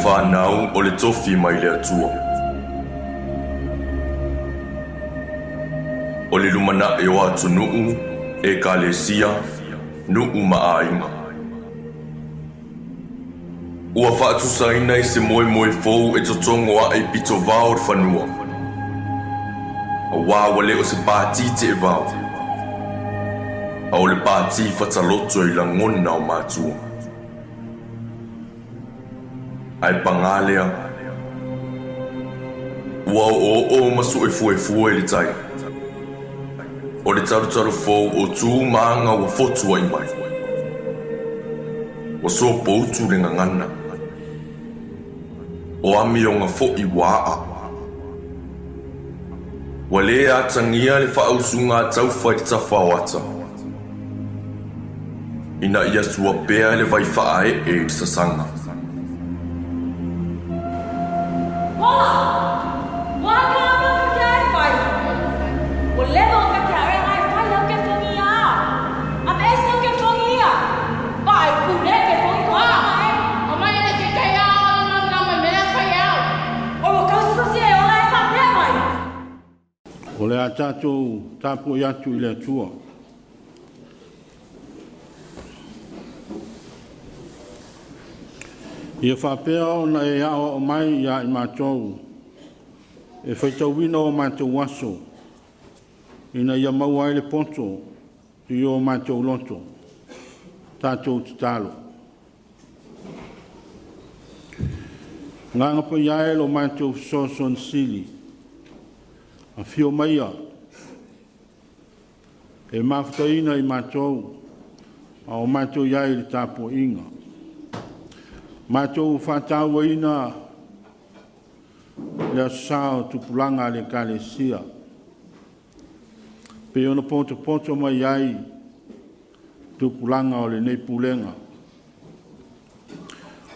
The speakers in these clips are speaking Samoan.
fanau o le tofi mai le Atua. O le lumanai o atunuu, ekalesia, nuu ma aiga. Ua faatusaina i se moemoe fou e totogo ae i pitovao o le fanua. Aua ua le o se pati teevao, a o le pati fataloto i lagona o matua. Ae pagā lea, ua oooo ma suefuefue i le tai. O le talutalu fou o tu ma aga ua fotuai mai. Ua sopoutu le gagana. O amioga foi ua aa. Ua lē atagia le faausuga a taufa i le tafa o ata. Ina ia sua pea le vai faaee i le sasaga. Hola! Ua ka ma ke ai fai. Ua leva o ka ke ai ai fai au ke fongi ia. A me ese au ke fongi ia. Pa ai ku ne ke fongi ko ai. O mai ele ke kai ao o na na mai mea fai ao. O ua kausi kausi e ola e faapea mai. O le a tatou tapuai atu i le Atua. Ia faapea ona e aoao mai iā i matou e faitauina o matou aso, ina ia maua ai le poto i o matou loto. Tatou tatalo. Agaga Paia e lo matou fesoasoani sili, afio maia e mafutaina i matou a o matou i ai i le tapuaiga. Matou faatauaina le aso sa o tupulaga a le Ekalesia, pei ona potopoto mai ai tupulaga o lenei pulega.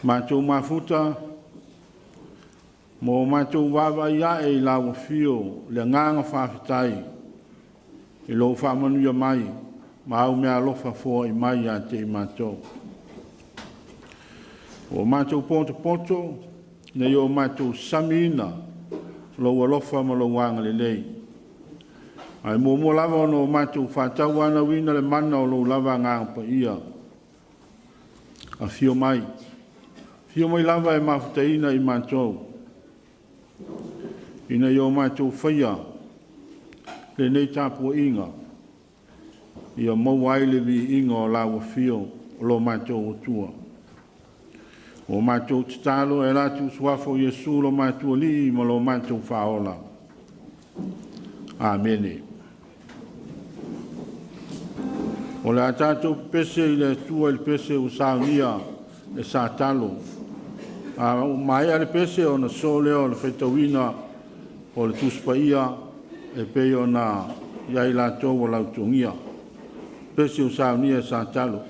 Matou mafuta mo matou vaavaai ae i lau afio le agaga faafetai i lou faamanuia mai ma au meaalofa foai mai ia te i matou. Ua matou potopoto ina ia o matou samiina lou alofa ma lou agalelei. Ae muamua lava ona o matou faatauanauina le mana o lou lava Agaga Paia. Afio mai, afio mai lava e mafutaina i matou, ina ia o matou faia lenei tapuaiga, ia maua ai le viiga o lau afio o lo matou Atua. Ua matou tatalo e ala atu i le suafa o Iesu lo matou Alii ma lo matou Faaola. Amene. O le a tatou pepese i le Atua i le pese ua saunia e Satalo. A ua maea le pese ona sosoo lea o le faitauina o le Tusi Paia e pei ona i ai latou ua lautogia. Pese ua saunia e Satalo.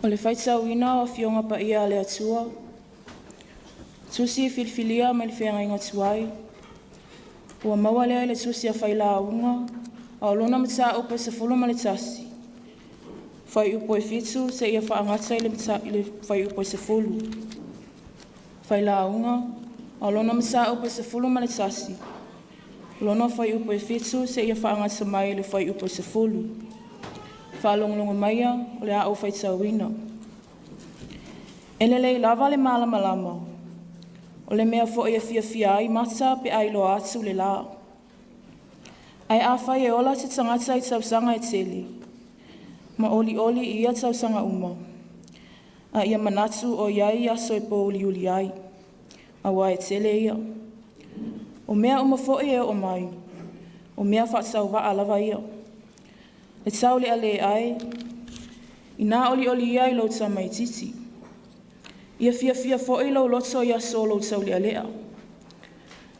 O le faitauina o Afioga Paia a le Atua, Tusi Filifilia mai le Feagaiga Tuai, ua maua lea i le Tusi a Failauga, a o lona mataupu e 11, fuaiupu e 7 seia faagata i le fuaiupu e 10. Failauga, a o lona mataupu e 11, lona fuaiupu e 7 seia faagata mai i le fuaiupu e 10. Faalogologo maia o le a ou faitauina. E lelei lava le malamalama, o le mea foi e fiafia ai mata pe a iloa atu le la. Ae afai e ola se tagata i tausaga e tele, ma olioli i ia tausaga uma, a ia manatu o i ai aso e pouliuli ai, aua e tele ia. O mea uma foi e oo mai, o mea faatauvaa lava ia. E taulealea e, inā olioli ia i lou tamaitiiti. Ia fiafia foi lou loto i aso o lou taulealea,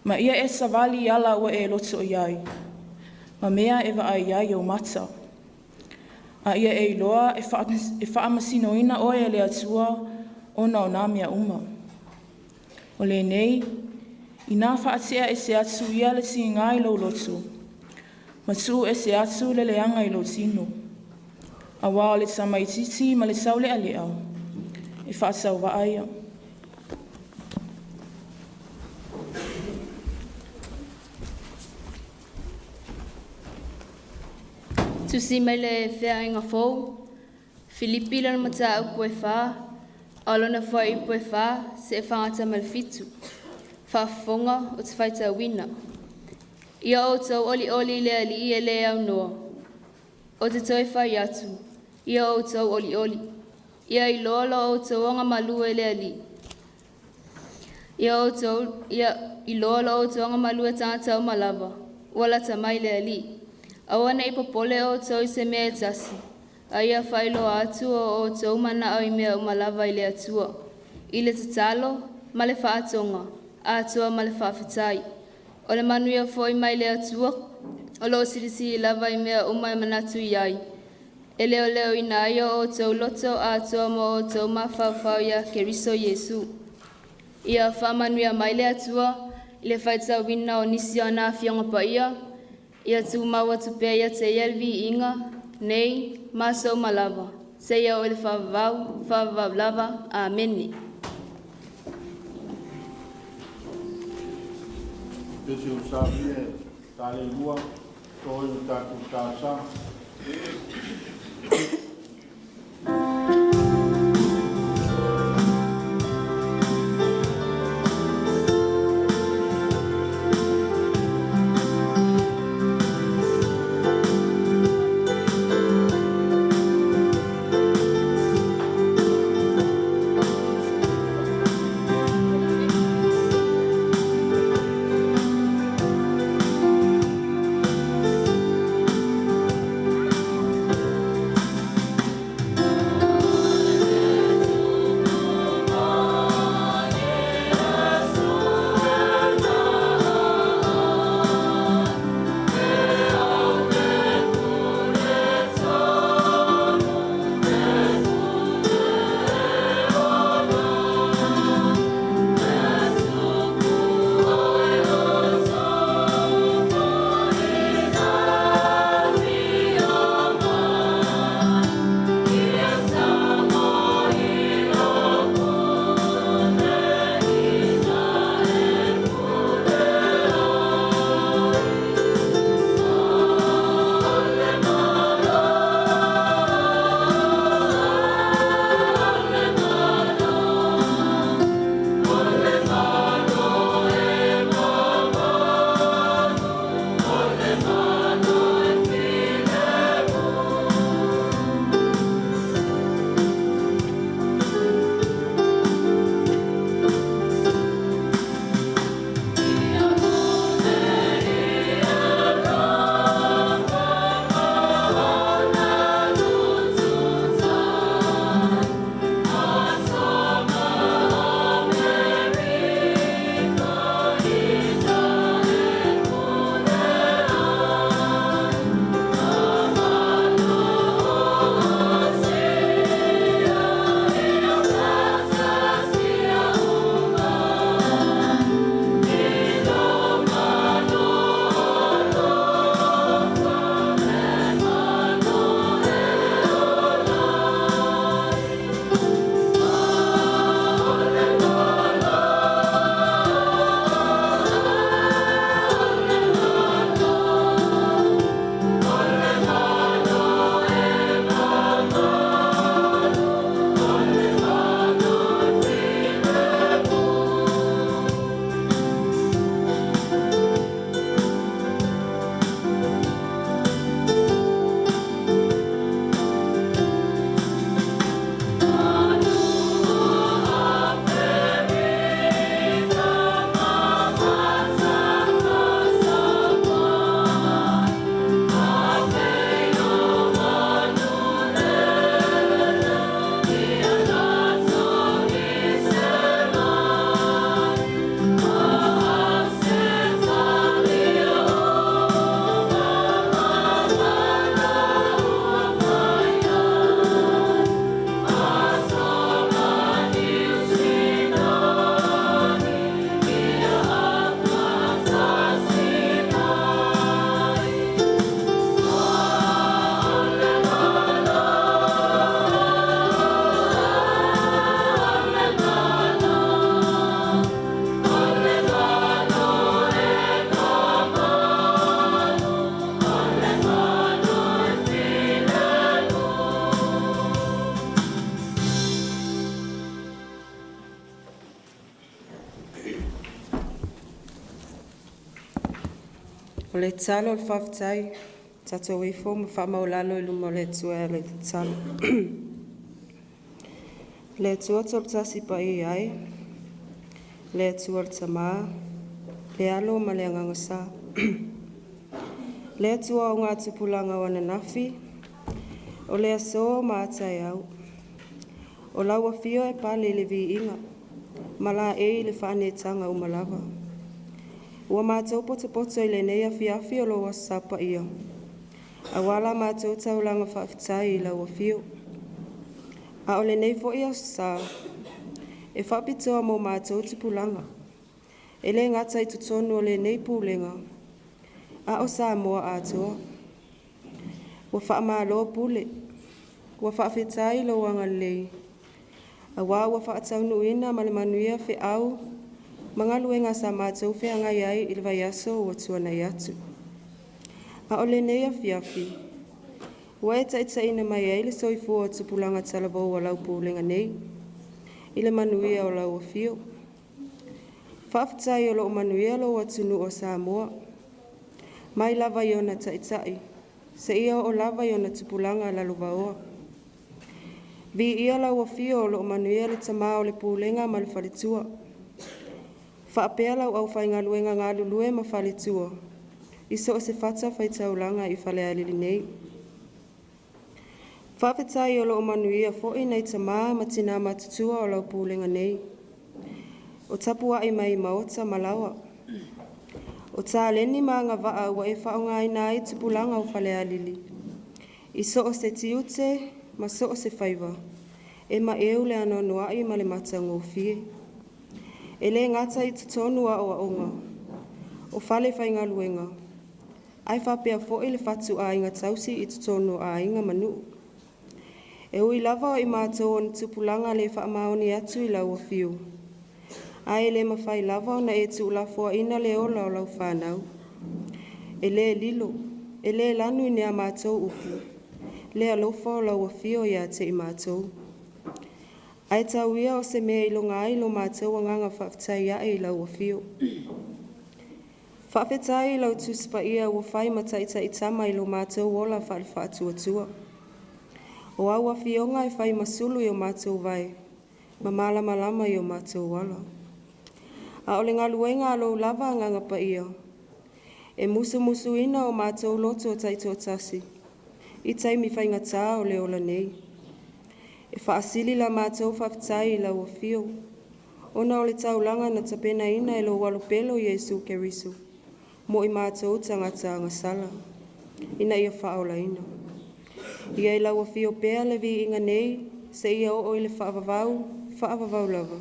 ma ia e savali i ala ua e loto i ai, ma mea e vaai ai ou mata. A ia e iloa e faamasinoina oe e le Atua ona o nā mea uma. O lenei, inā faatea ese atu ia le tiga i lou loto, ma tuu ese atu le leaga i lou tino. Aua o le tamaitiiti ma le taulealea, e faatauvaa ia. Tusi mai le Feagaiga Fou, Filipi lona mataupu e 4, a o lona fuaiupu e 4 seia faagata ma le 7. Faafofoga o te faitauina. Ia outou olioli i le Alii e le aunoa. O te toe fai atu, ia outou olioli. Ia iloa lo outou agamalu e le Alii. Ia outou ia iloa lo outou agamalu e tagata uma lava, ua lata mai le Alii. Aua ne i popole outou i se mea e tasi, a ia faailoa atu o outou manao i mea uma lava i le Atua. I le tatalo ma le faatoga, atoa ma le faafetai. O le manuia foi mai le Atua, o lo o silisili lava i mea uma e manatu i ai, e leoleoina ai o outou loto atoa ma o outou mafaufau ia Keriso Iesu. Ia faamanuia mai le Atua i le faitauina o nisi o ana Afioga Paia, ia tumau atu pea ia te Ia le viiga, nei ma aso uma lava, seia oo i le faavavau, faavavau lava. Amene. Pese ua saunia e Taleilua, to ai o tatou talosaga. O le tatalo o le faafetai, tatou ifo ma faamaualalo i luma o le Atua e ala i tatalo. Le Atua Toatasi Paia ai, le Atua le Tamā, le Alo ma le Agaga Sa. Le Atua o ngā tupulaga o ananafi, o le aso ma a taeao. O lau afio e pale i le viiga, ma laei i le faaneetaga uma lava. Ua matou potopoto i lenei afiafi o lou Aso Sa paia, auā la matou taulaga faafetai i lau Afio. A o lenei foi Aso Sa, e faapitoa mo matou tupulaga, e le gata i totonu o lenei Pulega, a o Samoa atoa. Ua faamalo pule, ua faafetai i lou agalelei, auā ua faataunuuina ma le manuia feau ma galuega sa matou feagai ai i le vaiaso ua tuanai atu. A o lenei afiafi, ua e taitaiina mai ai le soifua o tupulaga talavou o lau Pulega nei i le manuia o lau afio. Faafetai o lo o manuia lou atunuu o Samoa, mai lava i ona taitai seia oo lava i ona tupulaga lalovaoa. Viia lau Afio o lo o manuia le Tama o le Pulega ma le Faletua, faapea lau aufaigaluega galulue ma faletua i so o se fatafaitaulaga i Falealili nei. Faafetai o lo o manuia foi nai tama ma tina matutua o lau Pulega nei, o tapuai mai maota ma laoa. O taleni ma agavaa ua e faaaogaina ai tupulaga o Falealili i so o se tiute ma so o se faiva, e maeu le anoanoai ma le matagofie. E le gata i totonu o aoaoga, o falefaigaluega, ae faapea foi le fatuaiga tausi i totonu o aiga ma nuu. E ui lava o i matou o ni tupulaga le faamaoni atu i lau afio, ae le mafai lava ona e tuulafoaiina le ola o lau fanau. E le lilo, e le lanu i ni a matou upu le alofa o lau afio ia te i matou. Ae tau ia o se mea e iloga ai lo matou agaga faafetai ae i lau afio. Faafetai i lau Tusi Paia ua fai ma taitaitama i lo matou ola faale-faatuatua. O au afioga e fai ma sulu i o matou vae ma malamalama i o matou ala. A o le galuega a lou lava Agaga Paia, e musumusuina o matou loto taitoatasi i taimi faigata o le ola nei. E faasili la matou faafetai i lau afio, ona o le taulaga na tapenaina e lou Alo Pele o Iesu Keriso mo i matou tagata agasala, ina ia faaolaina. Ia i lau afio pea le viiga nei seia oo i le faavavau, faavavau lava.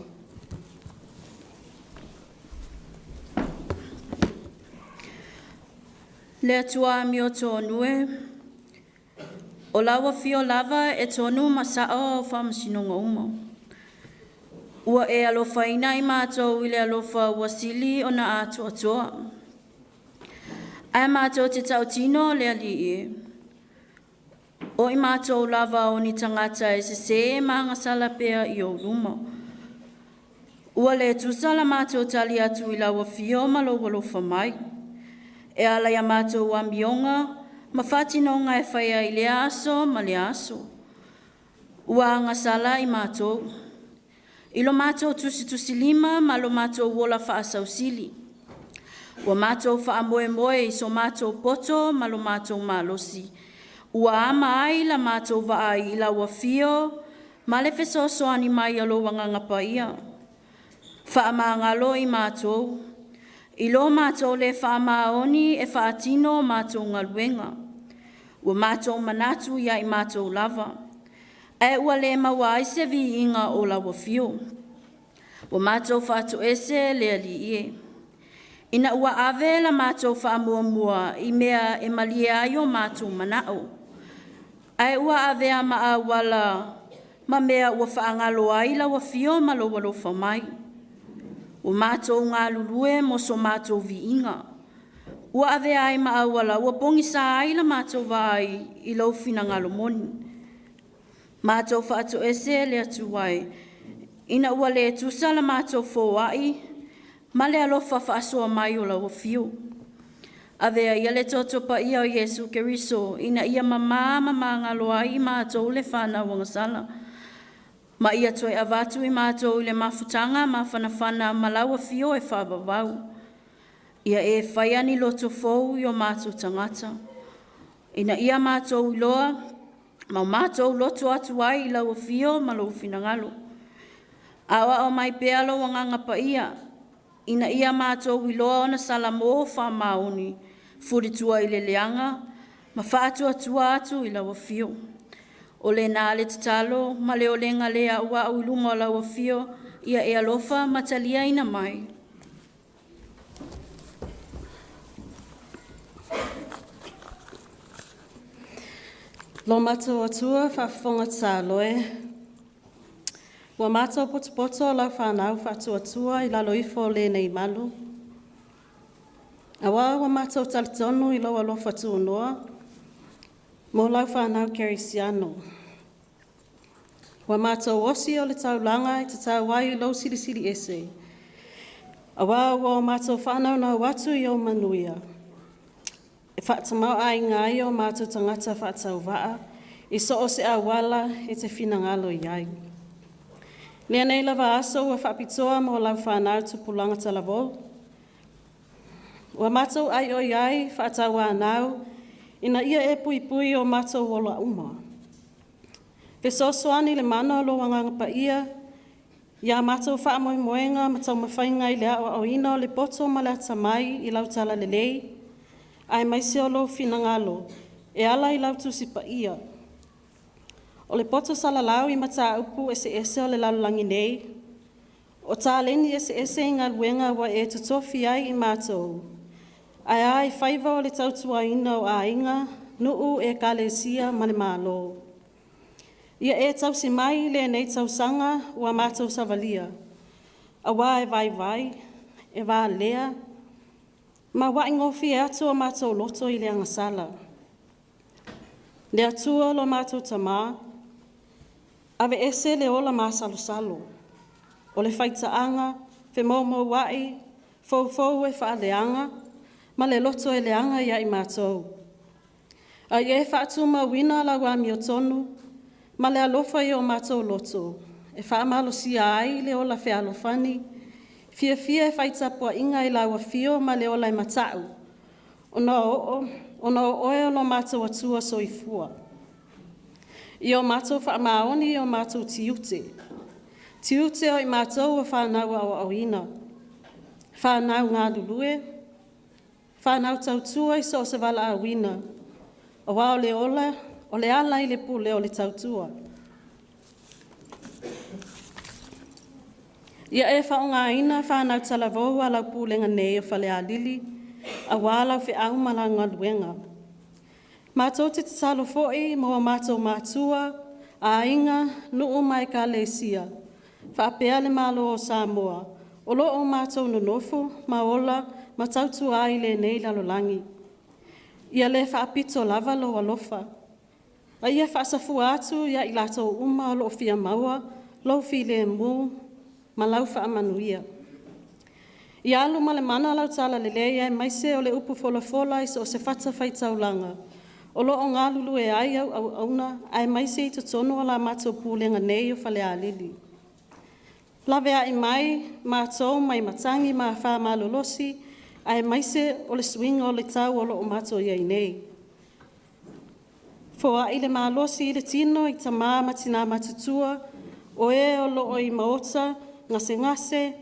Le Atua amiotonu e, o lau afio lava e tonu ma sao au faamasinoga uma. Ua e alofaina i matou i le alofa ua sili ona atoatoa. Ae matou te tautino le Alii e, o i matou lava o ni tagata e sese ma agasala pea i ou luma. Ua le tusa la matou tali atu i lau afio ma lou alofa mai, e ala i a matou amioga ma faatinoga e faia i lea aso ma lea aso. Ua agasala i matou, i lo matou tusitusilima ma lo matou ola faasausili, ua matou faamoemoe i so matou poto ma lo matou malosi, ua ama ai la matou vaai i lau afio ma le fesoasoani mai a lou Agaga Paia. Faamagalo i matou, i lo matou le faamaoni e faatino matou galuega, ua matou manatu ia i matou lava, ae ua le maua ai se viiga o lau afio. Ua matou faatoese le Alii e, ina ua ave la matou faamuamua i mea e malie ai o matou manao, ae ua avea ma auala ma mea ua faagalo ai lau afio ma lou alofa mai. Ua matou galulue mo so matou viiga, ua avea ai ma auala ua pogisa ai la matou vaai i lou finagalo moni. Matou faatoese le Atua e, ina ua le tusa la matou foai ma le alofa faasoa mai o lau afio. Avea ia le toto paia o Iesu Keriso ina ia mamā ma magalo ai i matou le fanau agasala. Ma ia toe avatu i matou i le mafutaga mafanafana ma lau Afio e faavavau. Ia e faia ni loto fou i o matou tagata, ina ia matou iloa ma o matou loto atu ai i lau Afio ma lou finagalo. Aoao mai pea lou Agaga Paia ina ia matou iloa ona salamo faamaoni, fulitua i le leaga ma faatuatua atu i lau Afio. O lena le tatalo ma le olega le auau i luma o lau Afio, ia e alofa ma taliaina mai. Lo matou Atua faafofoga tatalo e, ua matou potopoto lau fanau faatuatua i lalo ifo o lenei malu, auā ua matou talitonu i lou alofa tunoa mo lau fanau kerisiano. Ua matou osi o le taulaga e tatau ai i lou Silisili Ese, auā ua matou faanaunau atu i ou manuia e faatamaoaiga ai o matou tagata faatauvaa i so o se auala e te finagalo i ai. Lenei lava aso ua faapitoa mo lau fanau tupulaga talavou, ua matou aioi ai faatauanau ina ia e puipui o matou ola uma. Fesoasoani i le mana o lou Agaga Paia ia matou faamoemoega ma taumafaiga i le aoaoina o le poto ma le atamai i lau Talalelei, aemaise o lou finagalo e ala i lau Tusi Paia. O le poto salalau i mataupu eseese o le lalolagi nei, o taleni eseese i galuega ua e totofi ai i matou, ae a i faiva o le tautuaina o aiga, nuu, Ekalesia ma le Malo. Ia e tausi mai lenei tausaga ua matou savalia, auā e vaivai, e valea ma uaigofie atu o matou loto i le agasala. Le Atua lo matou Tama, aveese le ola masalosalo, o le faitaaga, femoumouai, foufou e faaleaga ma le loto e leaga ia i matou. A ia e faatumauina lau amiotonu ma le alofa i o matou loto e faamalosia ai le ola fealofani, fiafia e fai tapuaiga i lau Afio ma le ola e mata'u, ona o Oe o lo matou Atua Soifua. Ia o matou faamaoni i o matou tiute, tiute o i matou o fanau aoaoina, fanau galulue, fanau tautua i so o se valaauina, aua o le ola o le ala i le pule o le tautua. Ia e faaaogaina fanau talavou a lau pulega nei o Falealili aua lau feau ma lau galuega. Matou te tatalo foi mo matou matua, aiga, nuu ma Ekalesia faapea le Malo o Samoa o lo o matou nonofo ma ola ma tautua ai i lenei lalolagi. Ia le faapito lava lou alofa, a ia faasafua atu ia i latou uma o lo o fia maua lou filemu ma lau faamanuia. Ia alu ma le mana lau talalelei aemaise o le upu folafola i so o se fatafaitaulaga o lo o galulue ai au auauna aemaise i totonu o la matou pulega nei o Falealili. Laveai mai matou mai matagi ma afa malolosi aemaise o le suiga o le tau o lo o matou i ai nei. Foai le malosi i le tino i tama ma tina matutua o e o lo o i maota gasegase,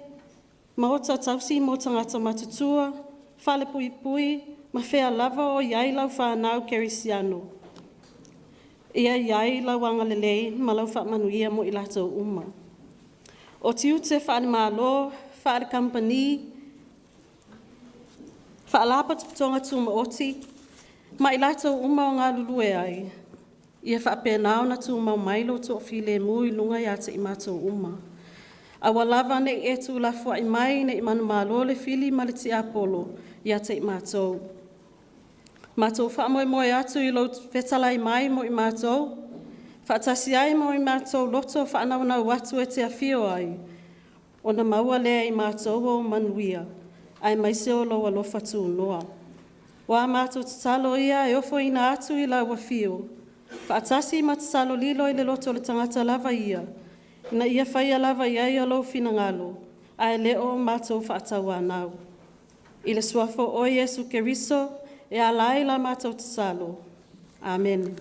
maota tausi mo tagata matutua, falepuipui ma fea lava o i ai lau fanau kerisiano. Ia i ai lau agalelei ma lau faamanuia mo i latou uma. O tiute faale-Malo, faale-Kamupani, Faalapotopotoga Tumaoti ma i latou uma o galulue ai, ia faapena ona tumau mai lou toafilemu i luga ia te i matou uma. Aua lava ne i e tuulafoai mai ne i manumalo le fili ma le tiapolo ia te i matou. Matou te faamoemoe atu i lou fetalai mai mo i matou, faatasi ai ma o matou loto faanaunau atu e te afio ai, ona maua lea e i matou ou manuia aemaise o lou alofa tunoa. O a matou tatalo ia e ofoina atu i lau Afio, faatasi ma tatalo lilo i le loto o le tagata lava ia, ina ia faia lava i ai Lou finagalo, ae le o matou faatauanau. I le Suafa o Oe Iesu Keriso e ala ai la matou tatalo. Amene.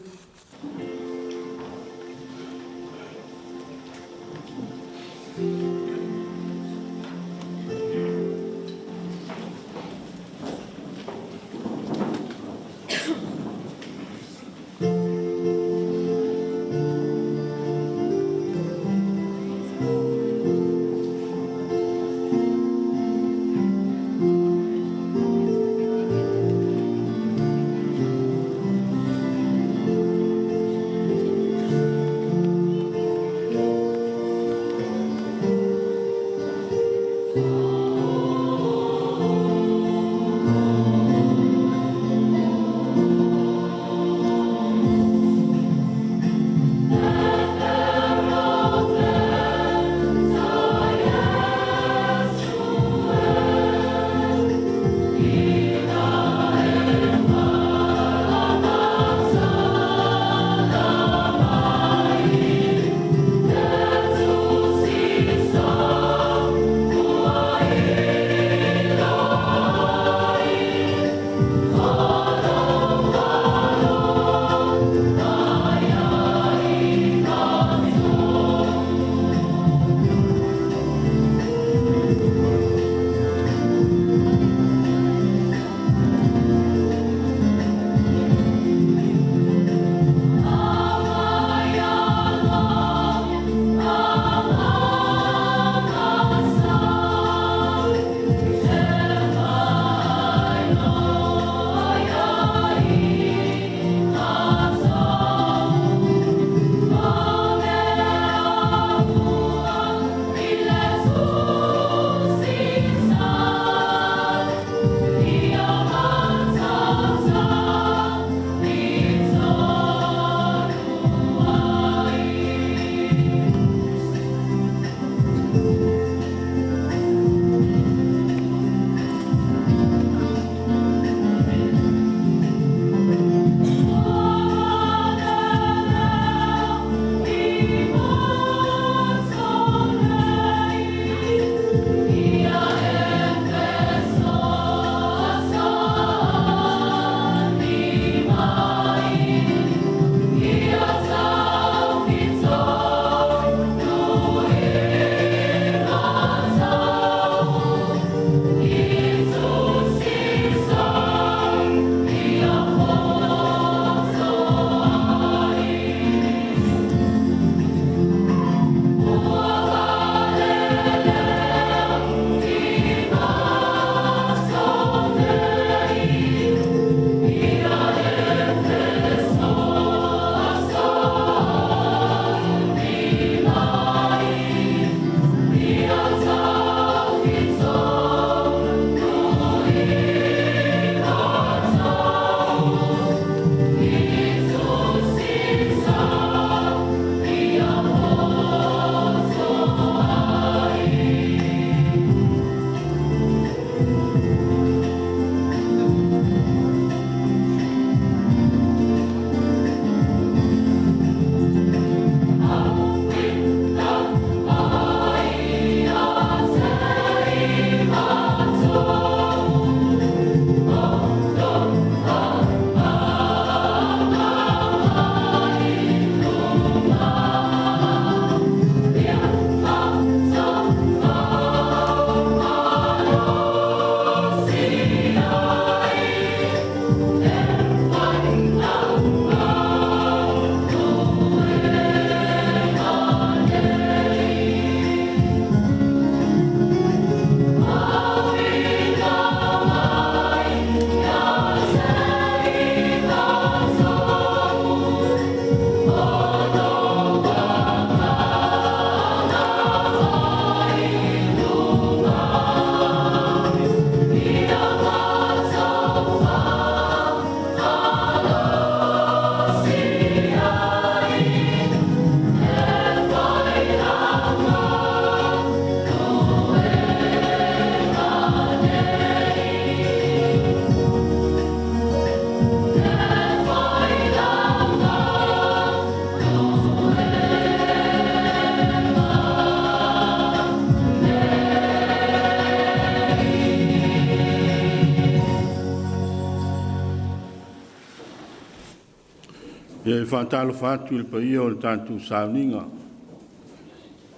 Ia e faatalofa atu i le paia o le tatou sauniga,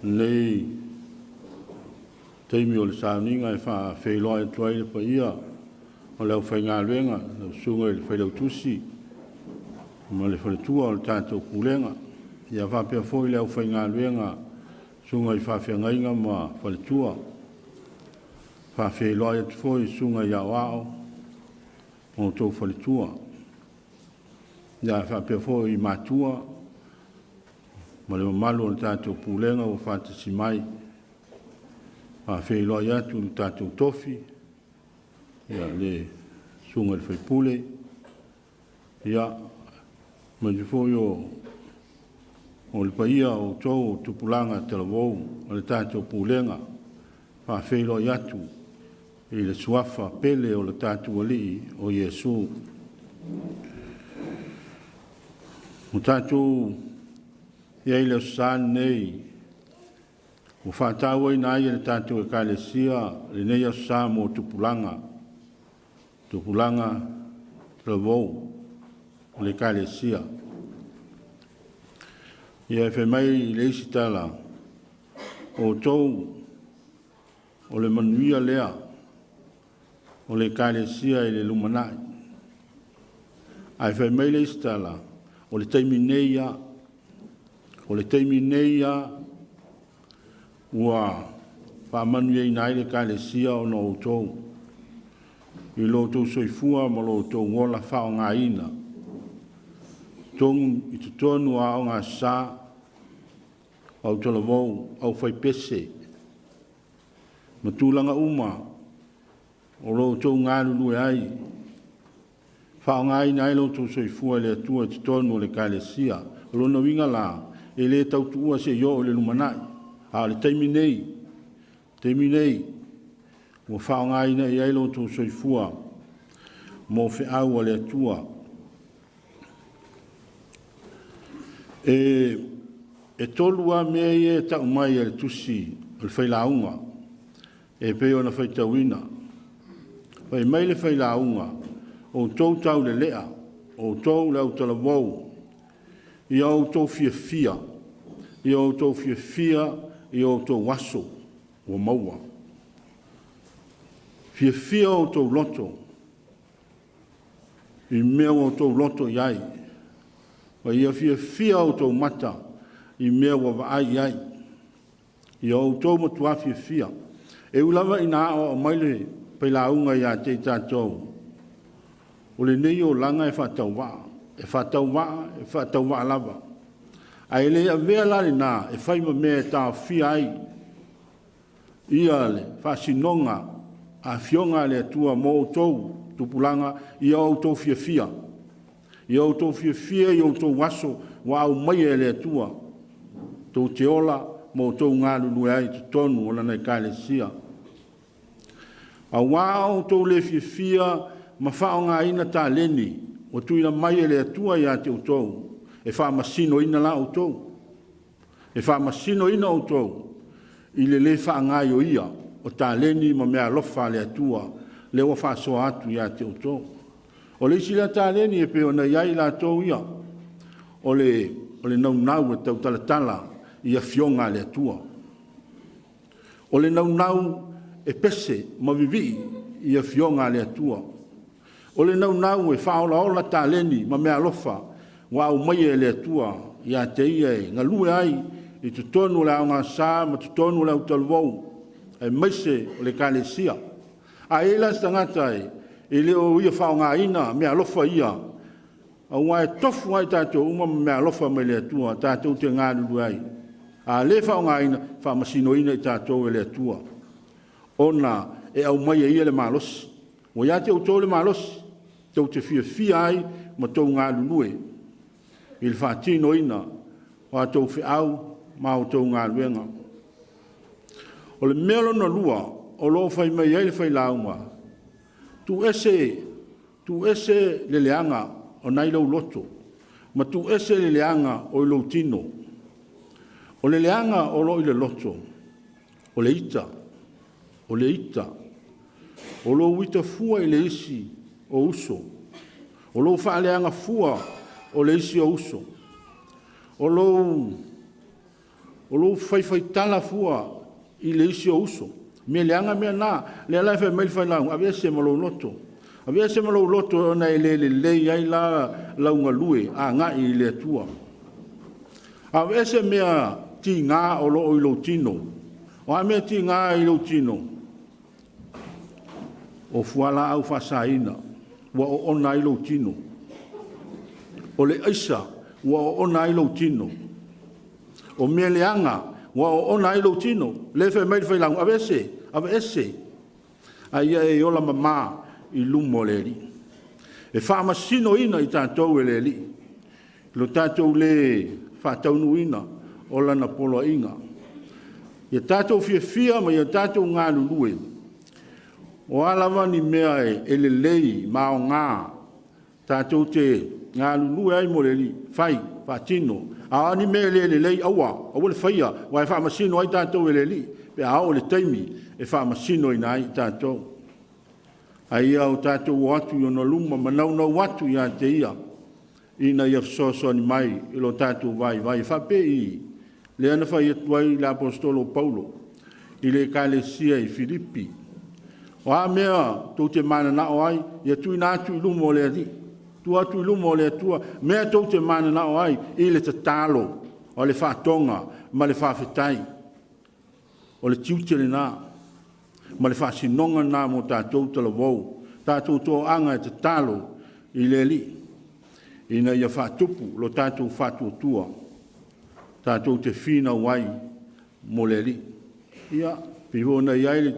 lenei taimi o le sauniga e faafeiloai atu ai le paia o le aufaigaluega, lau susuga i le Failautusi ma le faletua o le tatou Pulega, ia faapea foi le aufaigaluega, susuga i faafeagaiga ma faletua. Faafeiloai atu foi i susuga i aoao ma outou faletua, ia faapea foi i matua ma le mamalu o le tatou Pulega ua faatasi mai. Faafeiloai atu i le tatou tofi, ia le susuga i le faipule, ia aemaise foi o le paia o outou o tupulaga talavou o le tatou Pulega. Faafeiloai atu i le suafa pele o le tatou Alii o Iesu. Ua tatou i ai i le Aso Sa lenei ua faatauaina ai e le tatou Ekalesia lenei Aso Sa mo tupulaga, tupulaga talavou o le Ekalesia. Ia e fai mai le isi tala, o outou o le manuia lea o le Ekalesia i le lumanai. Ae fai mai le isi tala, o le taimi nei lava, o le taimi nei lava ua faamanuiaina ai le Ekalesia ona o outou, i lo outou soifua ma lo outou ola faaaogaina i totonu o Aoga Aso Sa, autalavou, aufaipese ma tulaga uma o lo outou galulue ai, faaaogaina ai lo outou soifua e le Atua i totonu o le Ekalesia. O lona uiga la, e le tau tuua se i oo i le lumanai, a o le taimi nei, taimi nei ua faaaogaina i ai lo outou soifua mo feau a le Atua. E tolu lava mea ia e tau mai e le tusi o le Failauga e pei ona faitauina. Fai mai le Failauga, outou taulelea, outou le autalavou, ia outou fiafia, ia outou fiafia i outou aso ua maua. Fiafia outou loto i mea ua outou loto i ai, ma ia fiafia outou mata i mea ua vaai i ai. Ia outou matuā fiafia. E ui lava ina aoao mai le Failauga ia te i tatou, o lenei olaga e faatauvaa, e faatauvaa, e faatauvaa lava. Ae le avea la lena e fai ma mea e taofia ai ia le faasinoga a Afioga a le Atua mo outou tupulaga, ia outou fiafia. Ia outou fiafia i outou aso ua aumaia e le Atua, tou te ola ma outou galulue ai i totonu o Lana Ekalesia. Auā a outou le fiafia ma faaaogaina taleni ua tuuina mai e le Atua ia te outou, e faamasinoina la outou. E faamasinoina outou i le lē faagaioia o taleni ma meaalofa a le Atua lea ua faasoa atu ia te outou. O le isi lea taleni e pei ona i ai i latou ia, o le naunau e tautalatala i Afioga a le Atua. O le naunau e pese ma vivii i Afioga a le Atua. O le naunau e faaolaola taleni ma meaalofa ua aumaia e le Atua ia te ia e galue ai i totonu o le Aoga Aso Sa ma totonu o le autalavou, aemaise o le Ekalesia. A i ai la se tagata e le o ia faaaogaina meaalofa ia, aua e tofu lava i tatou uma ma meaalofa mai le Atua tatou te galulue ai, a le faaaogaina, e faamasinoina i tatou e le Atua, ona e aumai e Ia le malosi. Ua ia te outou le malosi, tou te fiafia ai ma tou galulue i le faatinoina o a outou feau ma a outou galuega. O le mea lona lua o lo o fai mai ai le Failauga, tuuese, tuuese le leaga o na i lou loto, ma tuuese le leaga o i lou tino. O le leaga o lo o i le loto, o le ita, o le ita. O lou ita fua i le isi o uso, o lou faaleaga fua o le isi ou uso. O lou faifaitala fua i le isi ou uso. Mea leaga mea na. Lea la e fai mai le failauga, aveese ma lou loto. Aveese ma lou loto ona e le lelei ai la lau galue agai i le Atua. Aveese mea tiga o lo o i lou tino. O a mea tiga i lou tino? O fualaau faasaina ua oona ai lou tino. O le aisa ua oona ai lou tino. O mea leaga ua oona ai lou tino. Lea e fai mai le failauga, aveese, aveese, a ia e ola mama i luma o le Alii. E faamasinoina i tatou e le Alii lo tatou le faataunuuina o Lana poloaiga. Ia tatou fiafia ma ia tatou galulue, o a lava ni mea e lelei ma aoga tatou te galulue ai mo le Alii, fai, faatino. A o a ni mea e le lelei, aua, aua le faia, aua e faamasino ai tatou e le Alii pe a oo i le taimi e faamasinoina ai tatou. A ia o tatou o atu i ona luma ma naunau atu ia te Ia ina ia fesoasoani mai i lo tatou vaivai. E faapei lea na fai atu ai le Aposetolo o Paulo i le Ekalesia i Filipi, o a mea tou te mananao ai, ia tuuina atu i luma o le Alii, tuu atu i luma o le Atua mea tou te mananao ai i le tatalo, o le faatoga ma le faafetai. O le tiute lena ma le faasinoga lena mo tatou talavou, tatou toaga e tatalo i le Alii ina ia faatupu lo tatou faatuatua, tatou te finau ai mo le Alii. Ia, pei foi ona i ai le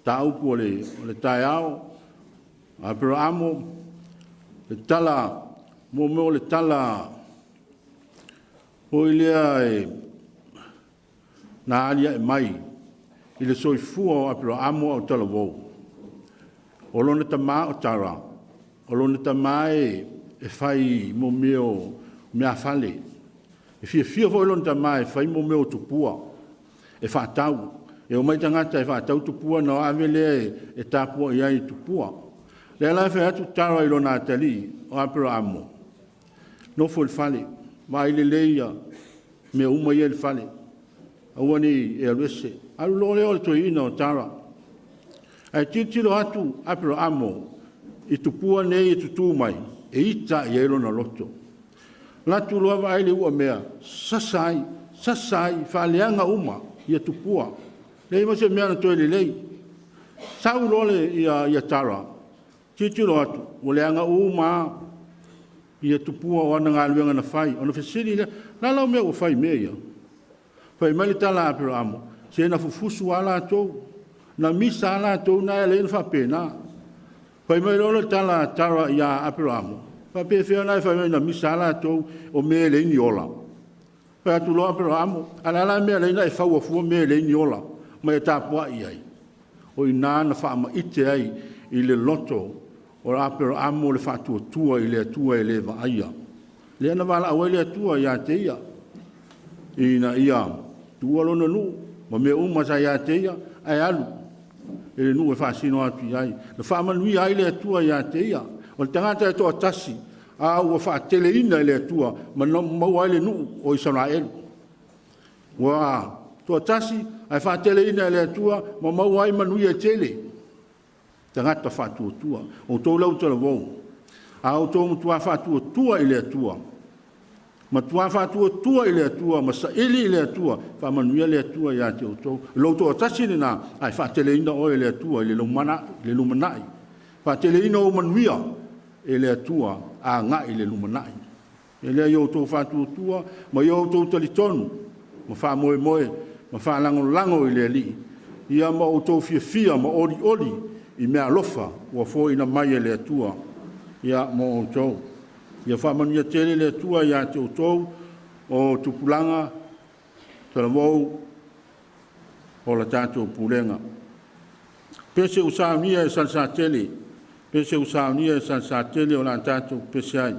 mataupu o le taeao, Aperamo, le tala, mo mea o le tala foi lea na alia'e mai i le soifua o Aperamo a o talavou, o lona tama o Tara, o lona tama e fai mo mea o meafale. E fiafia foi lona tama e fai mo mea o tupua e faatau. E omai tagata e faatau tupua ona ave lea e tapuai ai i tupua. Lea la e fai atu Tara i lona atalii o Aperamo, nofo i le fale, vaai lelei ia mea uma ia i le fale, aua ne i e alu ese. Alu loa lea o le toeaina o Tara, ae tilotilo atu Aperamo i tupua nei e tutu mai, e ita i ai lona loto. Alu atu loa vaai le uamea, sasa ai, sasa ai, faaleaga uma tupua, leai ma se mea na toe lelei. Sau loa Tara, tilotilo atu, ua leaga uma lava tupua o ana galuega na fai. Ona fesili lea, o le a lau mea ua fai i mea ia? Fai mai le tala a Aperamo, se na fufusu lava latou, na misa lava latou na e ala ai ona faapena. Fai mai loa le tala a Tara ia Aperamo, e faapefea ona e fai mai na misa lava latou o mea e leai ni ola? Fai atu loa Aperamo, a o le a la le mea e ala ai ona e faua fua mea e leai ni ola ma e tapuai ai? O i ina na faamaite ai i le loto o Aperamo le faatuatua i le Atua e le vaaia. Lea na valaau ai le Atua ia te ia, ina ia tuua lona nuu ma mea uma sa ia te ia, ae alu i le nuu e faasino atu i ai. Na faamanuia ai le Atua ia te ia. O le tagata e toatasi, a ua faateleina e le Atua ma maua ai le nuu o Isaraelu. Ua toatasi ae faateleina e le Atua ma maua ai manuia e tele. Tagata faatuatua. O outou lau talavou, a outou matua faatuatua i le Atua, matua faatuatua i le Atua ma saili i le Atua, faamanuia le Atua ia te outou. Lou toatasi lena, ae faateleina oe e le Atua i le lumanai. Faateleina ou manuia e le Atua agai i le lumanai. E lea ia outou faatuatua ma ia outou talitonu ma faamoemoe ma faalagolago i le Alii, ia ma outou fiafia ma olioli i meaalofa ua foaiina mai e le Atua ia mo outou. Ia faamanuia tele le Atua ia te outou o tupulaga talavou o le tatou pulega. Pese ua saunia e Salesatele, pese ua saunia e Salesatele o le a tatou pese ai.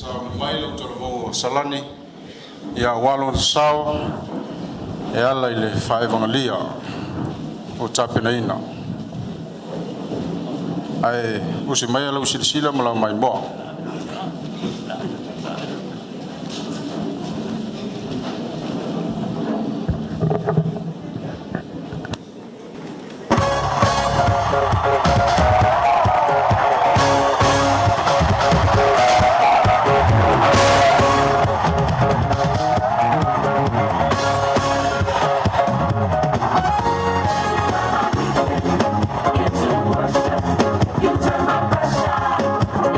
Sauni mai lau talavou o Salani ia aua lona sao e ala i le faevagalia ua tapenaina. Ae usi maia lau silasila ma lau maimoa. You turn my pressure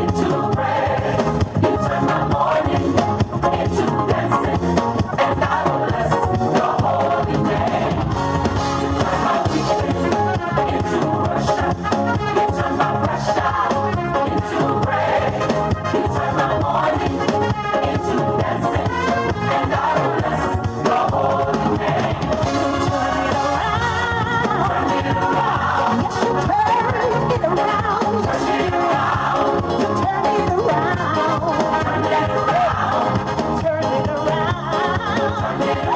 into praise. You turn my mourning into dancing, and I will bless your holy name. You turn my weeping into worship. You turn my pressure into praise. You turn my mourning into dancing, and I will bless your holy name. You turn it around. Turn it around. Yes, you turn it around. Turn it around. You turn it around. Turn it around. Turn it around. Turn it around. You turn it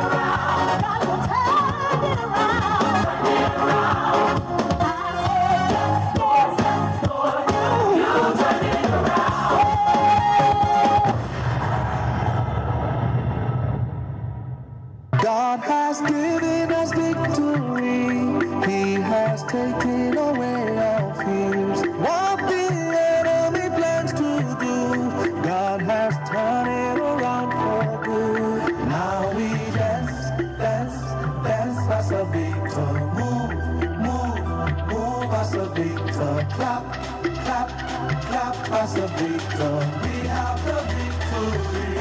around. God will turn it around. Turn it around. I say yes, Lord, yes, Lord. You turn it around. God has given us victory. He has taken away our fears. What the enemy plans to do, God has turned it around for good. Now we dance, dance, dance as a victor. Move, move, move as a victor. Clap, clap, clap as a victor. We have the victory.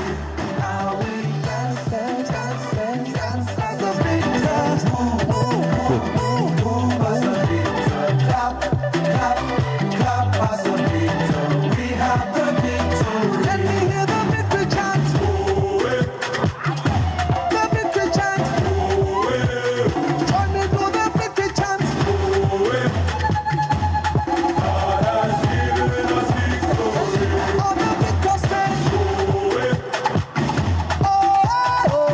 Now we dance, dance, dance, dance, dance as a victor. Move, move, move, move, move as a victor. Clap, clap, clap as a victor. We have the victory. Let me hear the victory chant. The victory chant. Join me to the victory chant. All the victors say, oh, oh,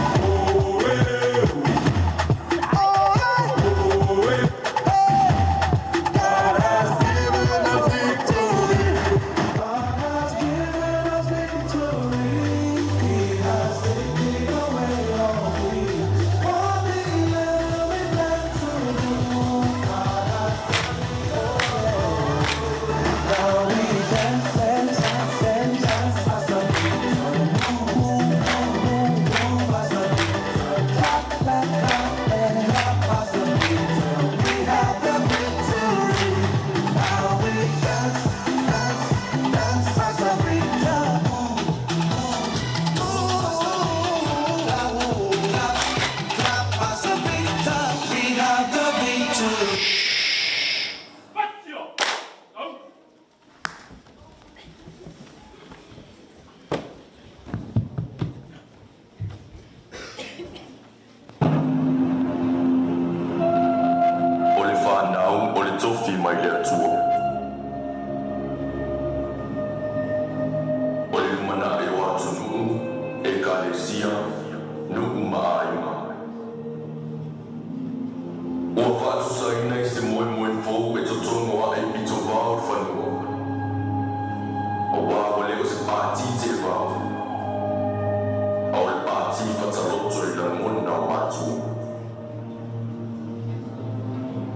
oh, God has given us victory. God has given us victory. He has taken away all fear. What the enemy planned to do, God has Now we dance, dance, dance, dance as a victor. Move, move, move, move as a victor. Clap, clap, clap, and clap as a victor. We have the victory. Now we dance, dance, dance as a victor. Move, move, move, clap, clap, clap as a victor. We have the victory. O le fanau o le tofi mai le Atua. O le lumanai o atunuu, ekalesia, nuu ma aiga. Ua faatusaina i se moemoe fou e totogo ae i pitovao o le fanua, aua ua le o se pati teevao, a o le pati fataloto i lagona o matua.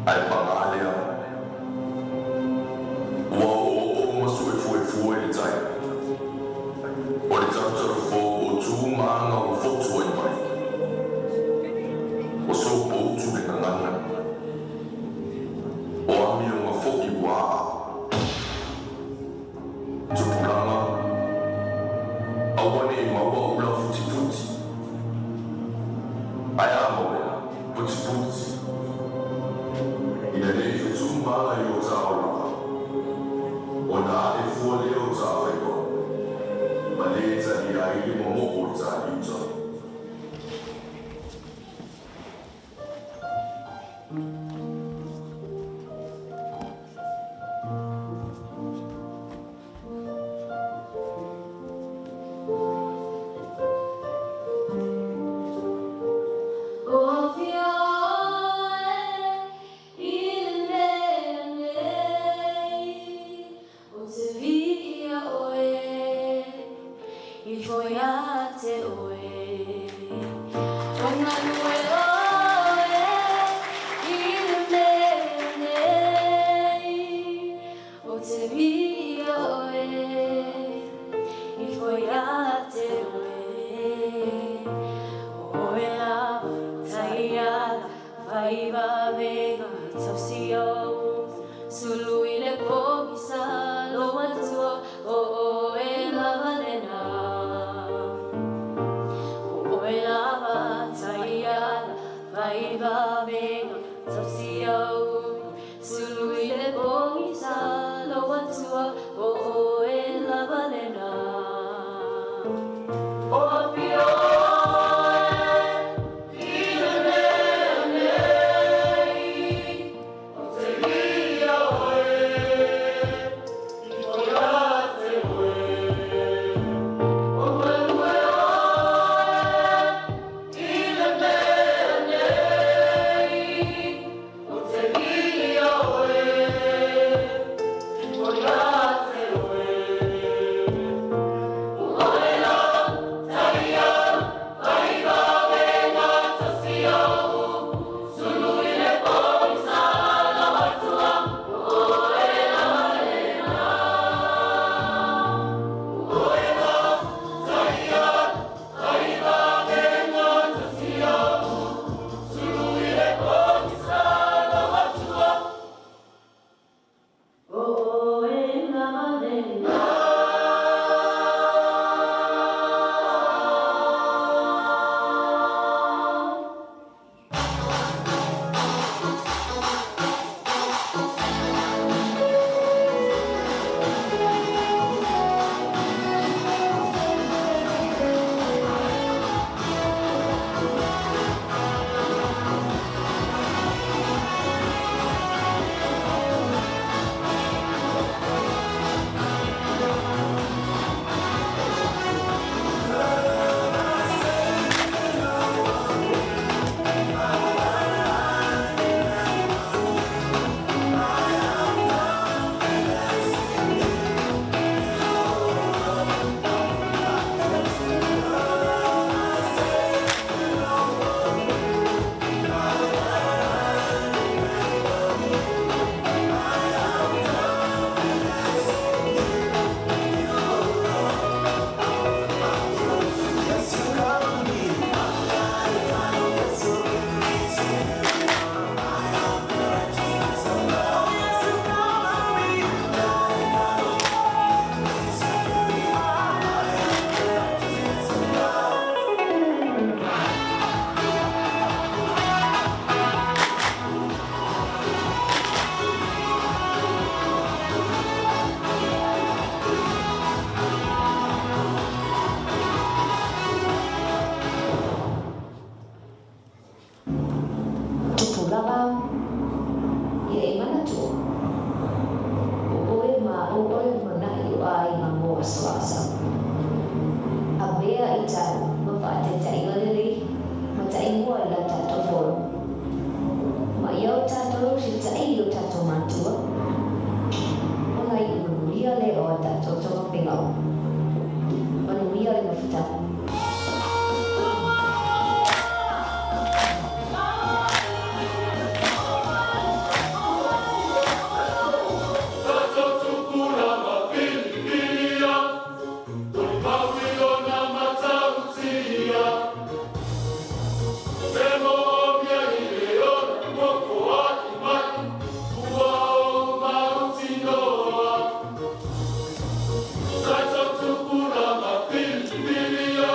Ae paga lea, ua oooo ma suefuefua i le tai, o le talutalu fou o tu ma aga ua fotu ai mai, ua sopoutu le gagana, o amioga foi ua aa. Tupulaga, aua ne i maua ou laufutifuti, ae a maua, putiputi, ina ne i fetu mala i o ta olaga, ona ae fua lea o ta faiva, ma lē talia ai le momoo o le ta iuta. Ou te viia oe, ifo ia te oe. O oe lava, taiala, vaivavega, tausi au. Sulu i le pogisa, lo atua, o oe lava lena. O oe lava, taiala, vaivavega, tausi au. Sulu i le pogisa, lo atua, o oe lava lena. O afio oe, i le mea nei, ou te viia oe, ifo ia te oe. O galue oe, i le mea nei, ou te viia oe, ifo ia te oe. O oe lava, taiala, vaivavega, tausi au. Sulu i le pogisa, lo atua, o oe lava lena. O oe lava, taiala, vaivavega, tausi au. Sulu i le pogisa, lo atua, o oe lava lena. Yes, you cover me. Yes, you give me Oh, yes, you cover me. Tupulaga, ia e manatua, o oe ma o oe lumanai o aiga mo aso a sau. Avea i tau ma faataitaiga lelei ma taimua i la tatou fono. Ma ia o tatou usitai i o tatou matua, ona iu manuia lea o a tatou taumafaiga uma. Manuia le mafutaga. Tupulanga filifilia.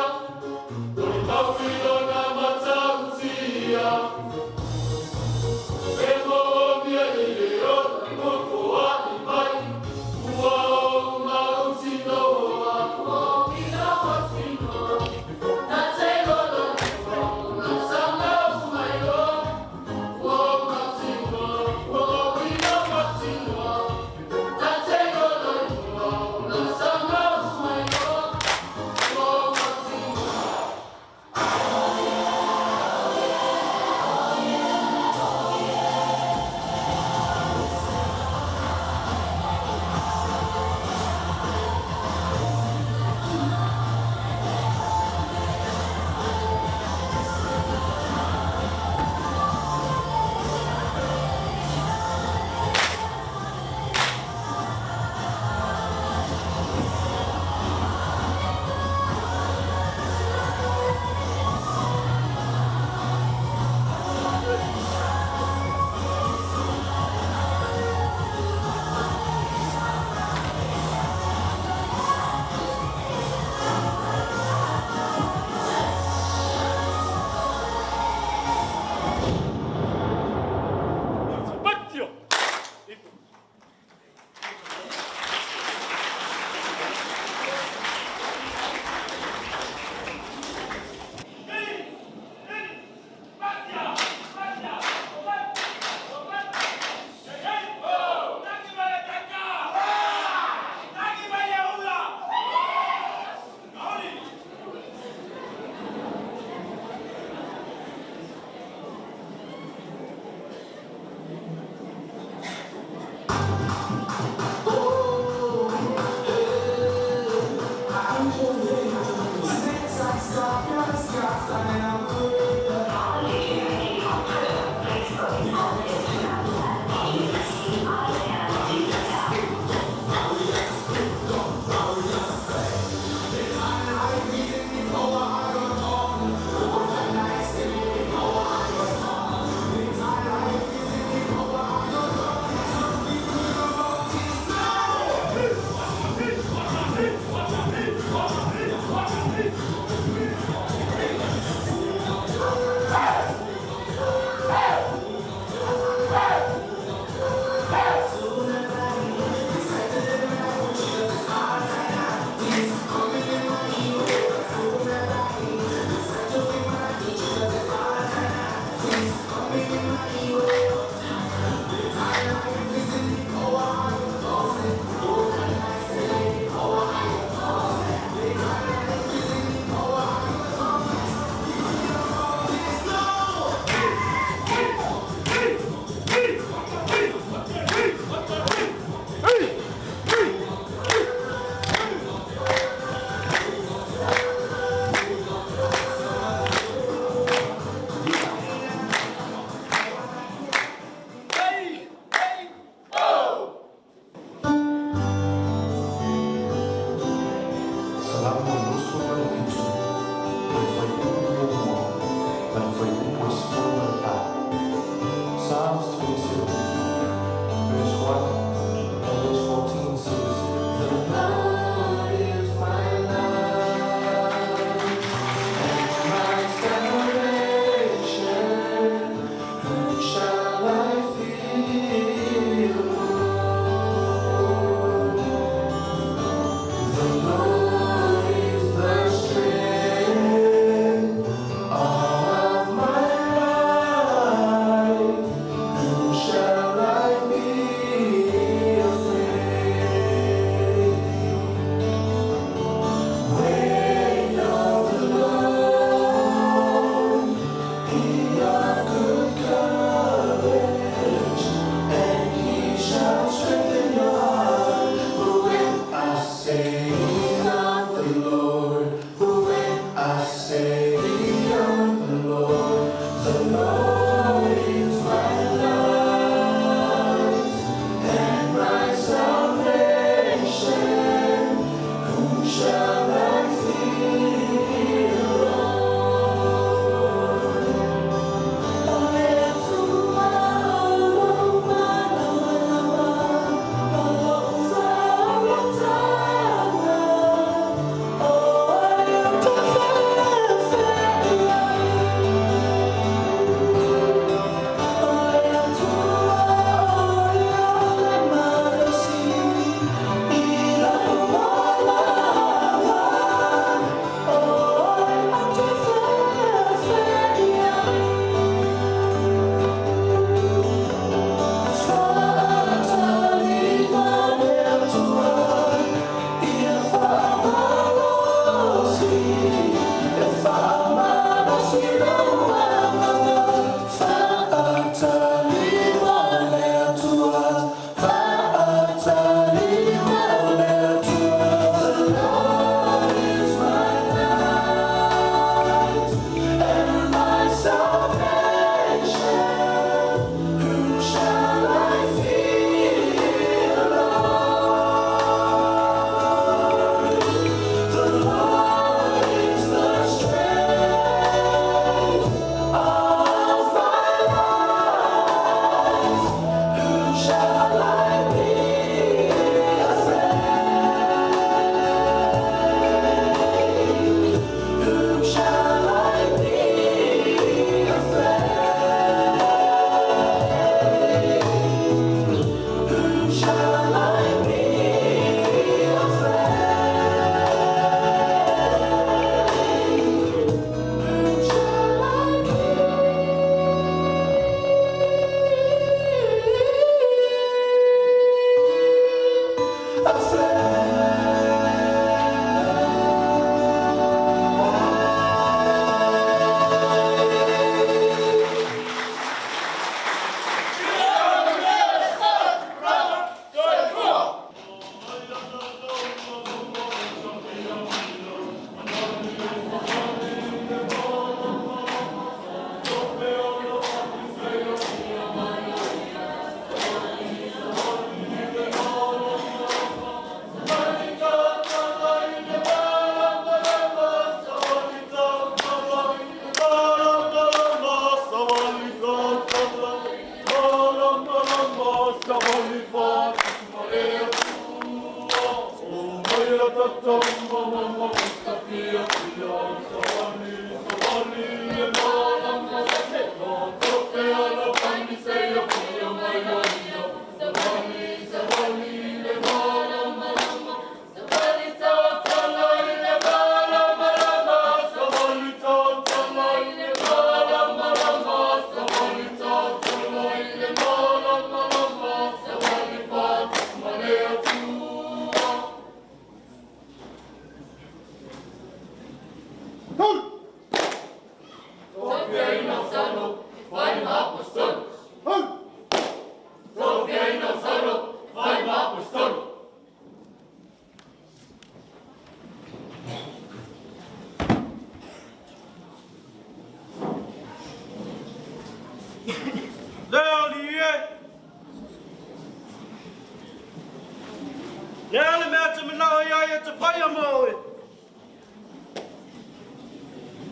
Le ale mea te manao ia ia te whaia mō oe.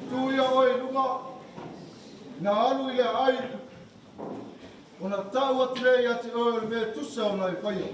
Tu ia oe lunga, na alu i le ai, o na tau atu le ia te oe o le mea tusa o na e whaia.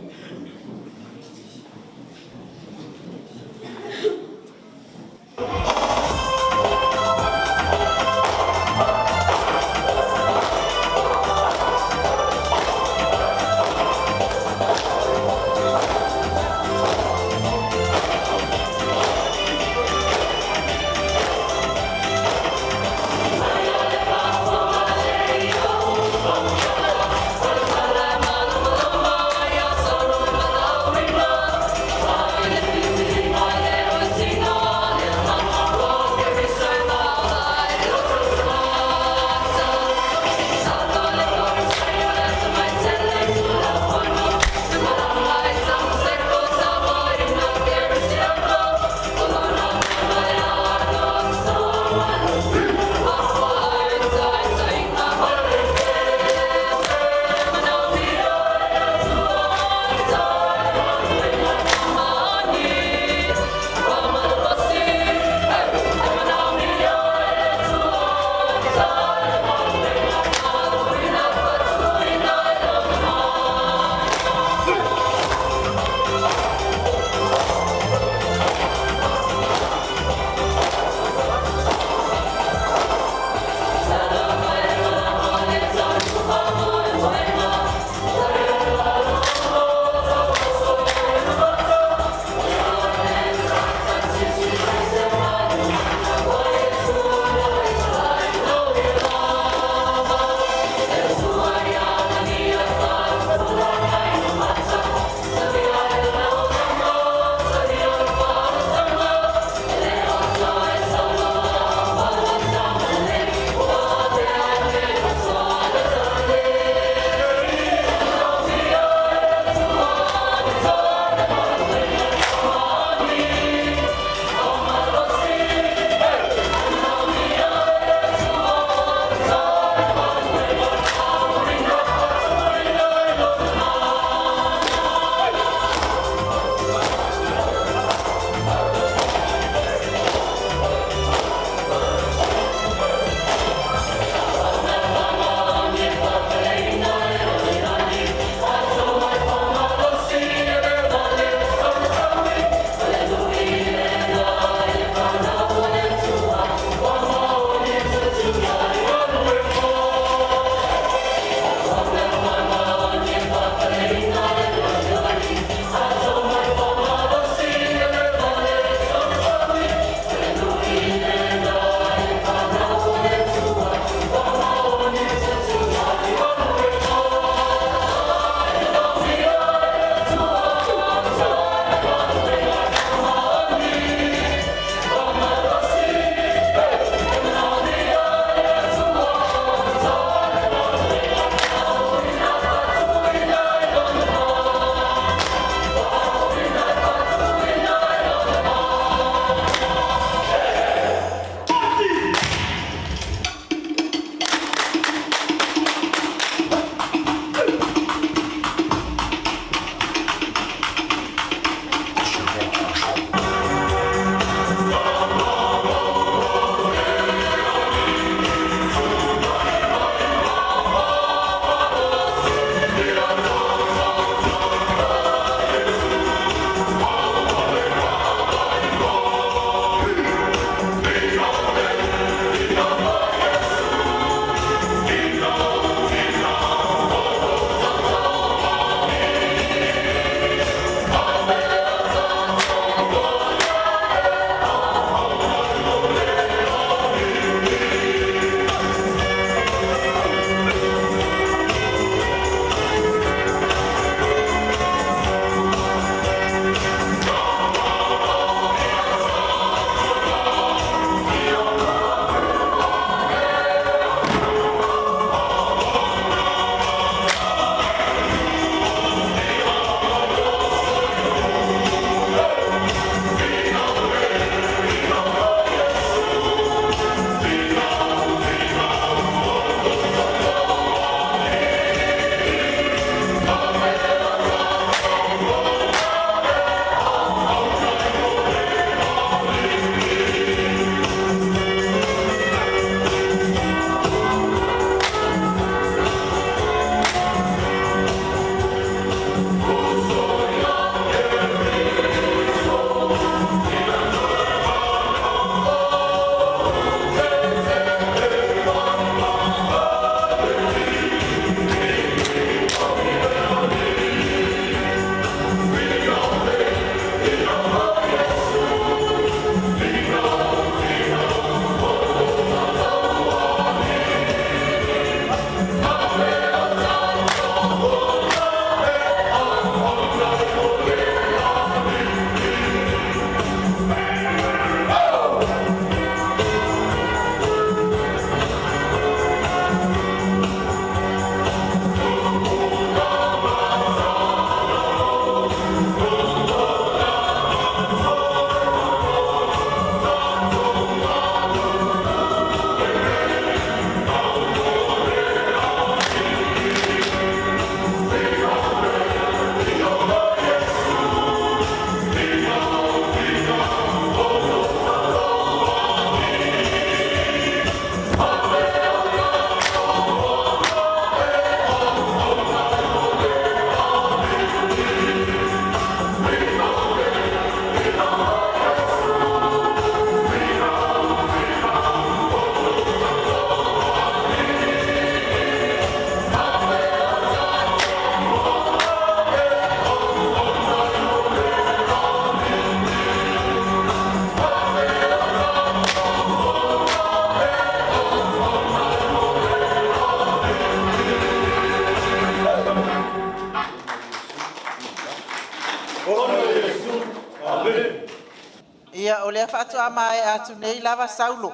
Ia o lea faatoa maea atu nei lava Saulo.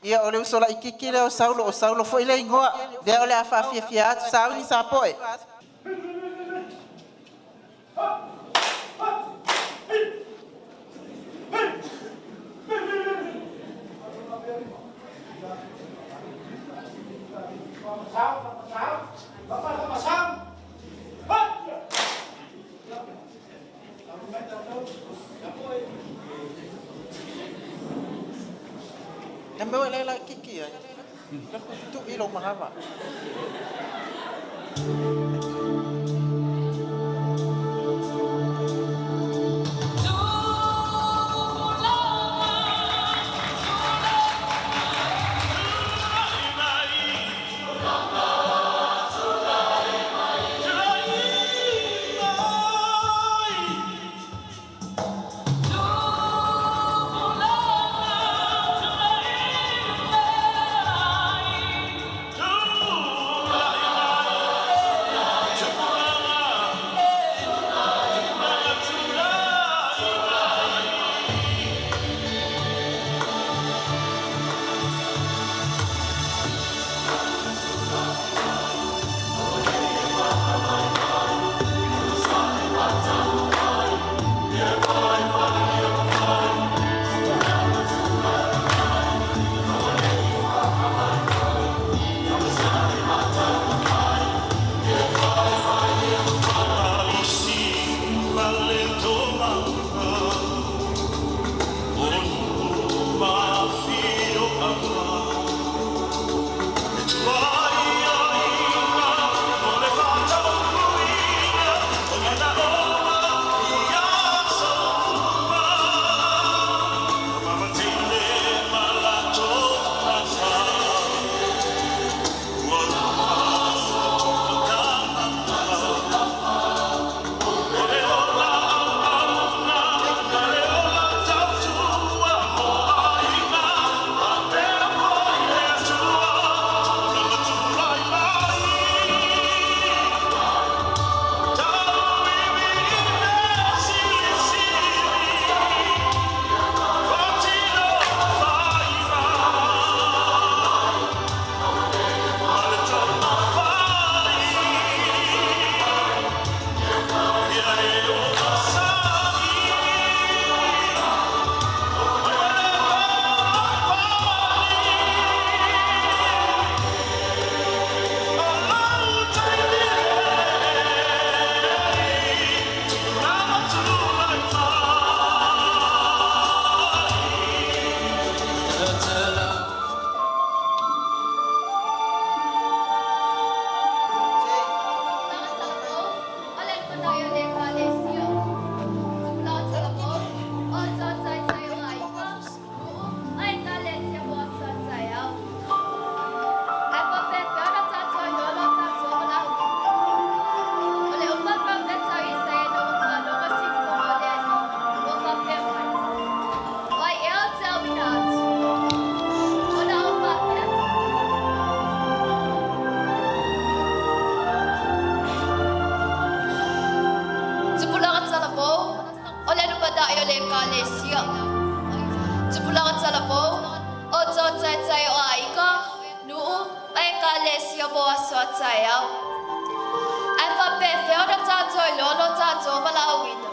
Ia o le uso laitiiti lea o Saulo, o Saulo foi le igoa, lea o le a faafiafia atu sauni Sapoe. Le mea ua laitiiti ai, tui lou manava. Tupulaga talavou, o le lupata'i o le Ekalesia. Tupulaga talavou, o tōtaitai o aiga, nu'u, ma Ekalesia mo aso a taeao. Ae faapefea ona tatou iloa lo tatou valaauina?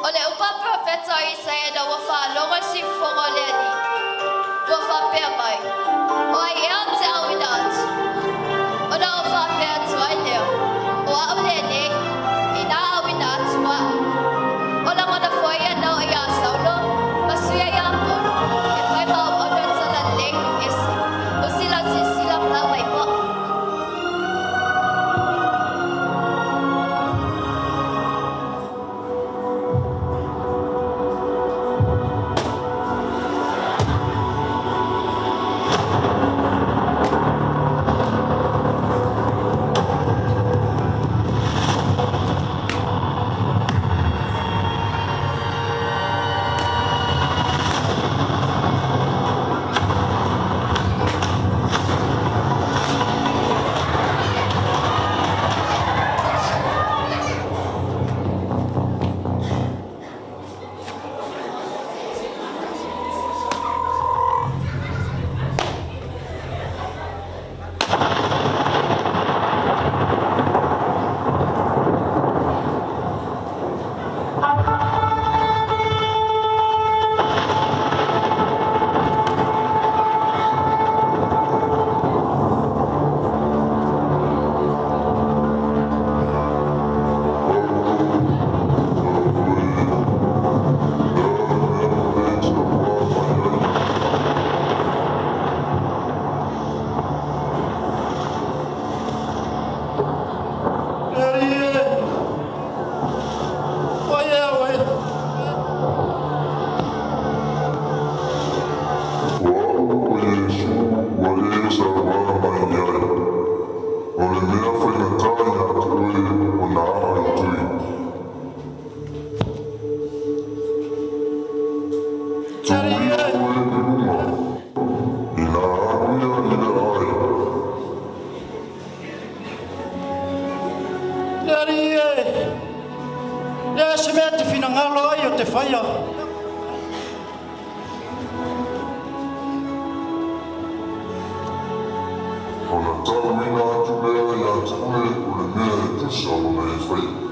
O le upu a Perofeta o Isaia ina ua faalogo i siufofoga o le Alii, ua faapea mai, O ai ea ou te auina atu? Ona ou faapea atu ai lea, O a'u lenei, inā auina atu a'u. O lagona foi ia na oo iā Saulo ma suia iā Paulo e fai ma auauna o le talalelei i nuu ese, o sila silasila ma lau ai fo'i. Le alii e, lea se mea te finagalo ai o te faia. Ona tauina atu lea ia te oe o le mea e tusa ona e faia.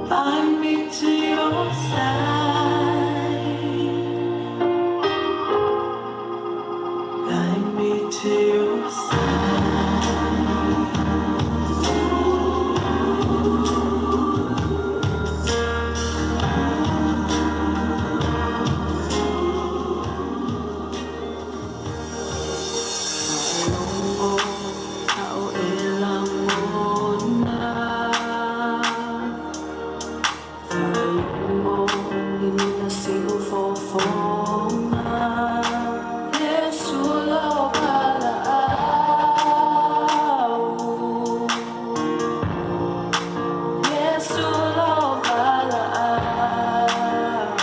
Bind me to your side. Bind me to your side. Ao e lagona, faalogo i lona siufofoga. Iesu lau valaau, Iesu lau valaau.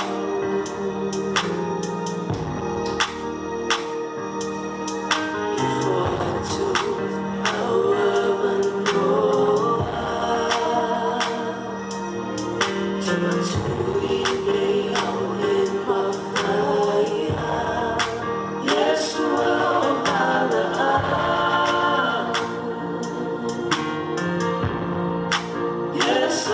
Yes,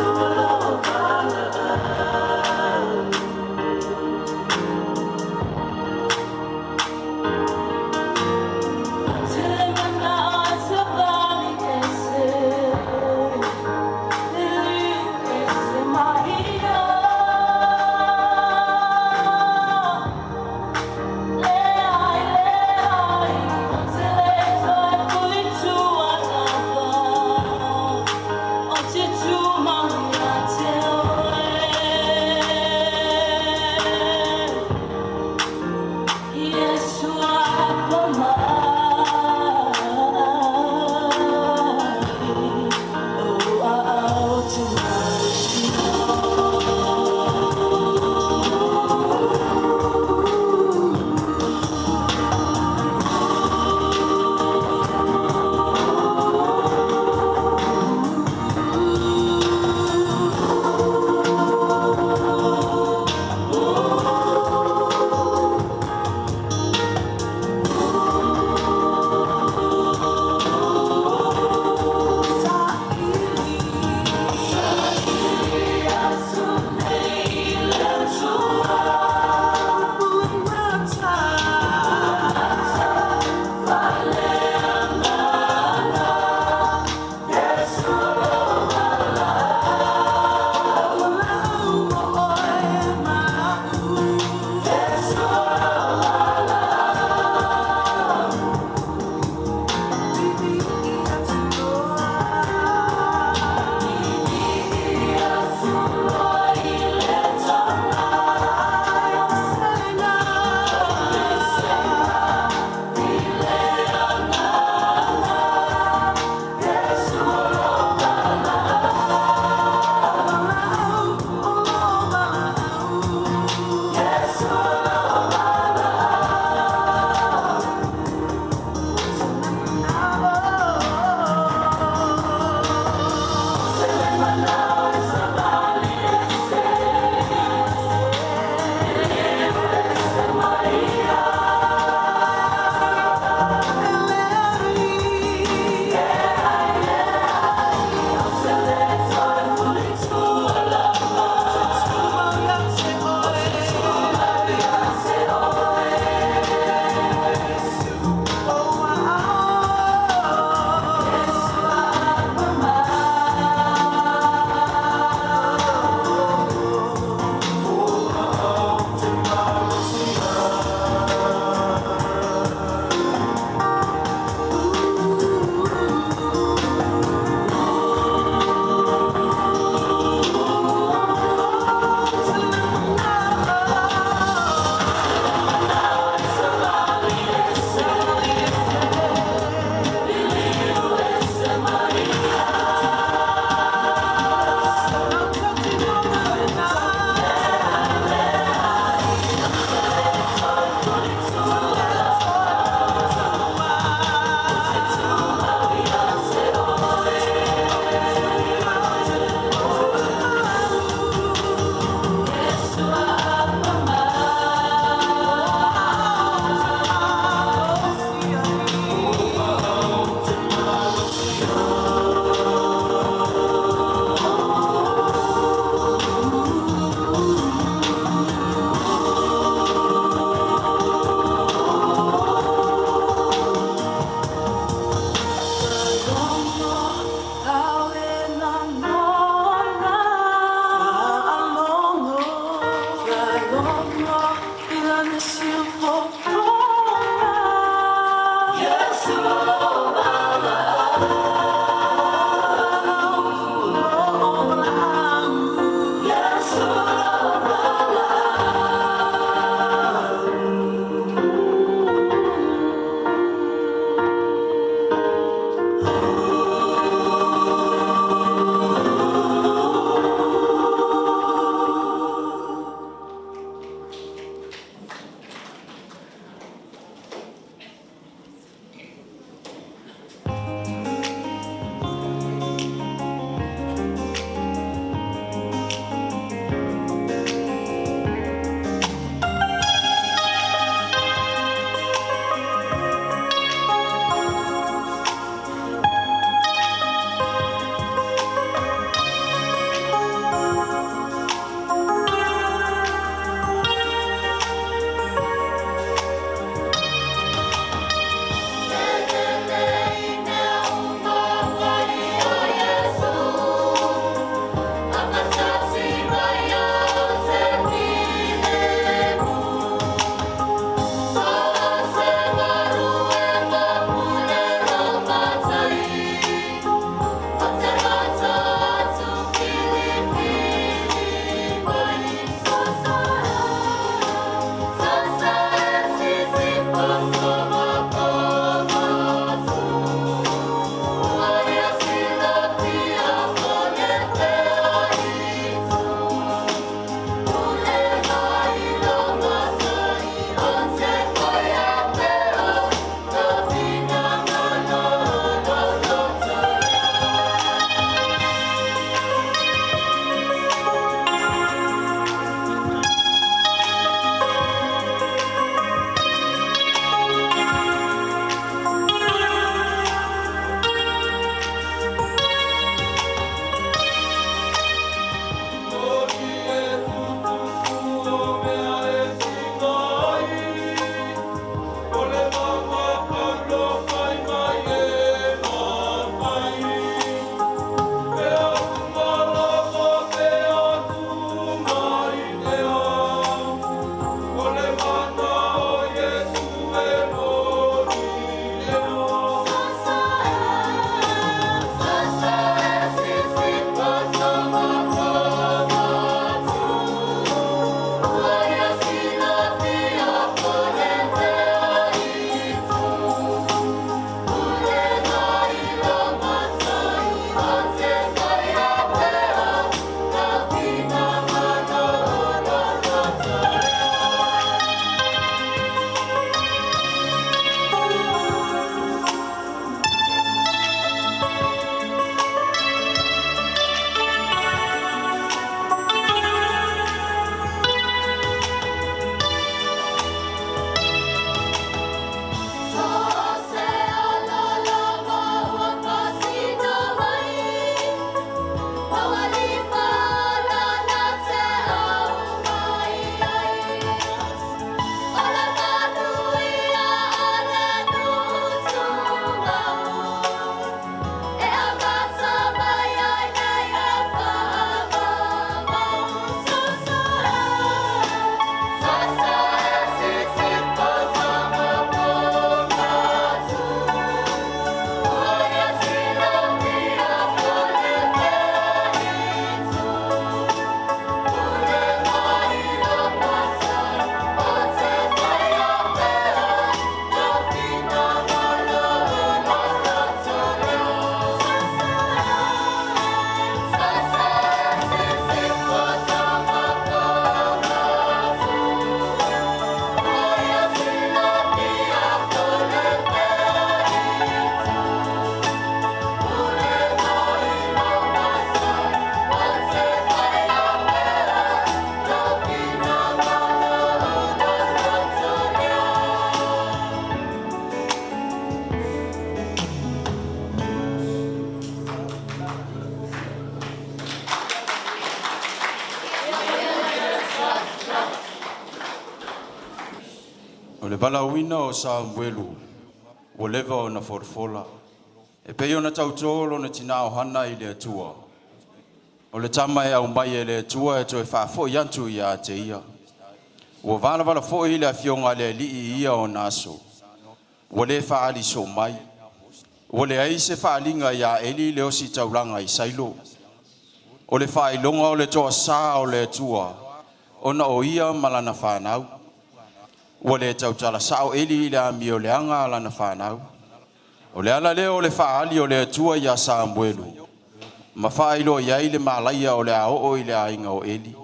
O le valaauina o Samuelu ua leva ona folafola, e pei ona tautō lona tinā o Hana i le Atua. O le tama e aumai e le Atua e toe faafoi atu ia te ia. Ua valavala fo'i le afioga a le Alii i ia ona aso, ua lē faaali soo mai. Ua leai se faaaliga iā Eli i le ositaulaga i Sailo. O le faailoga o le toasā o le Atua ona o ia ma lana fanau. Ua le tautala sao Eli i le amioleaga a lana fanau. O le ala lea o le faaali o le Atua iā Samuelu ma faailoa i ai le malaia o le a oo i le aiga o Eli.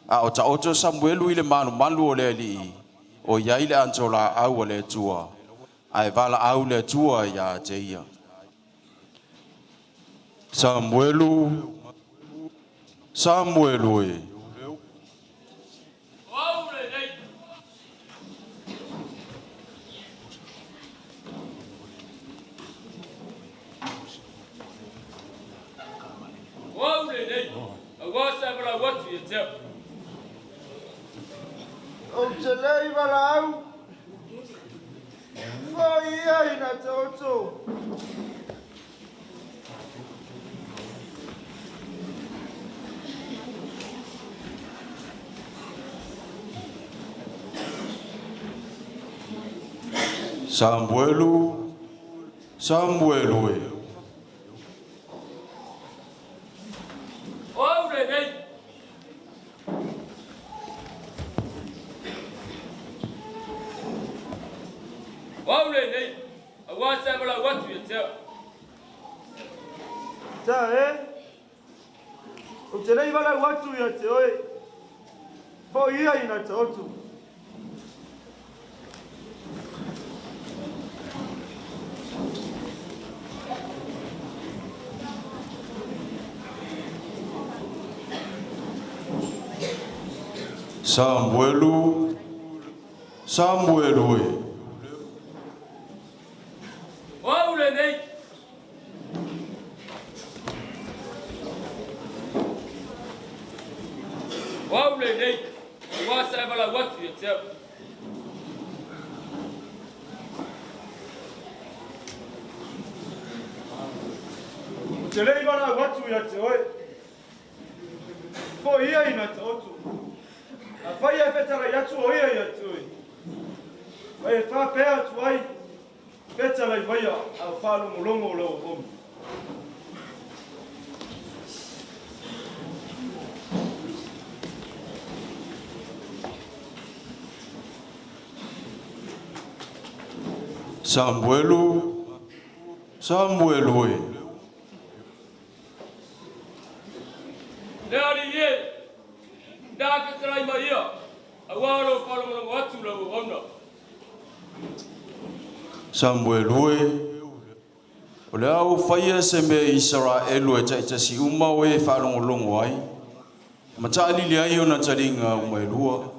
A o taoto Samuelu i le malumalu o le Alii, o i ai le anitolaau a le Atua, ae valaau le Atua ia te ia. Samuelu, Samuelu e. Ou te le i valaau, fo'i ia ina taoto. Samuelu, Samuelu e. Ta e, ou te le i valaau atu ia te oe, fo'i ia ina taoto. Samuelu, Samuelu e. Ou te le i valaau atu ia te oe, fo'i ia ina taoto. Afai e fetalai atu o ia ia te oe, ma e faapea atu ai, fetalai maia a o faalogologo lau auauna. Samuelu, Samuelu e. Samuelu e, o le a ou faia se mea i Isaraelu e taitasi uma o e faalogologo ai, ma taalili ai ona taliga uma e lua.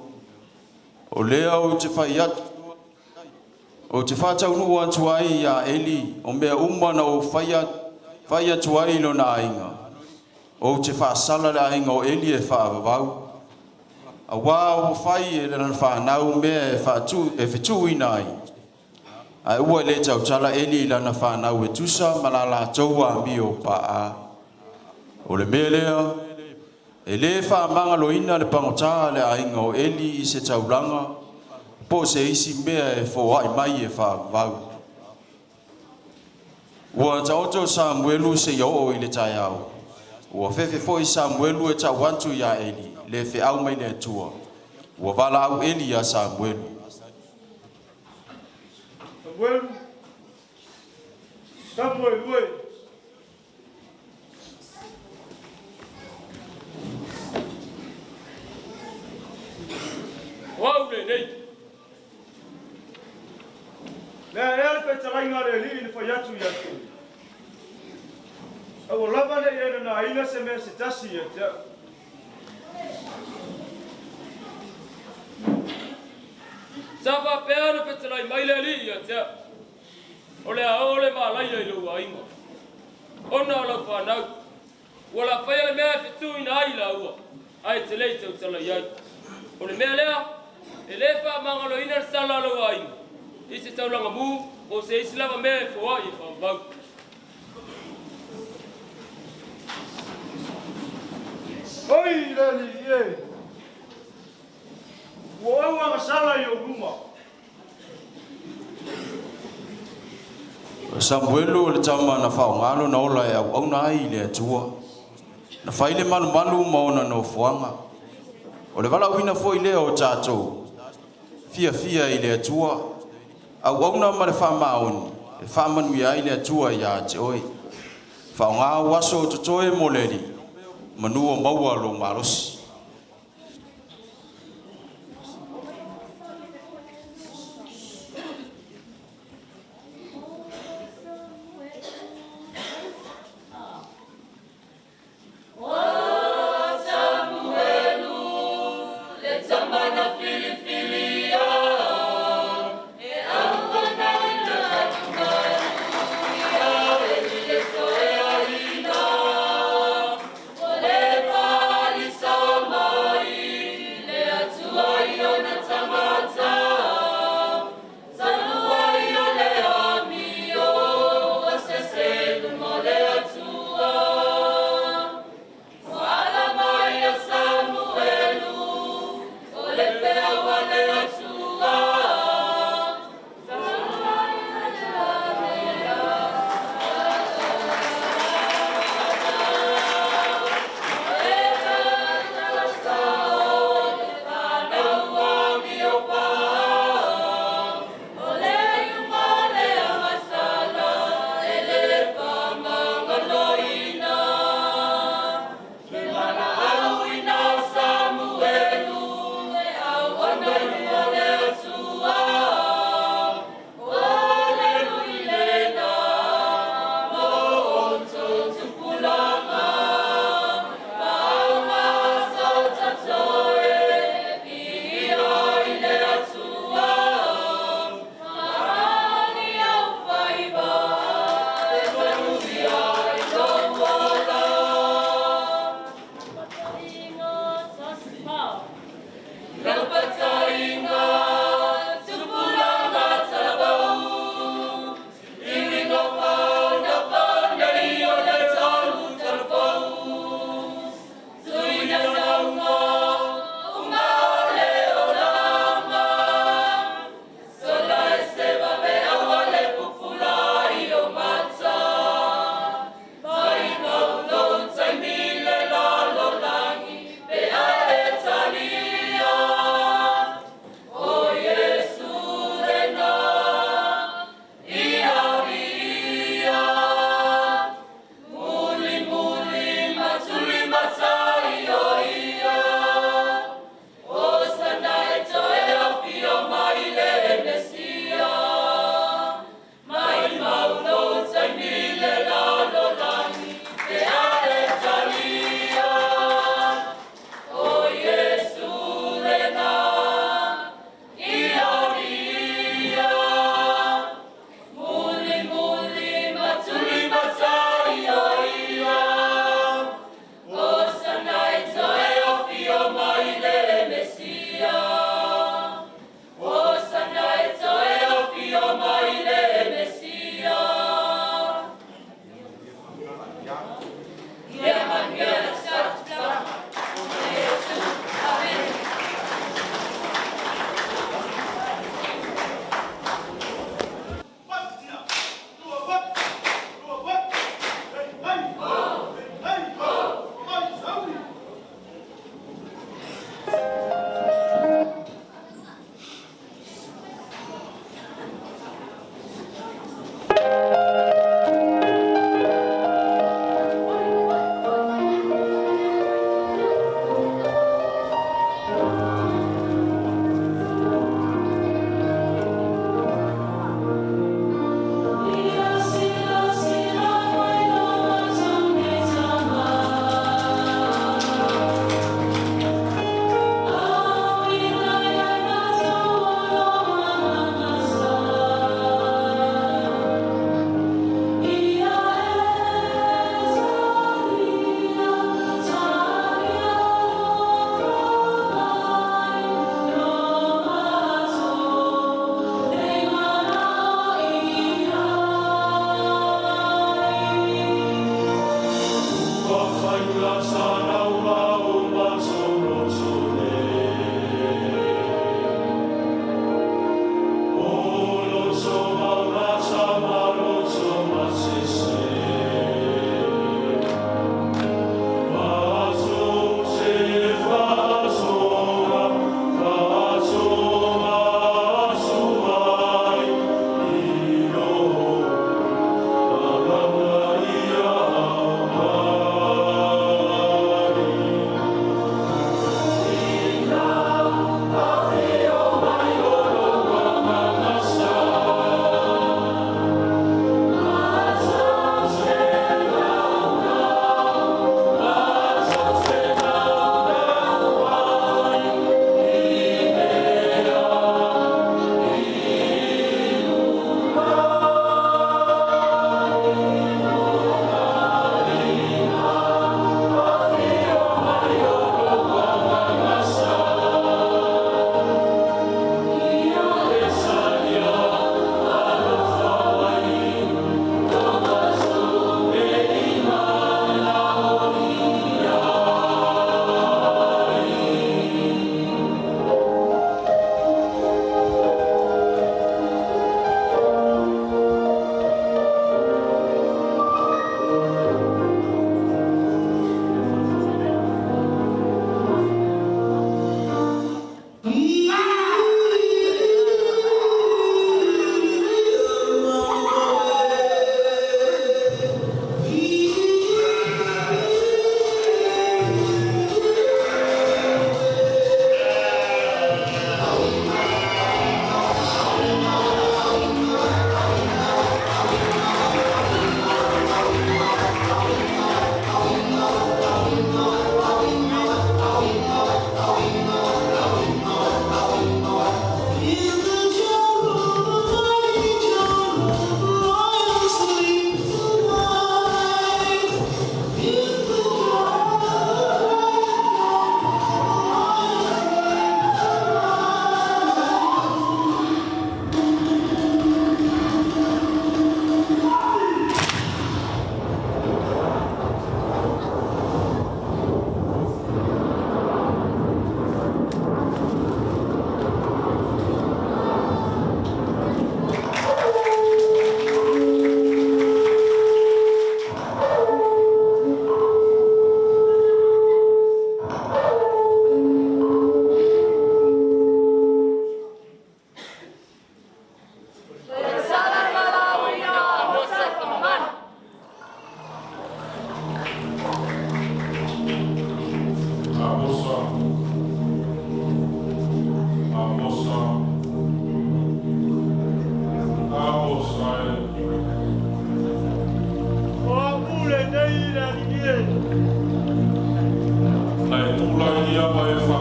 O lea ou te fai atu, ou te faataunuu atu ai iā Eli o mea uma na ou fai atu ai i lona aiga. Ou te faasala le aiga o Eli e faavavau. Auā ua fai e lana fanau mea e faatu e fetuuina ai. Ae ua le tautala Eli i lana fanau e tusa ma la latou amio pa'a. O le mea lea, e lē faamagaloina le pagotā a le aiga o Eli i se taulaga po o se isi mea e foa'i mai e faavavau. Ua taoto Samuelu seia oo i le taeao. Ua fefe fo'i Samuelu e ta'u atu iā Eli le feau mai le Atua. Ua valaau Eli iā Samuelu. Samuelu, Samuelu e. Le a ea le fetalaiga a le Alii na fai atu ia te oe? Aua lava ne i e nanaina se mea se tasi ia te au. Sa faapea ona fetalai mai le Alii ia te au, o le a oo le malaia i lou aiga, ona o lau fanau, ua lafaia le mea e fetuuina ai laua, ae e te le i tautala i ai. O le mea lea, e lē faamagaloina le sala a lou aiga i se taulaga mu po o se isi lava mea e foa'i e faavavau. Oi le Alii e, Ua ou agasala i ou luma. O Samuelu o le tama na faaaogā lona ola e auauna ai i le Atua. Na fai le malumalu ma ona nofoaga. O le valaauina foi lea o tatou, fiafia i le Atua, auauna ma le faamaoni, e faamanuia ai le Atua ia te oe. Faaaogā ou aso o totoe mo le Alii, manu o maua lou malosi. O Samuelu, le tama na filifilia, e auauna i le atugaluia e i le toeaina. O le falisau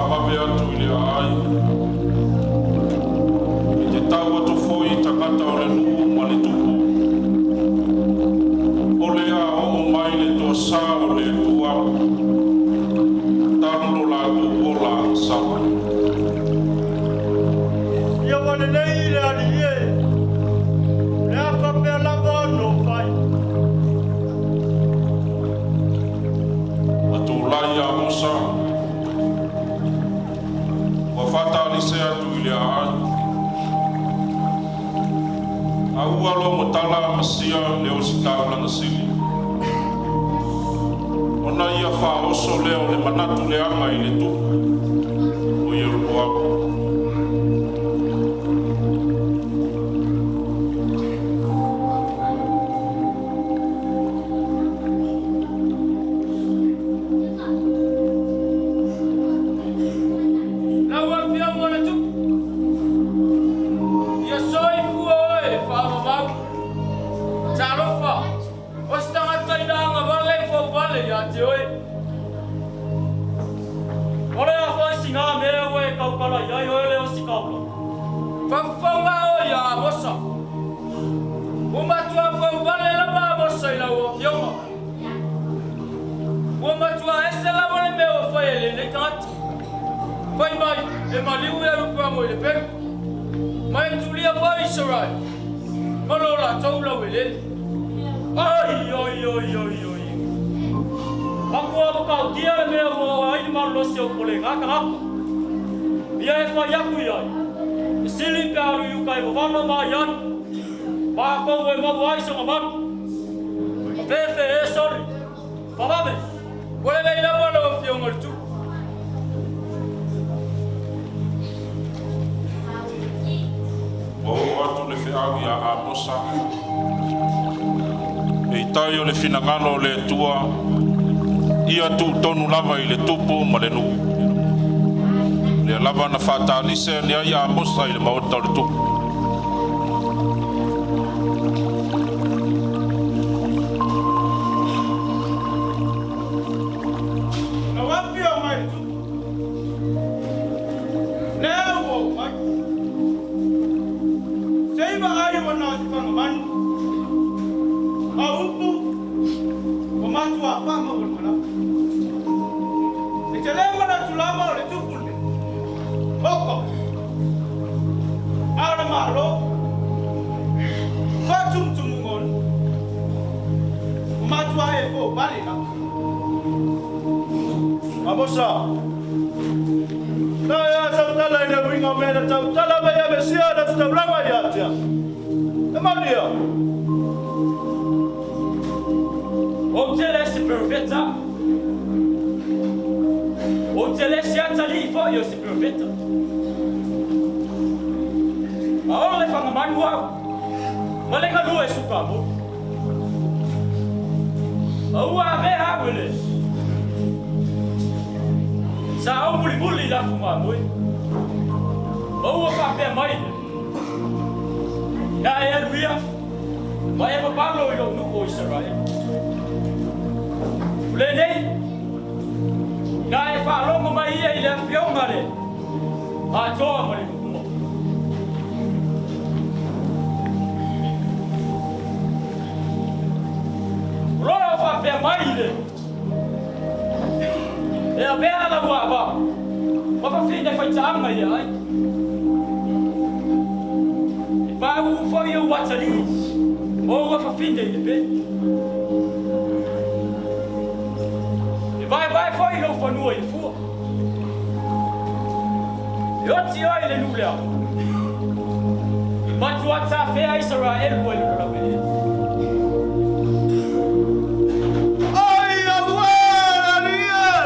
Faavave atu i le aai, e te tau atu foi i tagata o le nuu ma le tupu, o le a oo mai le toasā o le Atua, talu lo latou ola agasala. Ia ua lelei le Alii e, le a faapea lava ona ou fai. Na tulai Amosa, ua faatalise atu i le aai. A ua logotala Amasia le ositaulaga sili. Ona ia faaoso lea o le manatu leaga i le tupu o Ieropoamo. Lau afioga le tupu. Ia soifua oe faavavau. Talofa, o se tagata ina agavale fauvale ia te oe. O le a foi sigā mea ua e kaukala i ai oe le ositaula. Faufauga oe ia Amosa. Ua matua fauvale lava Amosa i lau afioga. Ua matua ese lava le mea ua fai e lenei tagata. Fai mai e maliu Ieropoamo i le pelu. Ma e tulia foi Isaraele. Ma lo latou lauelele. Ai, oi, oi, oi, oi. Makua makautia le mea ua ai le malolosi o polega tagata. Ia e fai aku i ai. E sili pe alu i uka e vavalo ma i ai. Mākou e maua ai soga malu. Ma fefe e soli. Favave. Ua lelei lava lau afioga le tupu. Ua oo atu le feau iā Amosa, peitai o le finagalo o le Atua, ia tuutonu lava i le tupu ma le nuu. Lea lava na faatalise ane ai Amosa i le maota o le tupu. Lau afioga i le tupu, lea ua ou mai. Se i vaai ua na o se fagamanu. A o upu, ua matuā faamaualugalafa. E te lē manatu lava o le tupu lenei. Oko, a o le Malo, faatumutumuga o nuu. Ua matuā e fouvale lava. Amosa, na e a tautala i le uiga o mea na tautala mai ai Mesia na te taulaga ia te au. E moni ia. Ou te le se perofeta. Ou te le se atalii foi o se perofeta. A o le fagamanu au, ma le galue sukamuli. A ua avea au e le sa aumulimuli i lafu mamoe. Ma ua faapea mai le, Ia e alu ia, ma e vavalo i lou nuu o Isaraelu. O lenei, ina e faalogo mai ia i le afioga a le Atoa ma le Nuu uma. O lona o faapea mai le, E avea lau ava, ma fafine faitaaga ia ai. E pauu foi ou atalii, ma ou afafine i le pelu. E vaevae foi lou fanua i le fua. E oti oe i le nuu leaga. E matua tafea Isaraelu ai lona laueleele. Ai auē le Alii e!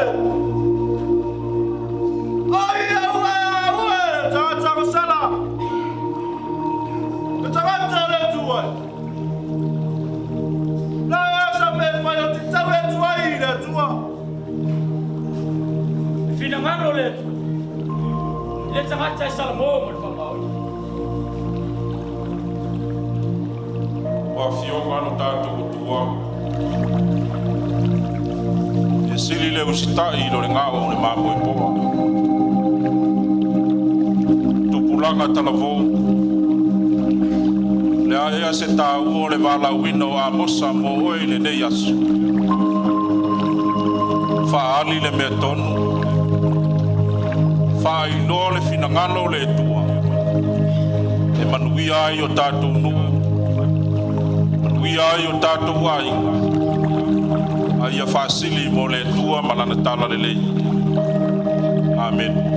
Ai auē, auē le tagata agasala! Le tagata o le Atua e! Na e a sau mea e fai ou te tau atu ai i le Atua? E finagalo le Atua i le tagata e salamo ma le faamaoni. Ua afioga lo tatou Atua, e sili le usitai i lo le gao o le mamoe poa. Tupulaga Talavou, le a ea se tāua o le valaauina o Amosa mo oe i lenei aso. Faaali le mea tonu, faailoa le finagalo o le Atua e manuia ai o tatou nuu, manuia ai o tatou aiga, a ia faasili mo le Atua ma Lana talalelei. Amene.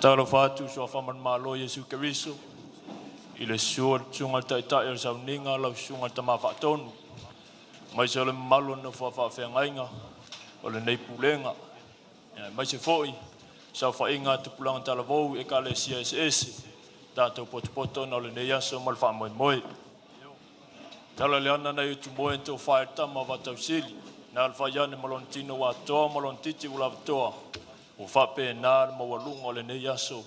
Faatalofa atu i Suafa ma le Malo o Iesu Keriso, i le susu o le Susuga i le Taitai o le Sauniga, lau Susuga i le Tama Faatonu, aemaise o le mamalu o le nofo a faafeagaiga o lenei Pulega, aemaise foi le saofaiga a tupulaga talavou i Ekalesia eseese tatou potopoto ona o lenei aso ma le faamoemoe. Tala le ana nai Utumoe na tofa ai le tama a Vaatausili, na alafai ane ma lona tino ua atoa ma lona titi ua lavatoa, ua faapena le maualuga o lenei aso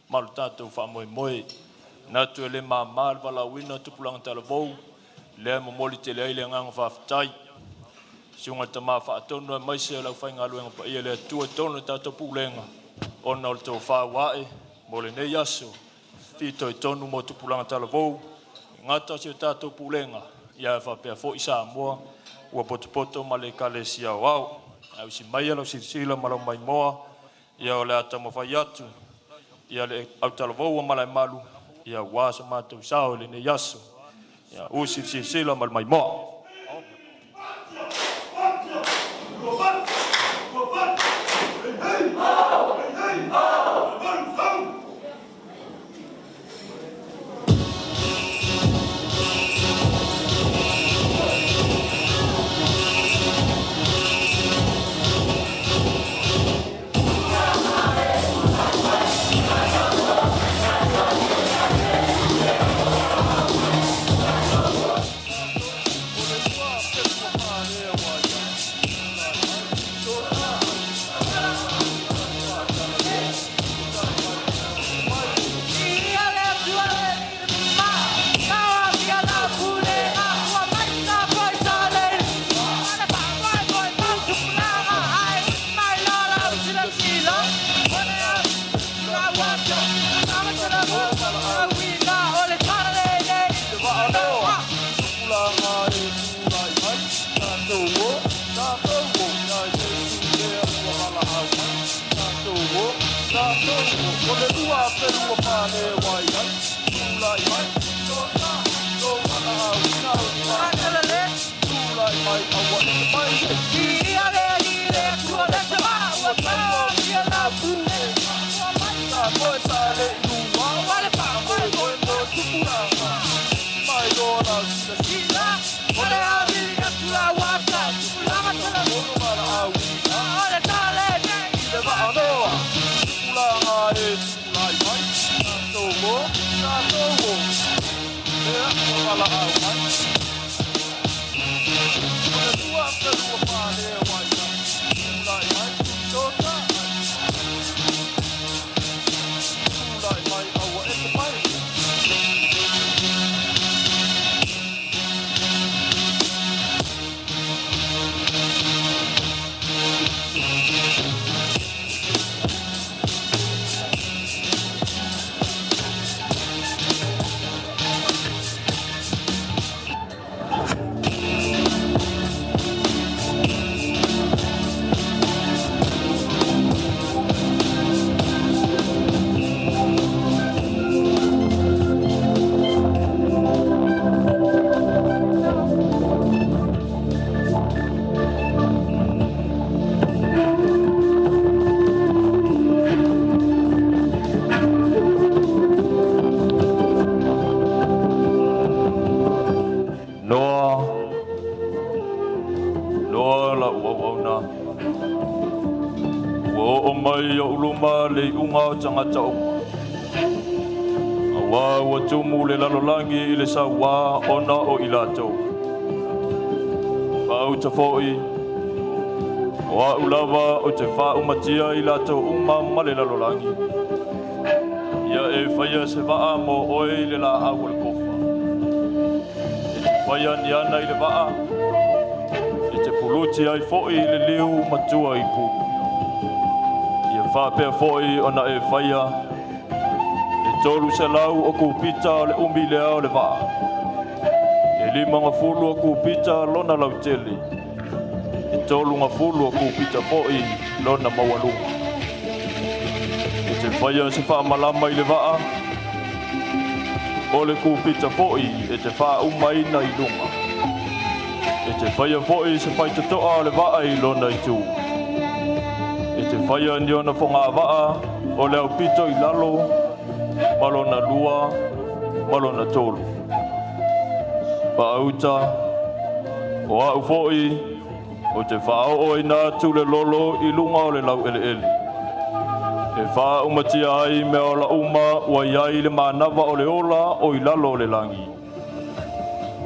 ma lo tatou faamoemoe. Manatu e le mama le valaauina o tupulaga talavou, lea e momoli tele ai le agaga faafetai. Susuga i le Tama Faatonu aemaise o le aufaigaluega paia a le Atua i totonu o le tatou Pulega ona o le tofa ua ae mo lenei aso, fitoitonu mo tupulaga talavou, e le gata o si o tatou Pulega, ae faapea foi Samoa ua potopoto ma le Ekalesia Aoao. Ausi mai lau silasila ma lau maimoa, ia o le a taumafai atu, ia le autalavou o Malaemalu, ia aua so matou sao i lenei aso. Ia usi le silasila ma le maimoa. Noa, Noa la'u auauna, ua oo mai i o'u luma le i'uga o tagata uma, auā ua tumu le lalolagi i le sauā ona o i latou. Faauta fo'i, o a'u lava ou te faaumatia i latou uma ma le lalolagi. Ia e faia se vaa mo oe i le laau o le kofa. E te faia niana i le vaa, e te puluti ai fo'i i le liu matua i pulu. Ia faapea fo'i ona e faia, e 300 o kupita o le umi lea o le vaa. E 50 o kupita lona lautele, e 30 o kupita fo'i lona maualuga. E te faia se faamalama i le vaa, o le kupita fo'i e te faaumaina i luga. E te faia fo'i se faitotoa o le vaa i lona itu. E te faia ni ona fogavaa o le aupito i lalo, ma lona lua, ma lona tolu. Faauta, o a'u fo'i, ou te faaooina atu le lolo i luga o le laueleele. E faaumatia ai mea ola uma ua i ai le manava o le ola o i lalo o le lagi.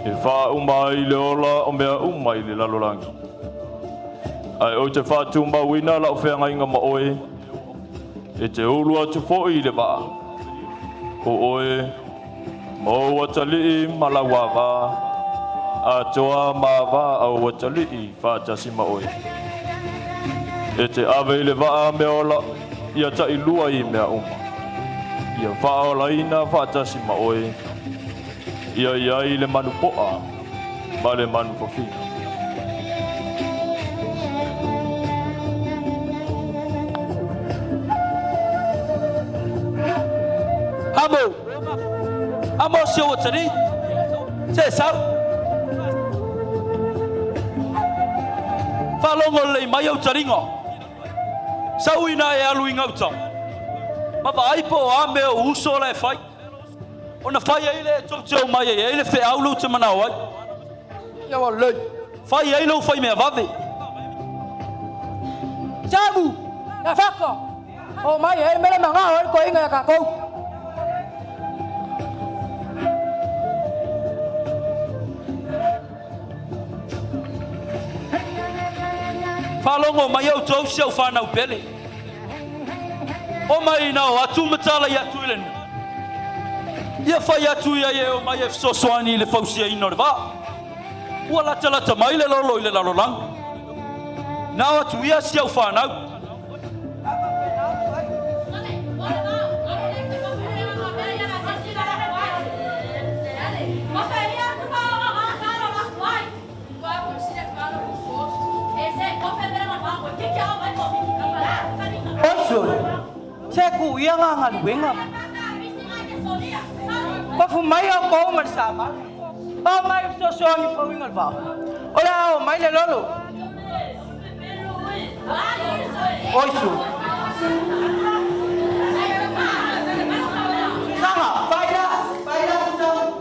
E faauma ai le ola o mea uma i le lalolagi. Ae ou te faatumauina la'u feagaiga ma oe, e te ulu atu fo'i i le vaa, o oe, ma ou atalii ma lau avā, atoa ma avā a ou atalii faatasi ma oe. E te ave i le vaa mea ola ia tailua i mea uma, ia faaolaina faatasi ma oe, ia i ai le manu po'a ma le manu fafine. Amo. Amo si o tani. Se sau. Whalongo lei mai au taringa. Sau ina e alu i ngauta. Ma vaai po o a mea o uso la e fai. Ona fai ai le tou te o mai ai ai le feau lou te manao ai. Ia wa lei. Fai ai lou fai mea vave. Samu, ia faka. O mai e mele manga o ko inga ka kou. Whalongo mai au tau si au whanau pele. O mai na o atu matala i atu i le nu. Ia whai atu ia e o mai e fesoasoani i le fausia ina o le vā. Ua lata lata mai le lolo i le lalolagi. Na o atu ia si au whanau. Oso, se ku ia ngā ngaluenga. Ko fu mai au kou ma le sama. O mai fesoasoani fauiga le vao. O le a o mai le lolo. Oisu. Susana, faila, faila Susana.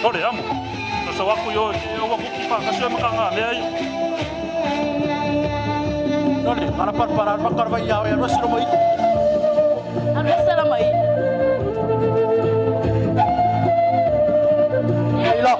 Tore amo. No sa waku yo e o waku ki pa kasu maka ngā mea i. Tore, ana par para makar vai iau e rosiro mai. Arusela mai. Ila.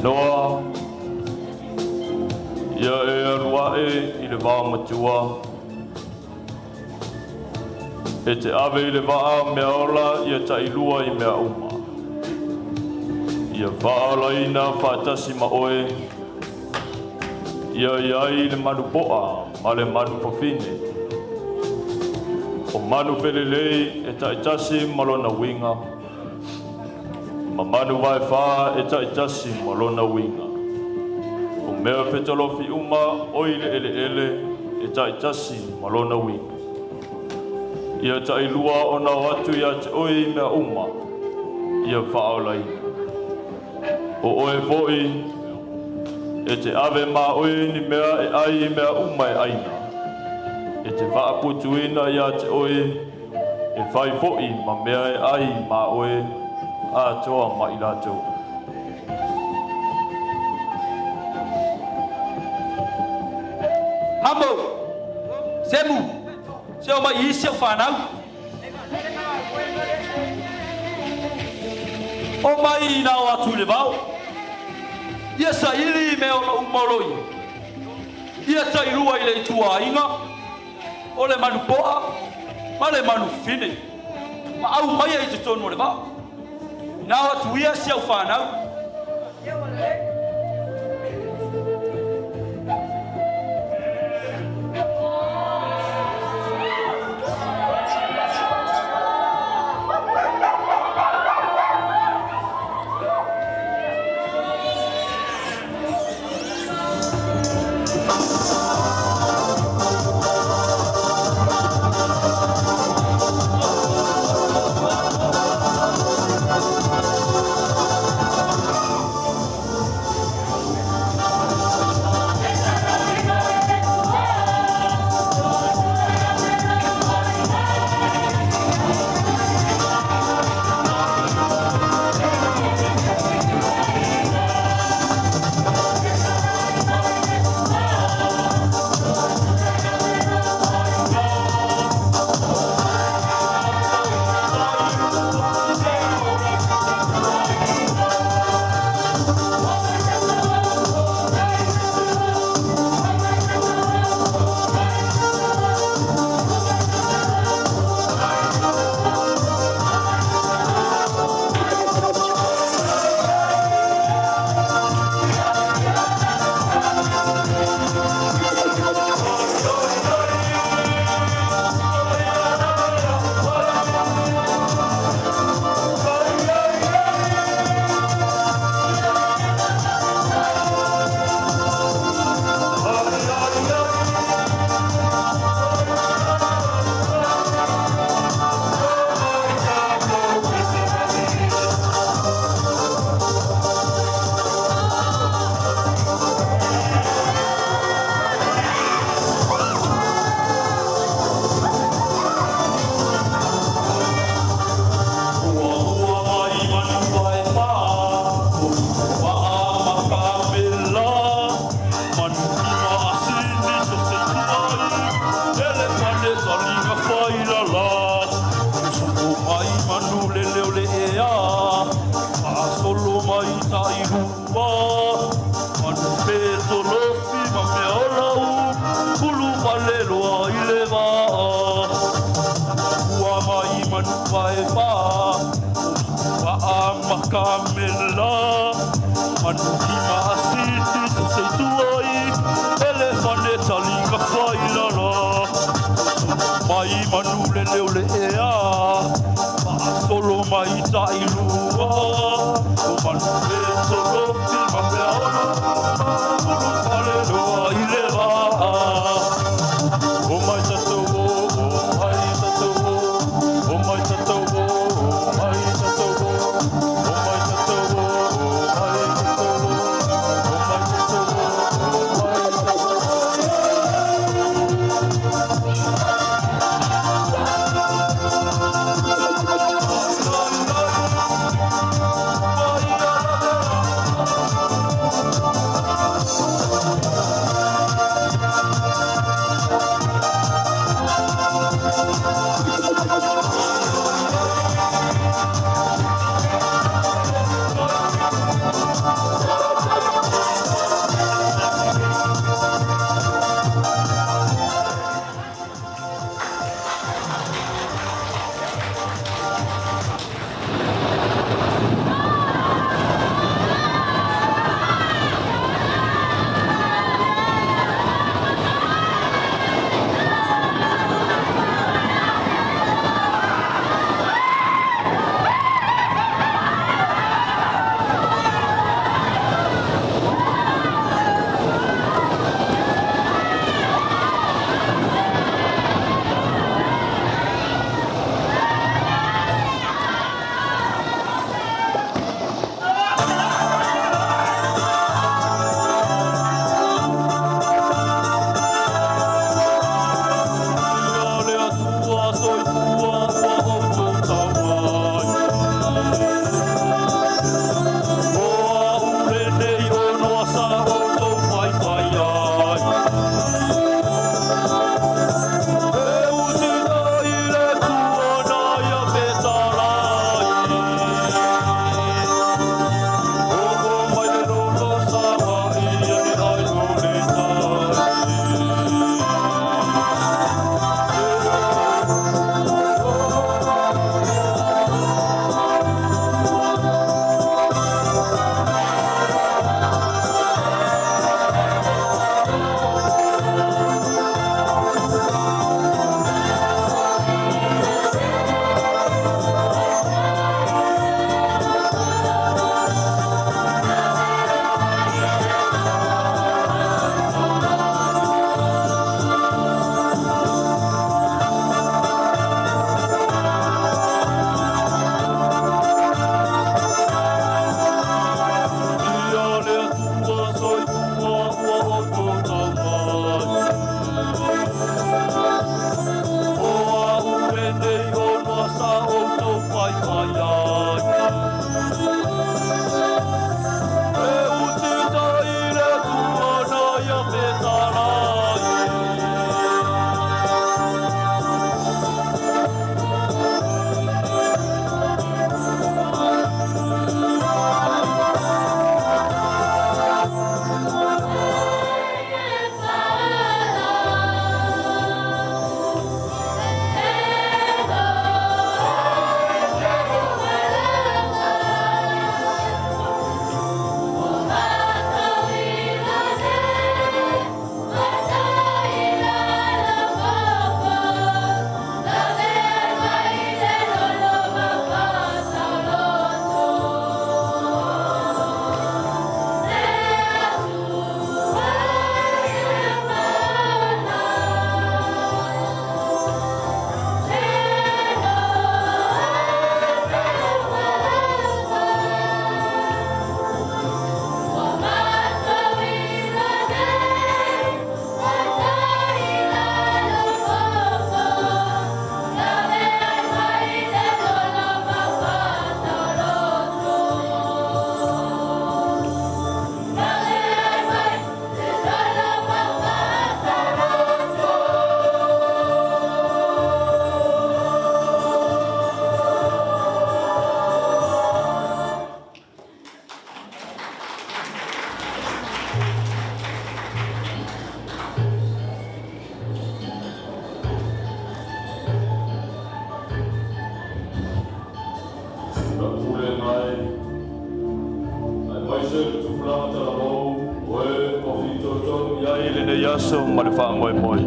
Noa, ia e alu ae i le vaomatua, e te ave i le vaa mea ola ia tailua i mea uma. Ia faaolaina faatasi ma oe, ia i ai le manu po'a ma le manu fafine. O manu felelei e taitasi ma lona uiga, ma manu vaefā e taitasi ma lona uiga. O mea fetolofi uma o i le eleele e taitasi ma lona uiga. Ia tailua ona o atu ia te oe i mea uma, ia faaolaina. O oe fo'i, e te ave ma oe ni mea e ai i mea uma e aina. E te faaputuina ia te oe, e fai fo'i ma mea e ai ma oe, atoa ma i latou. Hamo! Semu! Se o mai isi au whanau. O mai i nao atu le vao. Ia sa ili me ona umalo ia. Ia tailua i le itua inga. O le manu poa, ma le manu fine. Ma au mai i te tonu o le vao. Nao atu ia si au whanau. ai, aemaise le tupulaga talavou o e ua fitoitonu i ai lenei aso ma le faamoemoe.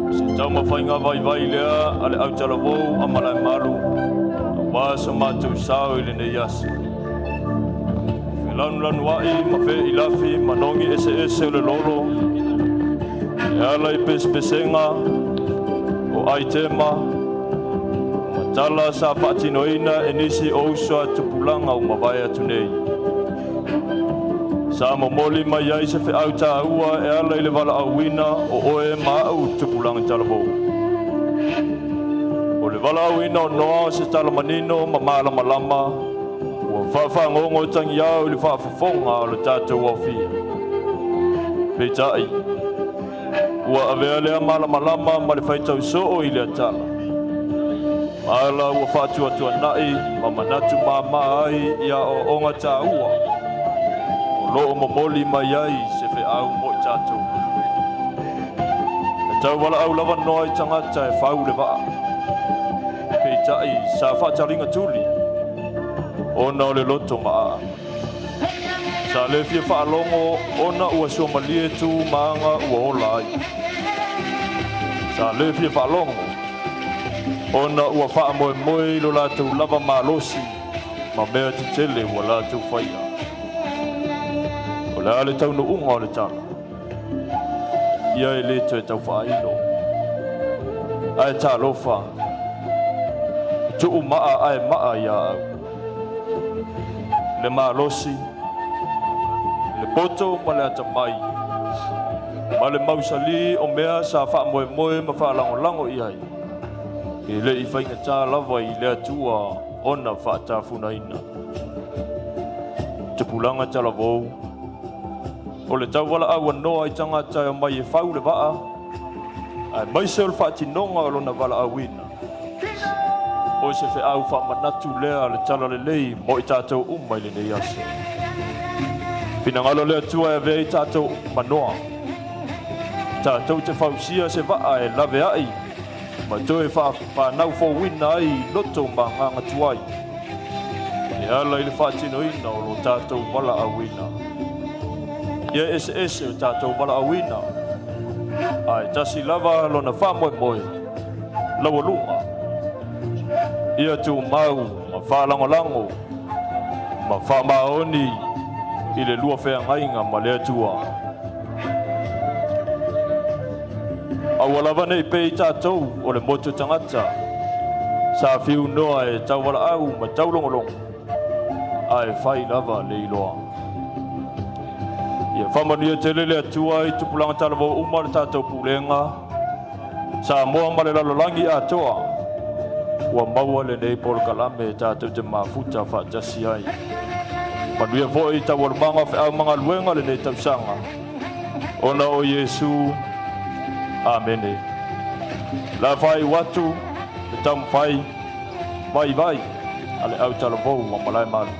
O se taumafaiga vaivai lea a le au talavou a Malaemalu aua so matou sao i lenei aso. Felanulanuai ma feilafi ma nogi eseese o le lolo e ala i pesepesega o aitema ma tala sa faatinoina e nisi o uso a tupulaga ua mavae atu nei. Sa momoli mai ai se feau taua e ala i le valaauina o oe ma au tupulaga talavou. O le valaauina o Noa o se tala manino ma malamalama ua faafagogo tagiao i le faafofoga o le tatou aofia. Peitai, ua avea lea malamalama ma le faitau soo i lea tala. Ma ala ua faatuatuanai ma manatu māmā ai i aoaoga taua o loo momoli mai ai se feau mo i tatou. E tauvalaau lava Noa i tagata e fau le vaa. Peitai sa faataliga tuli ona o le loto maa. Sa le fia faalogo ona ua suamalie tu ma aga ua ola ai. Sa le fia faalogo ona ua faamoemoe i lo latou lava malosi ma mea tetele ua latou faia. O le a le taunuuga o le tala? Ia e le toe tau faailo. Ae talofa, tuu maa ae maa ia au. Le malosi, le poto ma le atamai, ma le mausali o mea sa faamoemoe ma faalagolago i ai, e le i faigata lava i le Atua ona faatafunaina. Tupulaga talavou, o le tauvalaau a Noa i tagata e omai e fau le vaa, aemaise o le faatinoga o lona valaauina. O se feau faamanatu lea a le Talalelei mo i tatou uma i lenei aso. Finagalo le Atua e avea i tatou ma Noa. Tatou te fausia se vaa e laveai ma toe whanau fouina ai i loto ma agaga tuai. E ala i le faatinoina o lo tatou valaauina. Ia eseese o tatou valaauina, ae tasi lava lona faamoemoe, laualuga. Ia tumau ma faalagolago ma faamaoni i le lua feagaiga ma le Atua. Aua lava nei pei tatou o le motu tagata sa fiu noa e tauvalaau ma taulogologo, ae fai lava le iloa. Ia faamanuia tele le Atua i tupulaga talavou uma o le tatou pulega, Samoa ma le lalolagi atoa, ua maua lenei polokalame tatou te mafuta faatasi ai. Manuia foi i taualumaga o feau ma galuega lenei tausaga. Ona o Iesu. Amene. La faaiu atu le taumafai vaivai a le au talavou ma Malaemalu.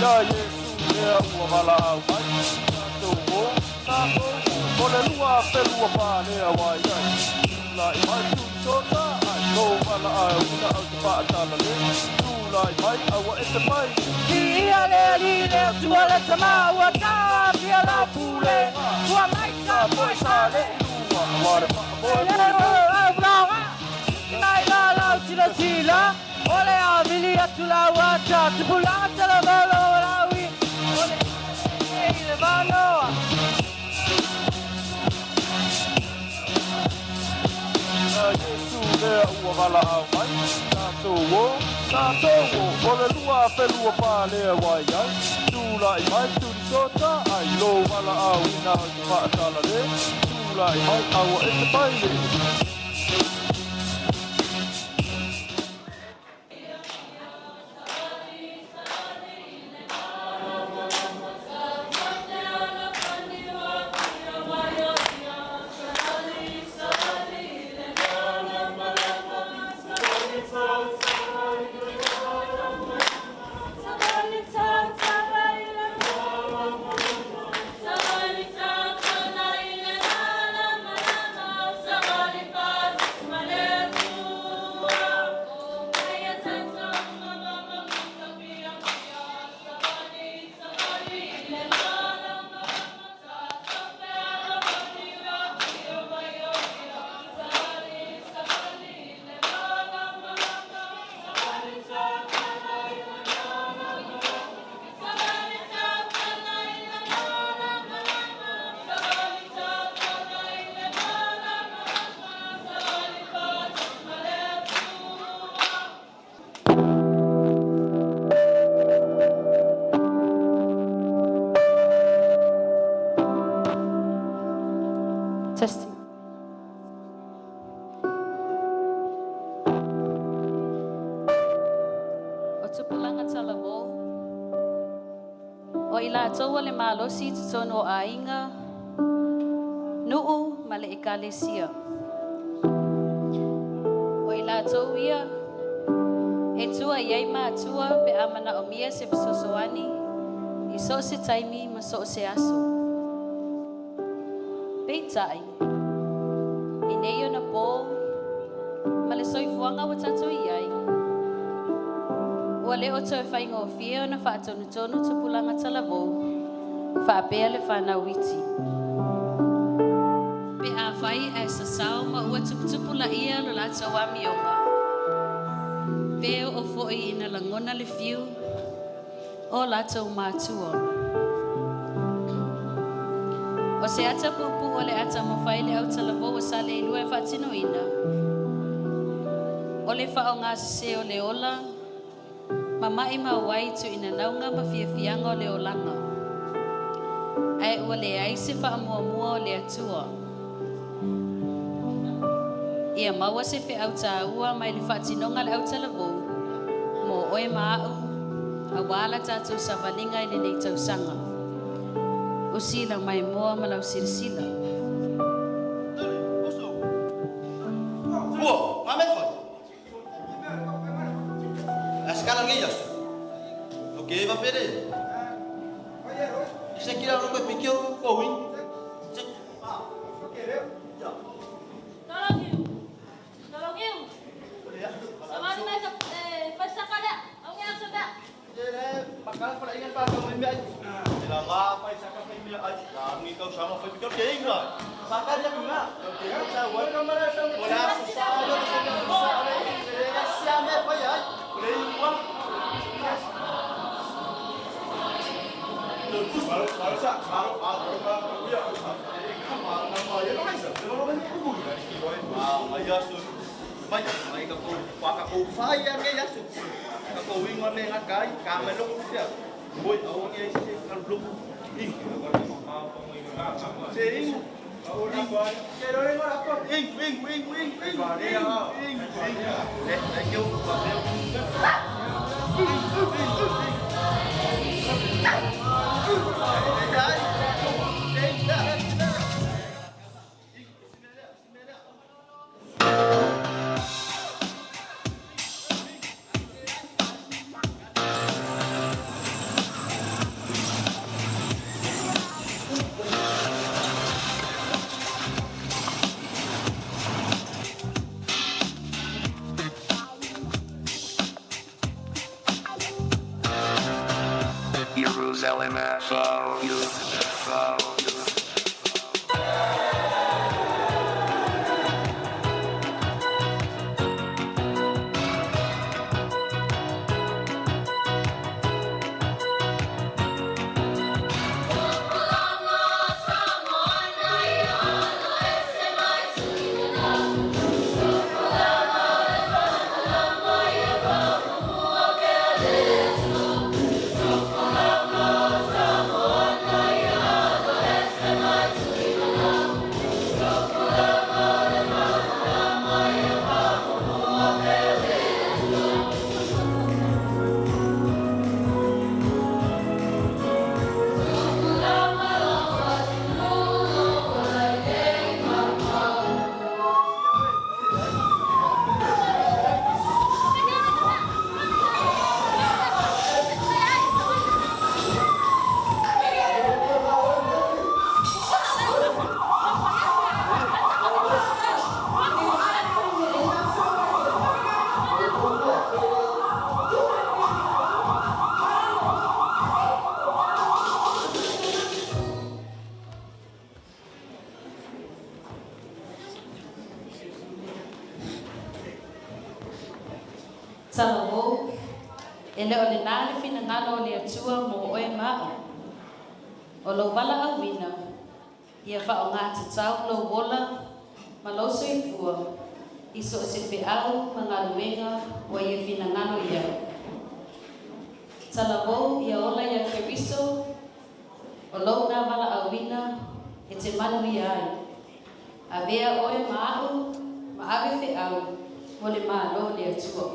Ia Iesu lea ua valaau mai, tatou o, tatou o, o le 2024 lea ua i ai. Tulai mai tulisota ai, lou valaauina au te faatalale, tulai mai aua e te mai. Viia le Alii le Atua le Tama ua tafia lau pulega, ua mai sa Samoa sa le i luma, aua le faamoemoe. Mai la lau silasila, o le a vili atu lau ata, tupulaga talavalo o laui, o le i le vanoa. Ia Iesu lea ua valaau mai, tatou o, tatou o, o le 2024 lea ua i ai. Tulai mai tulisota ai, lou valaauina au te faatalale, tulai mai aua e te paile. Testing. O tupulaga talavou, o i latou ua le malosi i totonu o aiga, nuu ma le ekalesia. O i latou ia e tua i ai matua pe a manaomia se fesoasoani i so o se taimi ma so o se aso. Peitai, i nei ona po ma le soifuaga ua tatou i ai, ua le o toe faigofie ona faatonutonu tupulaga talavou faapea le fanau iti. Pe afai ae sasao ma ua tuputupulaia lo latou amioga, pe oo foi ina lagona le fiu o latou matua. O se ata puupuu o le a taumafai le autalavou o Saleilua e faatinoina, o le faaaoga sese o le ola, ma maimau ai tuuinanauga ma fiafiaga o le olaga. Ae ua leai se faamuamua o le Atua. Ia maua se feau taua mai le faatinoga a le autalavou, mo oe ma au, auā la tatou savaliga i lenei tausaga. Usi lau maimoa ma lau silasila. Ua, ma me fai. Askala ngi yasu. Okay, va pere. Se kira lo me pikio ko win. Se Tolong Samani mai ka fai saka lea. Au ngia sa bea. Bakal fala ingat pa kau mai. La ma fai saka fai mi ai. La ngi kau sama fai pikio ke inga. Bakal ya kunga. Ke sa wa Wala sa lo sa sa le sia me fai ai. Le wa. Baru baru sa baru baru baru ya. Ah, ya su. Mai mai ka ko pa ka ko fai ya me ya su. Ka ko wing me nga kai ka me lo sia. Boi au ngi se ka lo. Ing. Se ing. Ing ing ing ing ing. Ing ing. Eh, eh keu pa meu. Ing ing ing. Jerusalem F O U F O U. Talavou, e le o lenā le finagalo o le Atua mo oe ma au. O lou valaauina, ia faaaoga tatau lou ola ma lou soifua i so o se feau ma galuega ua ia finagalo i ai. Talavou ia ola ia Keriso, o lou nā valaauina e te manuia ai. Avea oe ma a'u ma ave fe'au mo le Mālō o le Atua.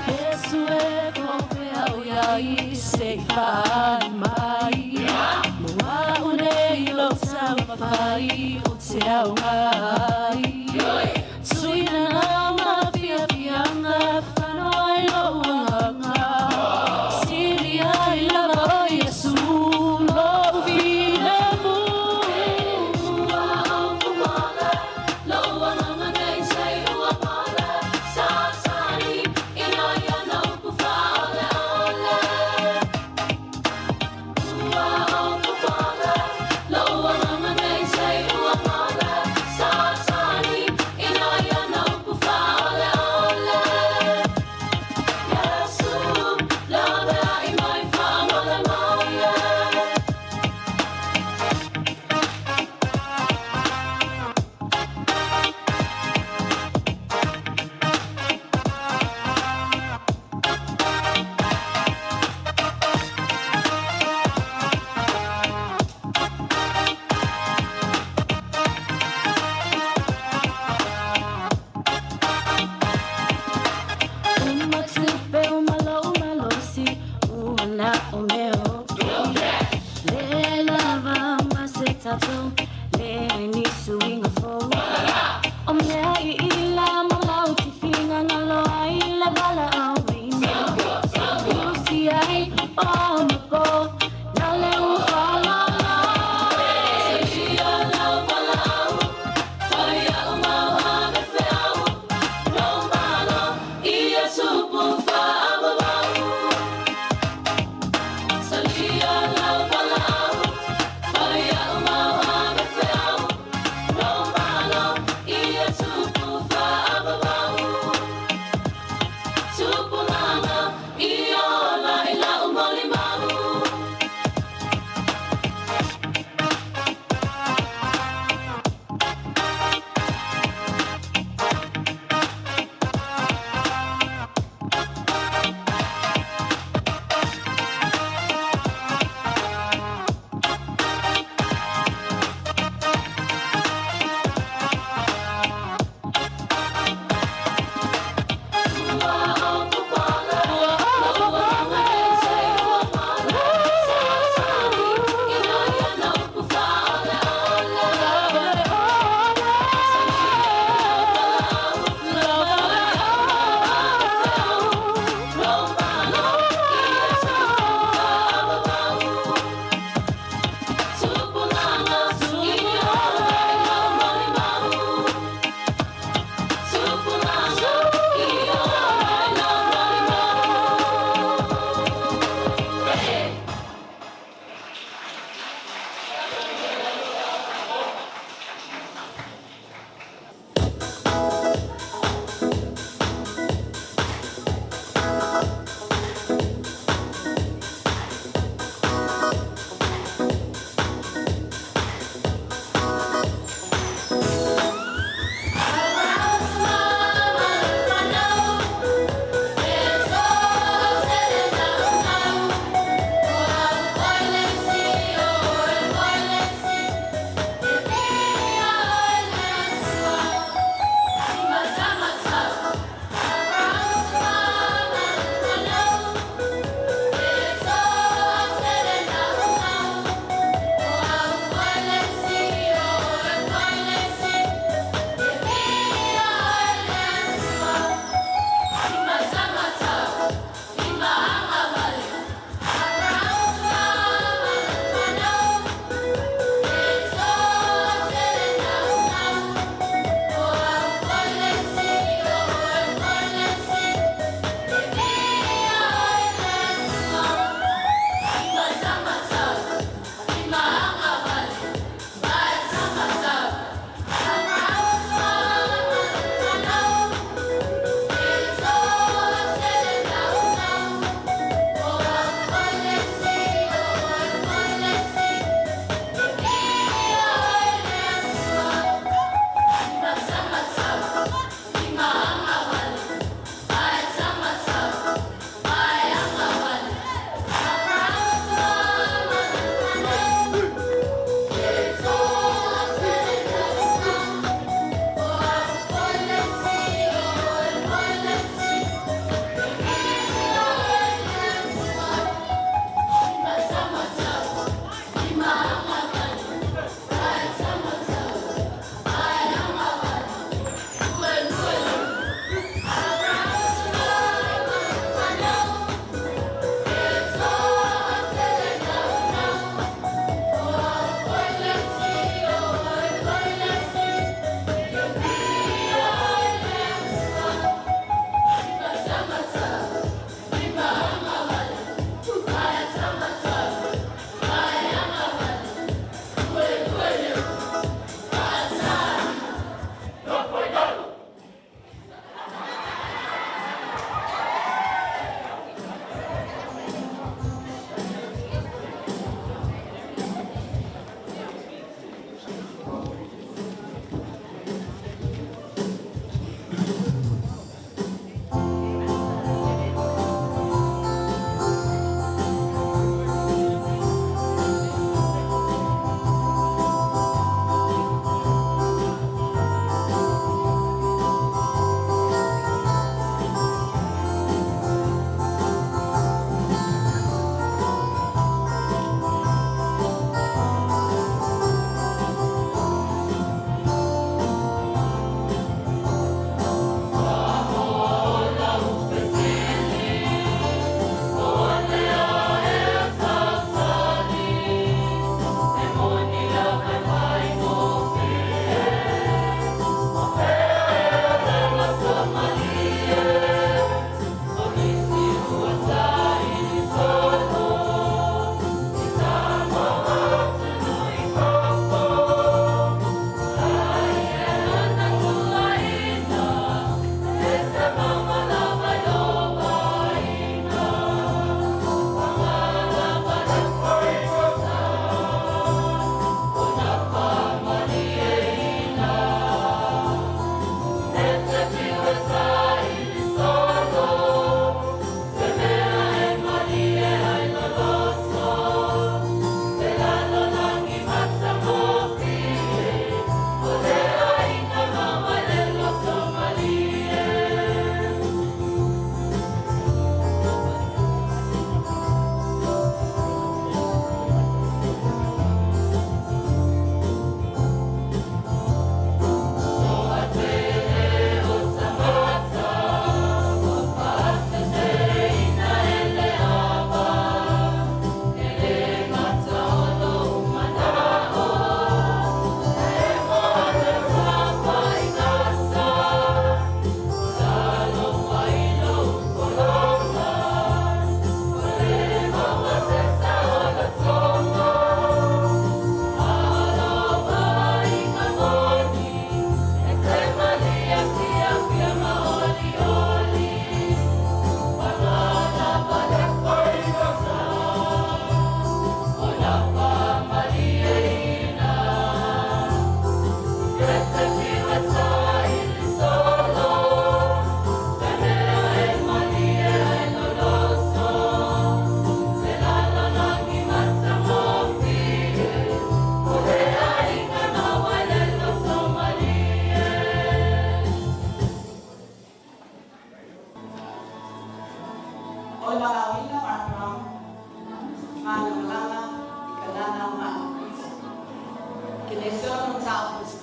Iesu e ko feau iai se i faali mai. Mo a'u nei lou taumafai ou te aoga ai. Tuuina ma fiafiaga fano ai lou agaga. Sili ai lava o Iesu lou filemu. Ua ou popole, lou agaga nei se ua pale. Sasali ina ia na upu faaoleole. Ua ou popole, lou agaga nei se ua pale. Sasali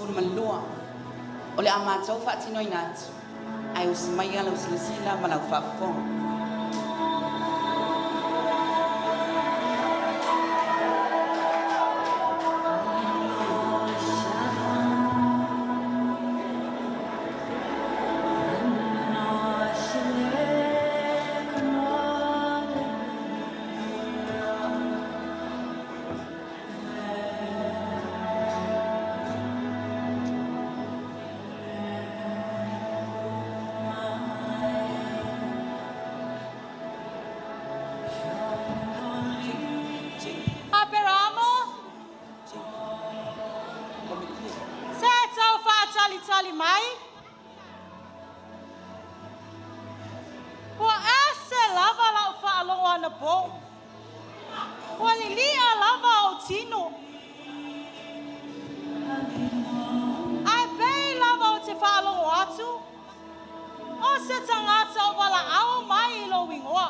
2012. O le a matou faatinoina atu, ae usi maia lau silasila ma lau faafofoga. Aperamo, se tau faatalitali mai, ua ese lava lau faalogo anapo. Ua lilia lava ou tino. Ae pei lava ou te faalogo atu, o se tagata o valaau mai i lou igoa.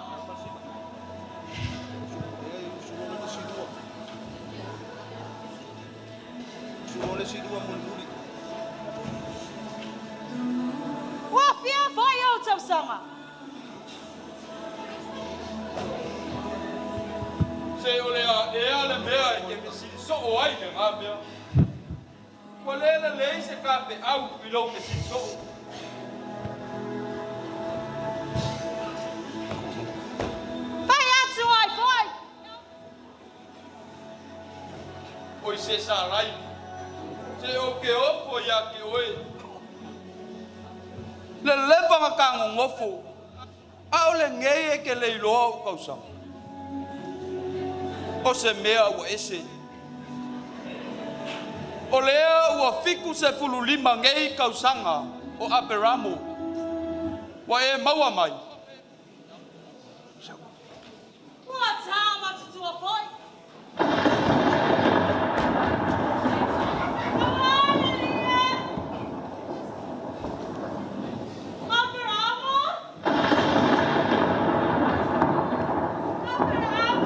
Ua fia foi ou tausaga? Se o le a ea le mea e te fesili soo ai lena mea. Ua le lelei se ta feau i lou fesili soo. Fai atu ai foi. Oi se Sarai, se ou te ofo ia te oe. Le leva na kagogofo, a o lenei e te le iloa ou tausaga. O se mea ua ese. O lea ua 75 nei tausaga o Aperamo ua e maua mai. Ua ta matutua foi.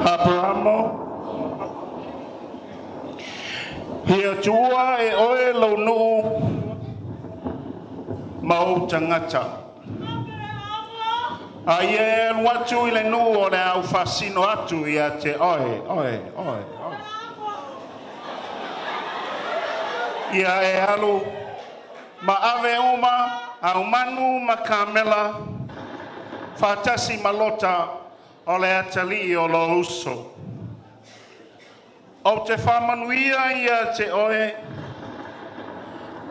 Aperamo, ia tuua e oe lou nuu ma ou tagata. A ia e alu atu i le nuu o le a ou faasino atu ia te oe, oe, oe, oe. Ia e alu ma ave uma au manu ma kamela faatasi ma Lota o le atalii o lou uso. Ou te faamanuia ia te oe,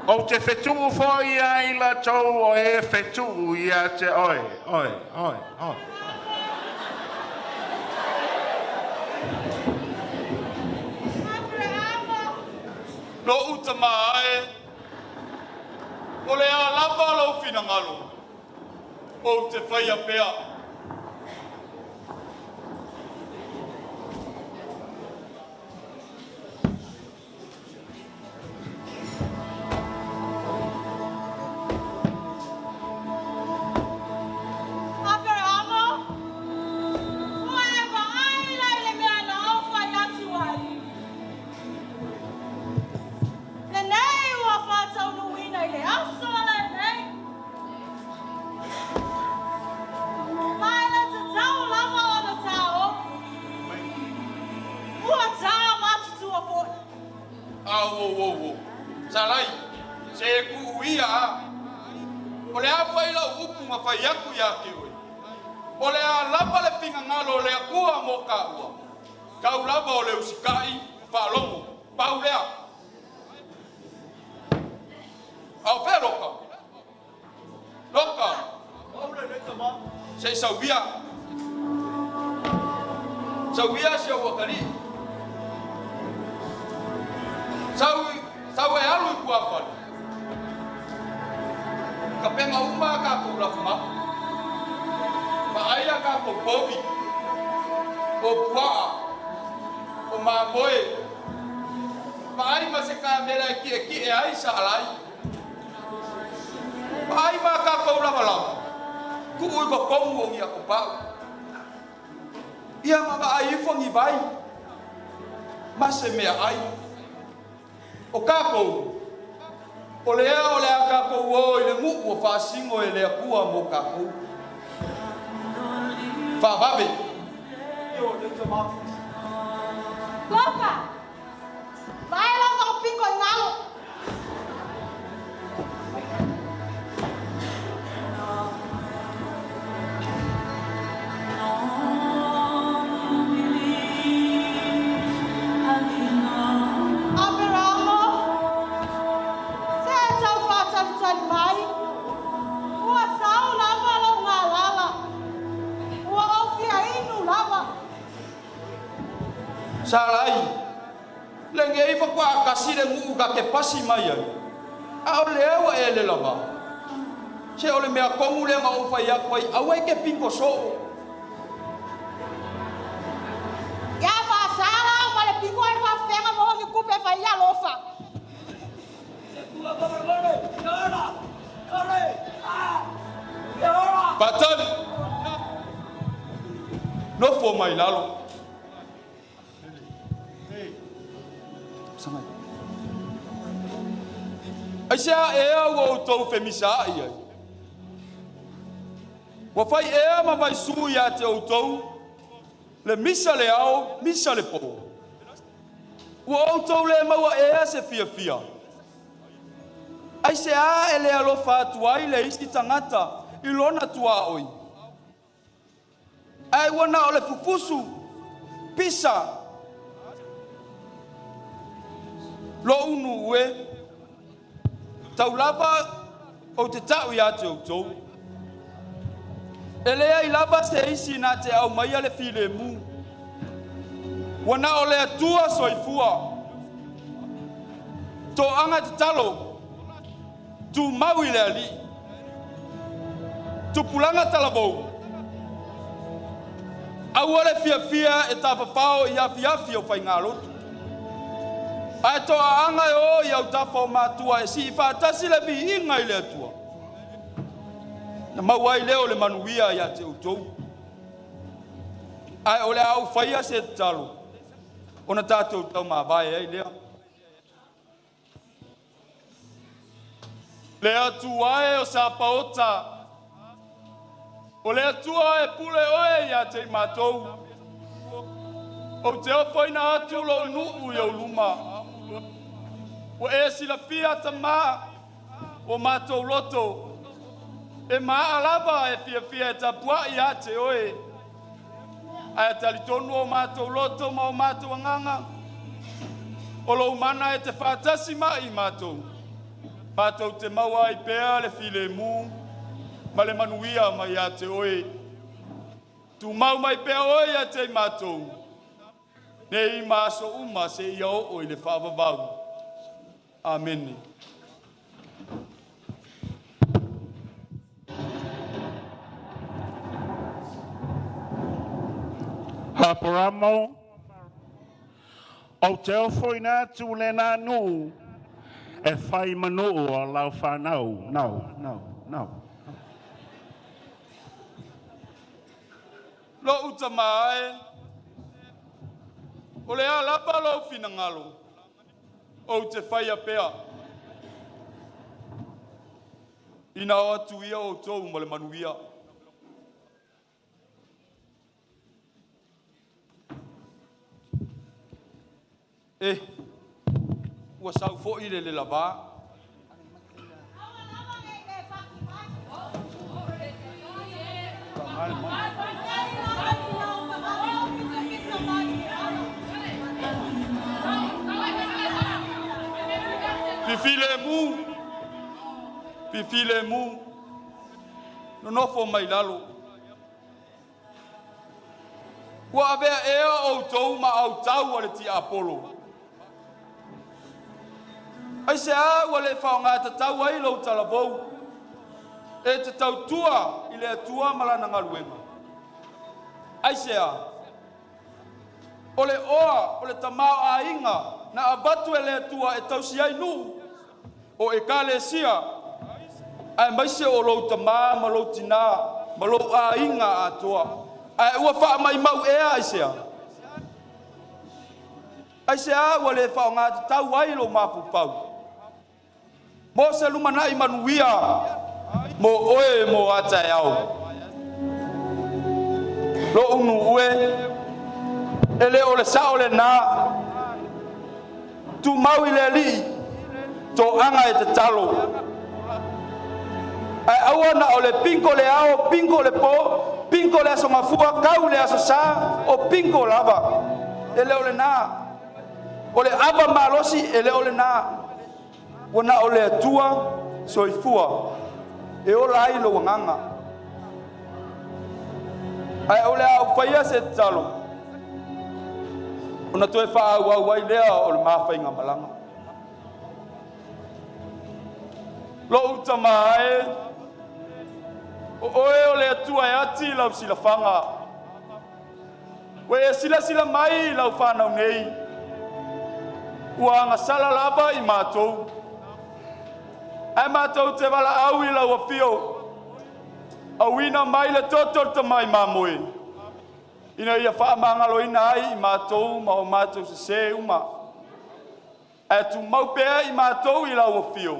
ou te fetuu foi ia i latou o e fetuu ia te oe, oe, oe, oe. Lou tama e, o le a lava lou finagalo, ou te faia pea. Aperamo, ua e vaai la i le mea na ou fai atu ai. Lenei ua faataunuuina i le aso lenei. Ma e le tatau lava ona taofi. Ua ta matutua foi. Auauauau. Sarai, se kuu ia a. O le a foi lau upu na fai atu ia te oe. O le a lava le finagalo o le Atua mo taua. Tau lava o le usitai, faalogo, pau lea. A o fea Loka? Loka! Se i sauia. Sauia si ou atalii. Sau, sau e alu i tuafale. Tapena uma a tatou lafumanu. Vaai a tatou povi, o puaa, o mamoe. Vaai ma se kamela e kiekie ai sa alai. Vaai ma a tatou lavalava. Tuu i totonu o ni atopau. Ia ma vaai ifo ni vai ma se meaai. O tatou, O lea o le a kākou o i le nu'u ua faasino e le Atua mo kākou. Faavave. Lofa! Vai lau whakapiko i ngalo! Aperamo, se e tau whātalitali mai, ua sau lava lou galala, ua ou fia inu lava. Salai, lenei faatoa tasi le nuu ta te pasi mai ai, a o lea ua e le lava. Se o le mea tonu lea na ou fai atu ai, aua e te pito soo. Ia faasala au ma le piko e faafega maua ni tupe e fai ai alofa. Faatali, nofo mai lalo. Aisea ea ua outou femisaai ai? Ua fai ea ma vaisū ia te outou le misa le ao, misa le po? Ua outou le maua ea se fiafia? Aisea e le alofa atu ai le isi tagata i lona tuaoi? Ae ua na o le fufusu, pisa, lo'u nuu e, tau lava ou te ta'u iā te outou. E leai lava se isi na te aumaia le filemu. Ua na o le Atua soifua. Toaga tatalo, tumau i le Alii. Tupulaga talavou, aua le fiafia e tafafao i afiafi o faigalotu. Ae toaaga e o i autafa o matua e sii faatasi le viiga i le Atua. Na maua ai lea o le manuia ia te outou. Ae o le a ou faia se tatalo, ona tatou taumavae ai lea. Le Atua e o Sapaota, o le Atua e pule oe ia te i matou. Ou te ofoina atu lo'u nuu i ou luma. Ua e silafia tamā o matou loto, e maa lava e fiafia e tapua'i ia te oe. Ae talitonu o matou loto ma o matou agaga, o lou mana e te faatasi mai matou. Matou te maua ai pea le filemu ma le manuia mai ia te oe. Tumau mai pea oe ia te i matou, nei ma aso uma seia oo i le faavavau. Amene. Aperamo, ou te ofoina atu lenā nuu e fai ma nuu o lau whanau. No, no, no. Lo'u tamā e, o le a lava lou finagalo, ou te faia pea. Ina o atu ia outou ma le manuia. E, ua sau foi le lavā. Fifilemu, fifilemu, nonofo mai lalo. Ua avea ea outou ma autau a le tiapolo. Aisea ua le faaaogatatau ai lou talavou e te tautua i le Atua ma lana galuega? Aisea? O le oa o le tamaoaiga na avatu e le Atua e tausi ai nuu o ekalesia, aemaise o lou tamā ma lou tinā ma lou aiga atoa. Ae ua faamaumau ea aisea? Aisea ua le faaaogatatau ai lou mafaufau? Mo se lumanai manuia mo oe mo a taeao. Lo'u nuu e, e lē o le sa'o lenā. Tumau i le Alii to'aga e tatalo, ae aua na o le bingo le ao, bingo le pō, bingo le Aso Gafua, kau le Aso Sā, o bingo lava. E le o lenā. O le ava malosi e le o lenā. Ua na o le Atua soifua e ola ai lou agaga. Ae o le a ou faia se tatalo ona toe faaauau ai lea o le mafaigamalaga. Lou tamā e, o oe o le Atua e ati lau silafaga. Ua e silasila mai i lau fanau nei, ua agasala lava i matou. Ae matou te valaau i lau afio, auina mai le toto o le tamai mamoe, ina ia faamagaloina ai i matou ma o matou sesē uma. Ae tumau pea i matou i lau afio,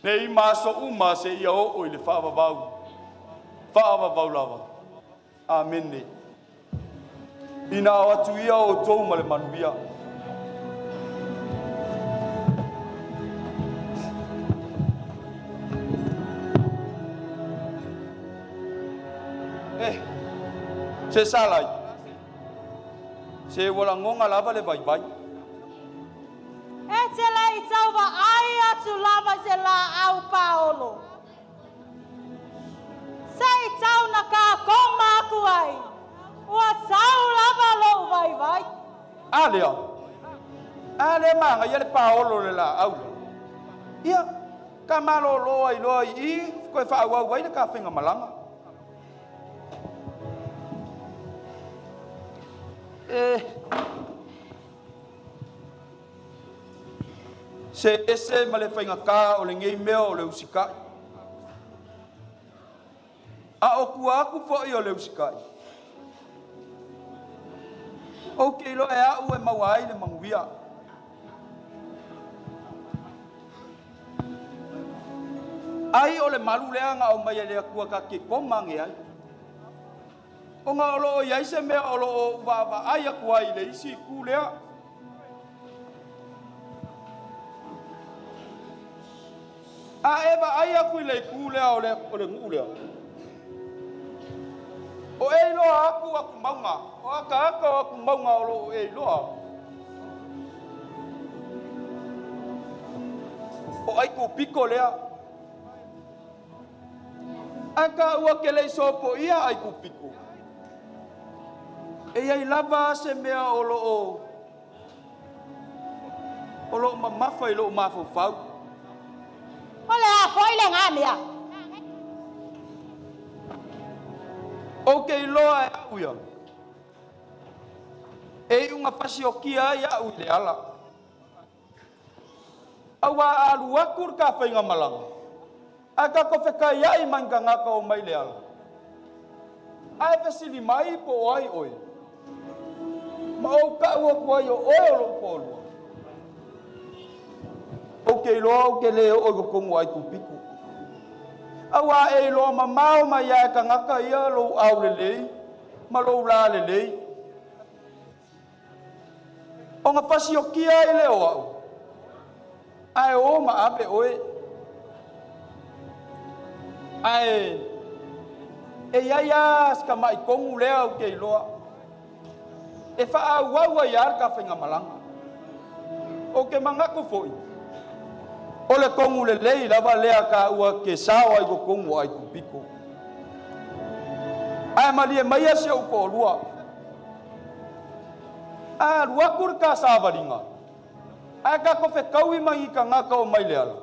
nei ma aso uma seia oo i le faavavau, faavavau lava. Amene. Ina o atu ia outou ma le manuia. Eh, se salai, se ua lagoga lava le vaivai. E te le i tau vaai atu lava i se laau paolo. Se i tau na ka koma aku ai, ua sau lava lou vaivai. A lea, a lea magaia le paolo o le laau lea. Ia, ka malōlō ai loa i i koe faaauau ai le ka faigamalaga. E se ese ma le faigata o lenei mea o le usikai. A o tua atu foi o le usikai, ou te iloa e a'u e maua ai le manuia. Ai o le malu lea na aumai e le Atua ta te koma ane ai. Ona o loo i ai se mea o loo ou vaavaai atu ai i le isi itu lea. A e vaai atu i le itu lea o le, o le nuu lea, o e iloa atu aku mauga, o ataata o aku mauga o loo e iloa. O ai pito lea. Ae taua ke le i sopoia ai kupiko. E iai lava se mea o loo mamafa i lou mafaufau. O le a foi lenā mea? Ou te iloa e a'u ia. E iuga fasiokia ai a'u i le ala. Auā a alu atu le ta faigamalaga, ae ka tofekaia'i ma ni tagata o mai le ala, ae fesili mai po o ai oe, ma ou ta'u atu ai o oe o lo'u toalua, ou te iloa ou te lē oo i totonu o Aikupito. Auā e iloa mamao mai lava e tagata ia lou aulelei ma lou lalelei. Ona fasiokia ai lea o a'u, ae o ma ave oe. Ae e iai lava si tama'i kogu lea ou te iloa e faaauau ai lava le ta faigamalaga. Ou te manatu foi, o le kogu lelei lava lea taua ke sao ai totonu o Aikupito. Ae malie maia si ou toalua. A alu atu le ta savaliga, ae ka tofekaui ma ni tagata o mai le ala,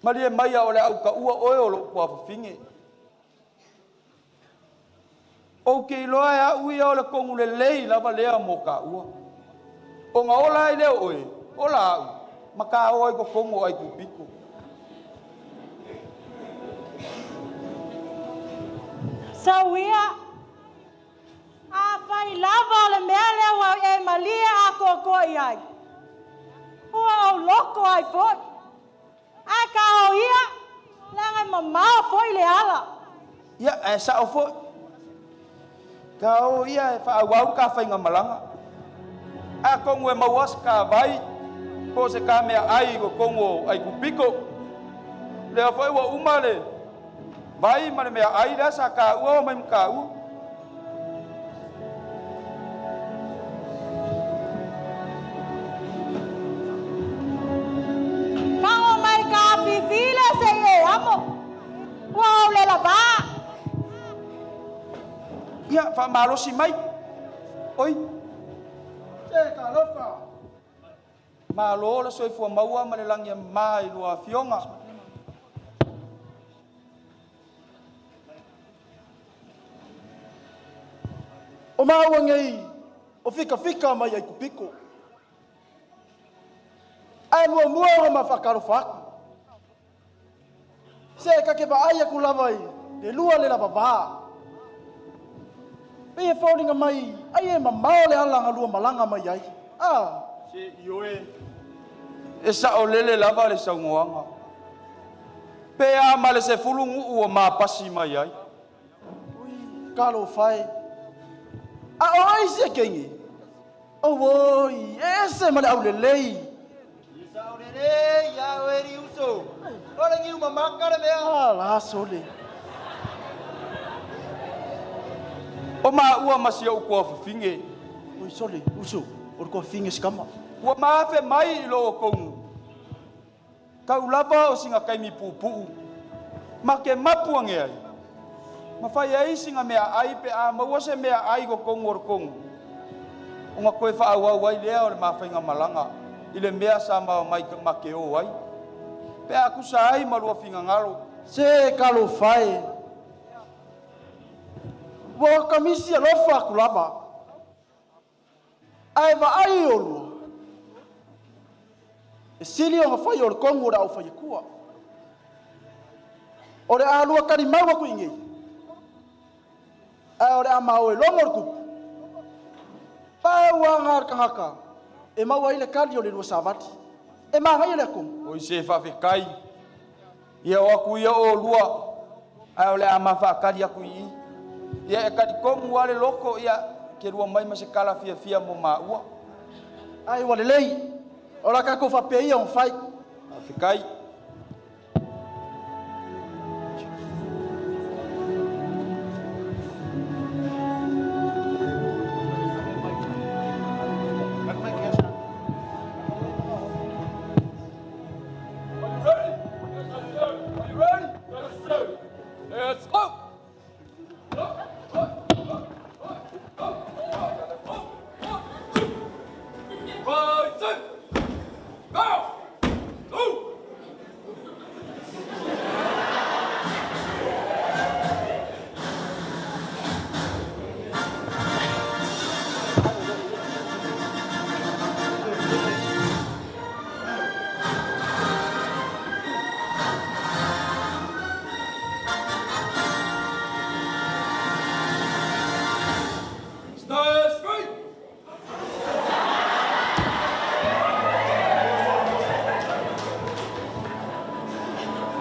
malie maia o le a ou taua oe o lou tuafafine. Ou te iloa e a'u ia o le kogu lelei lava lea mo taua. Ona ola ai lea o oe, ola a'u, ma ka o ai totonu o Aikupito. Sau ia, Afai lava o le mea lea ua e malie atoatoa i ai, ua ou loko ai foi. le ala. Ia, ae sa'o fo'i. Ka o ia e fa'aauau le ka faigamalaga. Atonu e maua se kavai po o se kamea'ai i totonu o Aikupito. Lea fo'i ua uma le vai ma le mea'ai lea sa tāua o mai ma tāua. Fago mai ka afifi lea se'i e amo. Ua ou le lavā. Ia, fa'amalosi mai. Oi. Se talofa. Malo le soifua maua ma le lagi e mamā i lua afioga. O maua nei o fikafika mai Aikupito. Ae muamua ona mafaatalofa atu. Se ka ke vaai aku lava i le lua le lavavā. Pei e foliga mai ai e mamao le ala na lua malaga mai ai. Ah. Se ioe. E sa'olele lava le saunoaga. Pe a ma le 10 nu'u ua mapasi mai ai. Talofa e. A o ai se keini? Auoi, e ese ma le aulelei. Saolelei ia oe li uso. O le niu mamaka le mea. Ah, la sole. O maua ma si o'u tuafafine. Oi sole, uso, o le tuafafine se kama. Ua maafe mai i lo outou nu'u. Tau lava o sina taimi puupuu. Ma ke mapu age ai. Ma fai ai sina meaai pe a maua se meaai i totonu o le tou nu'u. Ona toe fa'aauau ai lea o le mafaigamalaga i le mea sa ma omai ma ke o ai. Pe a tusa ai ma lua finagalo. Se talofa e. Ua kamisi alofa aku lava. Ae vaai olua. E sili ona fai o le tonu o le aufaiatua. O le a lua talimau aku i inei. Ae o le a maoe logo le tupu. Pau lava na o le tagata e maua ai le kali o le lua savali. E manaia le atonu. Oi se fa'afetai. Ia o atu ia olua, ae o le a mafaakali aku i i. Ia e talitonu lava le loto ia ke lua mai ma se kala fiafia mo maua. Ai ua lelei. O la tatou faapea ia ona fai. Fa'afetai. Are you ready? Yes, sir. Let's go. Right, two. Go. Two. Stand straight.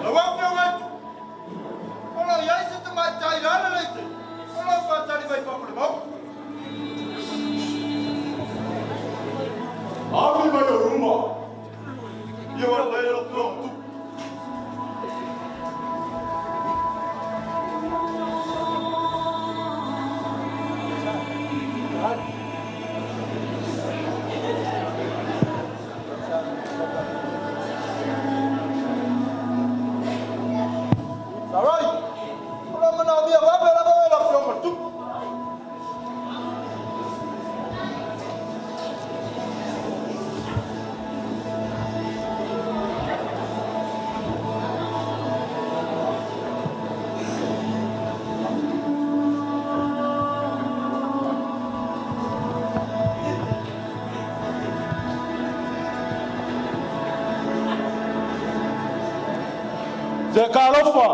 Lau afioga e Tupu, o lo o i ai se tamaitai lalelei tele o lo o faatali mai fafo i le maota. Ave mai o luma. Ia ua lelei lau afioga Tupu. Sarai, o lo o manaomia vave lava oe e lau afioga i le Tupu. Se talofa.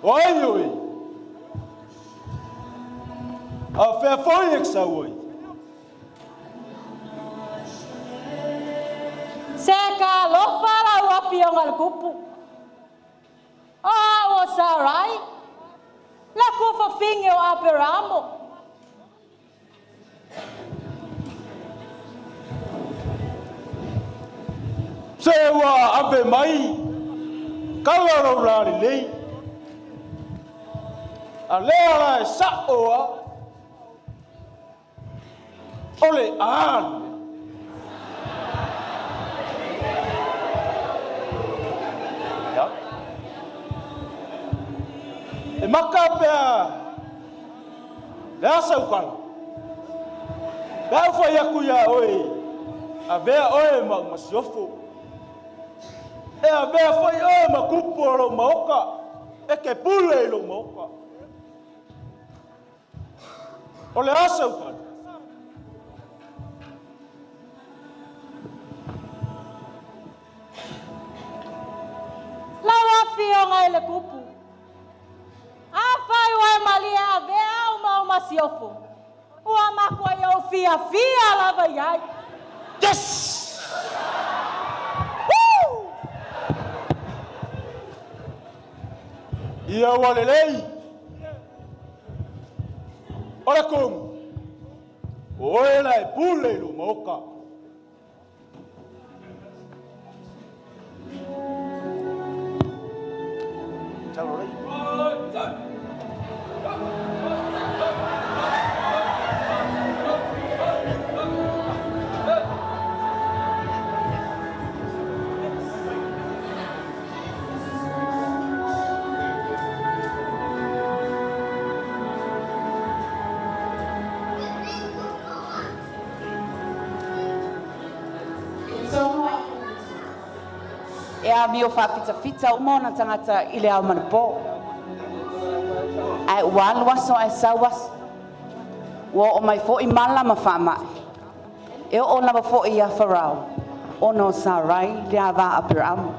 O ai oe? A fea foi e ke sau ai? Se talofa lau afioga i le Tupu. O a'u o Sarai, le tuafafine o Aperamo. Se ua ave mai kala lou lalelei. A lea la e sa'o a o le a le mea? Ia. E maka pea le a sau tala. Pe a ou fai atu iā oe, avea oe ma ou masiofo. E avea foi oe ma tupu o lou maota, e te pule i lou maota. O le a sau tali? Lau Afioga i le Tupu, afai ua e malie e avea au ma ou masiofo, ua matuai ou fiafia lava i ai. Yes! Woo! Ia ua lelei. O le tonu, o oe la e pule i lou maota. E amio faafitafita uma ona tagata i le ao ma le po. Ae ua alu aso ae sau aso. Ua oo mai foi mala ma faamai. E oo lava foi ia Farao, ona o Sarai le ava a Aperamo.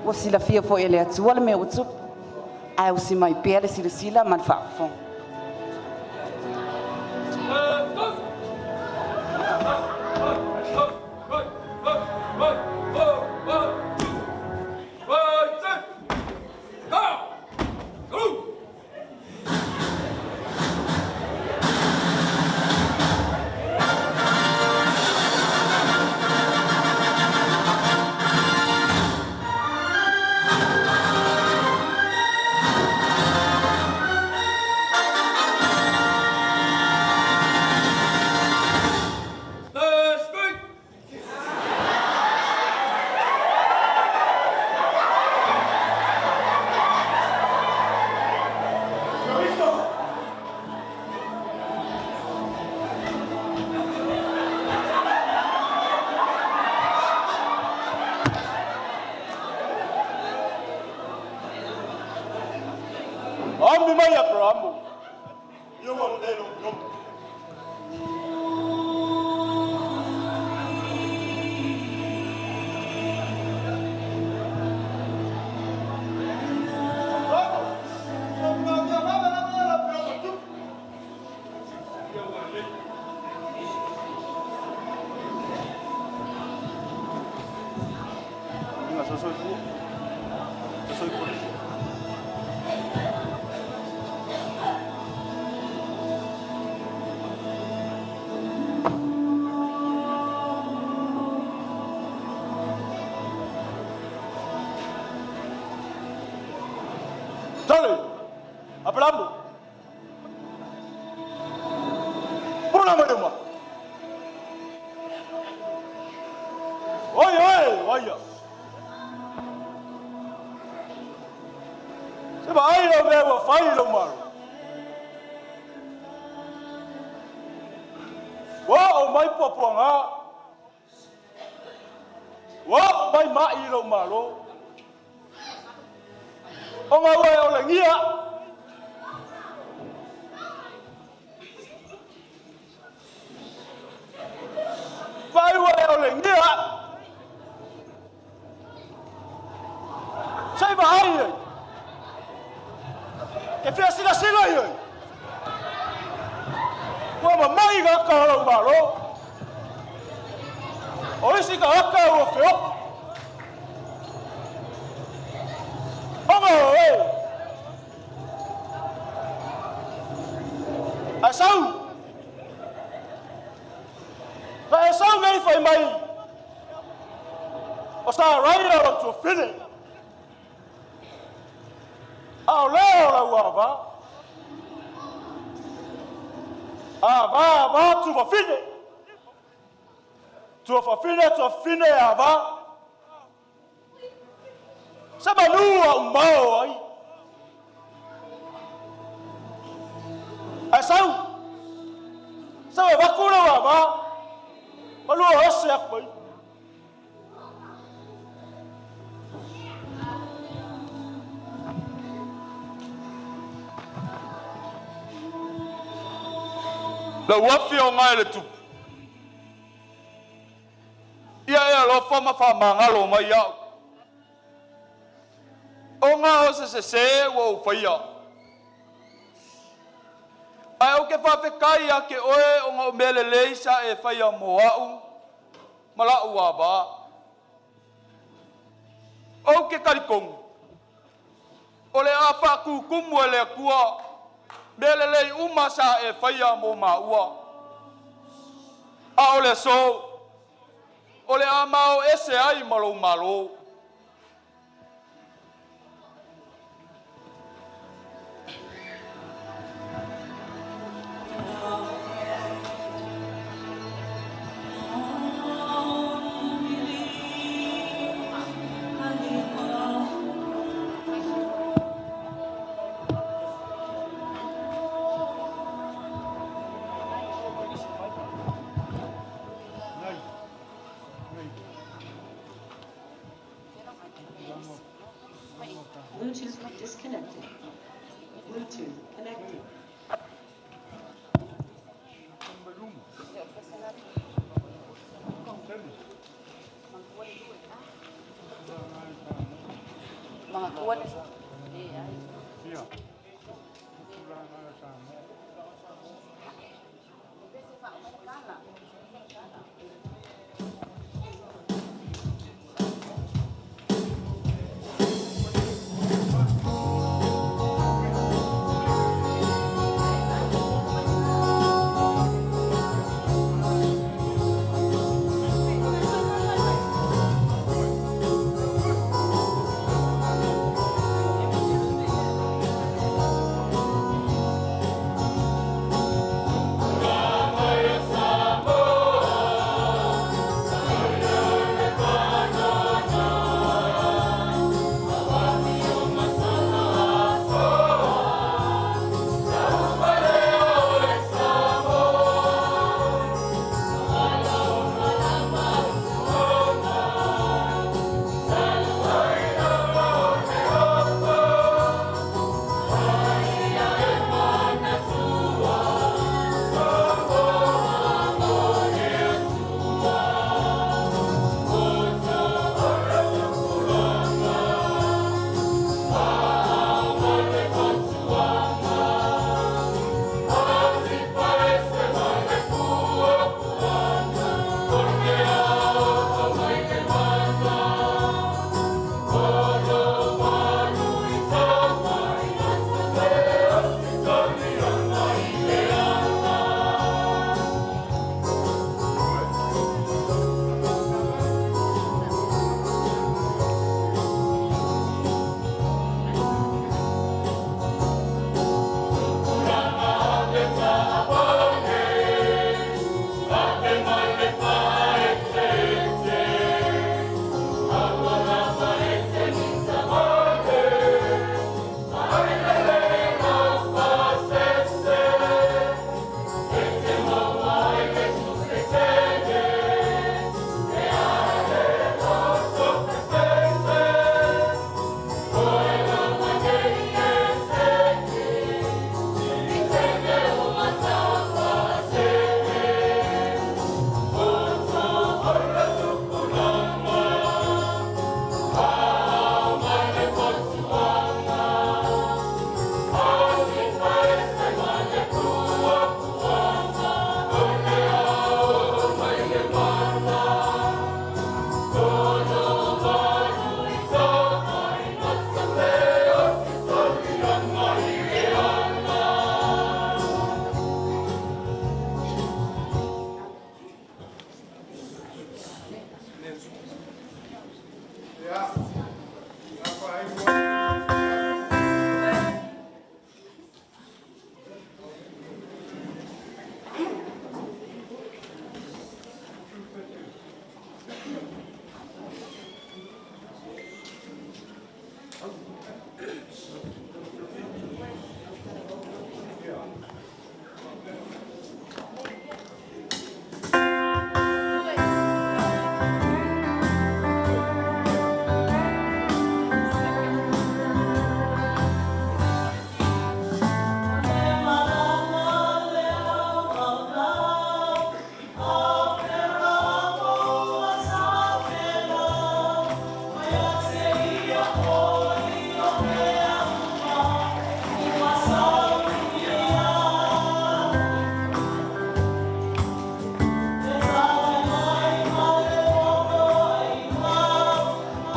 Ua silafia foi e le Atua le mea ua tupu, ae usi mai pea le silasila ma le faafofoga. Ami mai Aperamo. Ia ua lelei lou loto. Tale, Aperamo. Pula mai uma. Oi, oi, oia. Se vaai lau mea ua fai lou malo. Ua oo mai puapuaga. Ua oo mai ma'i i lou malo. Ona ua e olegia. Vaai ua e olegia. Se i vaai ai. Ke fia silasila i ai. Ua mamai tagata o lou malo. O isi tagata ua feoki. mai fai mai o Sarai o lau tuafine. A o lea o lau ava. Ava ava tufafine. Tuafafine tuafine ava. Se manu a umao ai. Ae sau. Sau e vaku lau ava. Malua ese aku ai. Lau afioga e le Tupu, ia e alofa ma faamagalo mai au, ona o se sesē ua ou faia. Ae ou te faafetai ia te oe ona o mea lelei sa e faia mo a'u ma la'u avā. Ou te talitonu, o le a faatutumu e le Atua mea lelei uma sa e faia mo māua. A o le aso, o le a ma o ese ai ma lou malo. Bluetooth disconnected. Bluetooth connected.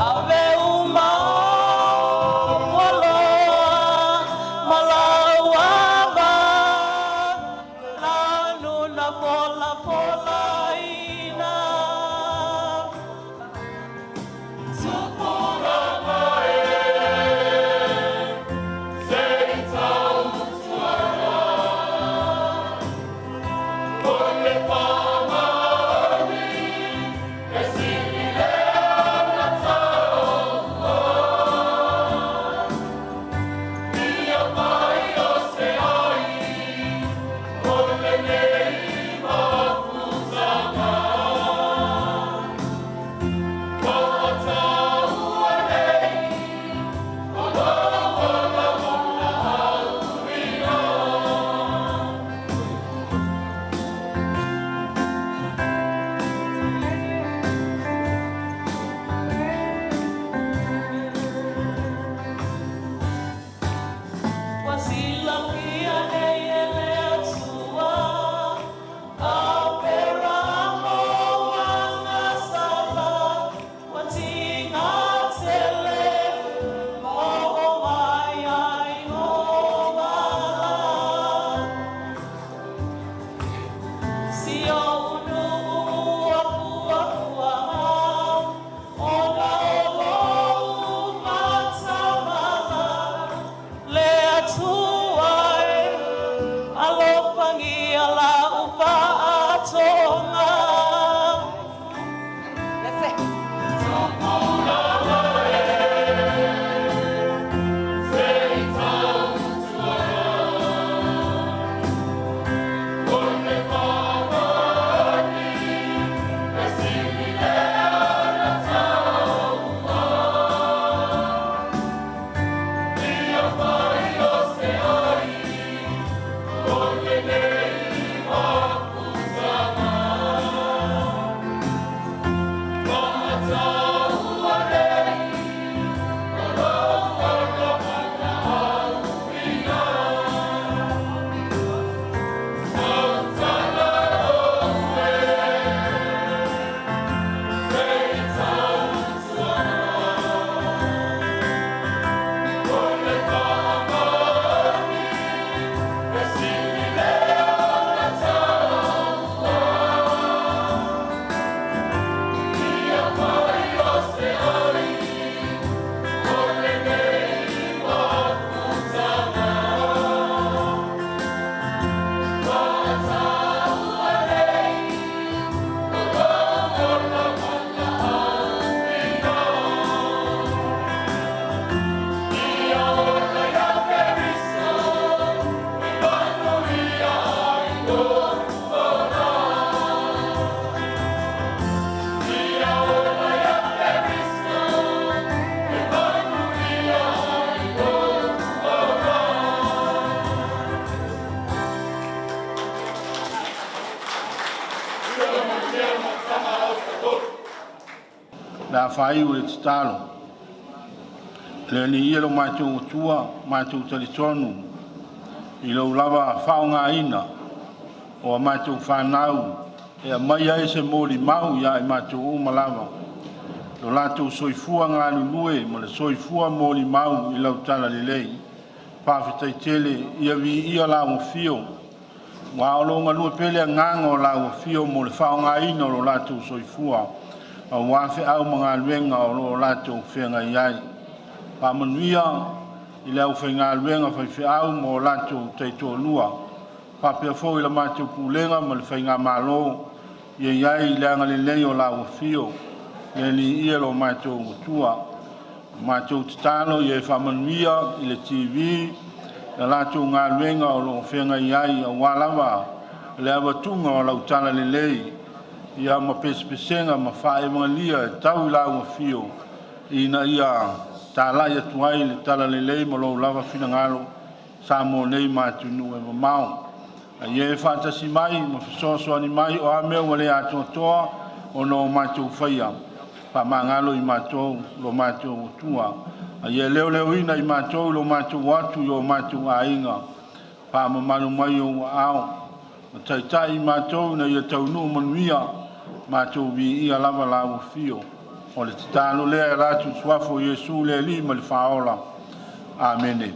Ave uma o malauava lanu na pola pola ina. Tupulaga e, se i tautuana, o le whamani, e sili lea na taua. Ia vai o se ai, o lenei mafutaga. Ko taua nei, o lau ola mola auina. Wasilafia nei e le Atua, Aperamo agasala, ua tigatele, oo mai ai o mala. Si ou nuu apuapuaga, ona o lou matamala, le Atua e, alofagia lau faatoga. Tupulaga e, se i tautuana, o le whamani, e sili lea na taua. Ia vai o se ai, o lenei mafutaga. Ko taua nei, o lau ola mola auina. Tautala oe, se i tautuana, o le whamani, e sili lea na taua. Ia vai o se ai, o lenei mafutaga. Ko taua nei, o lau ola mola auina. Ia ola ia Keriso, e manuia ai lou ola. Ia ola ia Keriso, e manuia ai lou ola. Le a faaiu le tatalo. Le Alii ia lo matou Atua, matou talitonu i lou lava faaaogaina o a matou fanau e aumai ai se molimau ia i matou uma lava, lo latou soifua galulue ma le soifua molimau i lau talalelei. Faafetai tele, ia viia lau afio, aua o lo o galue pea le agaga o lau afio mo le faaaogaina o lo latou soifua. Auā feau ma galuega o loo latou feagai ai. Faamanuia i le aufaigaluega faifeau ma o latou taitoalua, faapea foi le matou pulega ma le faigamalo, ia i ai le agalelei o lau afio, le Alii ia lo matou Atua. O matou tatalo ia e faamanuia i le TV na latou galuega o lo o feagai ai aua lava le avatuga o lau talalelei ia ma pesepesega ma faamalia e tau i lau afio ina ia talai atu ai le talalelei ma lou lava finagalo Samoa nei ma atunuu e mamao. A ia e faatasi mai ma fesoasoani mai o a mea ua le atoatoa ona o matou faia, faamagalo i matou lo matou Atua. A ia leoleoina i matou lo matou atu i o matou aiga, faamamalu mai ou aao ma taitai i matou ina ia taunuu manuia. Matou viia lava lau afio. O le tatalo lea e ala atu i le suafa o Iesu le Alii ma le Faaola. Amene.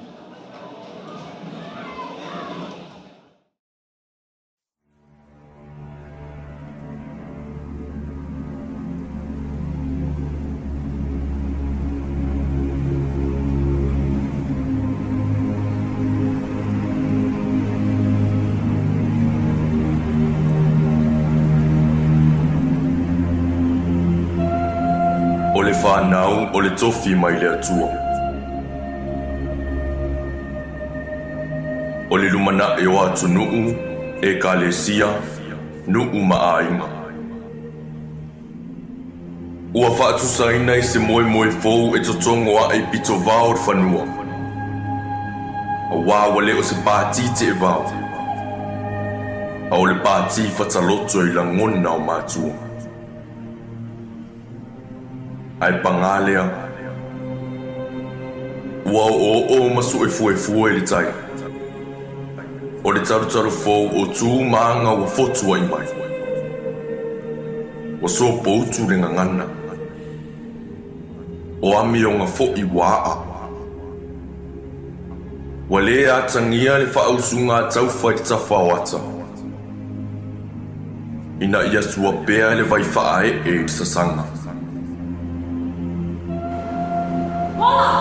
O le fanau o le tofi mai le Atua. O le lumanaʻi o atunuu, ekalesia, nuu ma aiga. Ua faatusaina i se moemoe fou e totogo aʻe i pitovao o le fanua. Auā ua le o se pati teevao, a o le pati fataloto i lagona o matua. Ae pagā lea, ua oooo ma suefuefue le tai. O le talutalu fou o tu ma aga ua fotuai mai. Ua sopoutu le gagana. O amioga foi ua aa. Ua lē atagia le faausuga taufa i le tafa o ata, ina ia sua pea le vai faaee i le sasaga. Pola!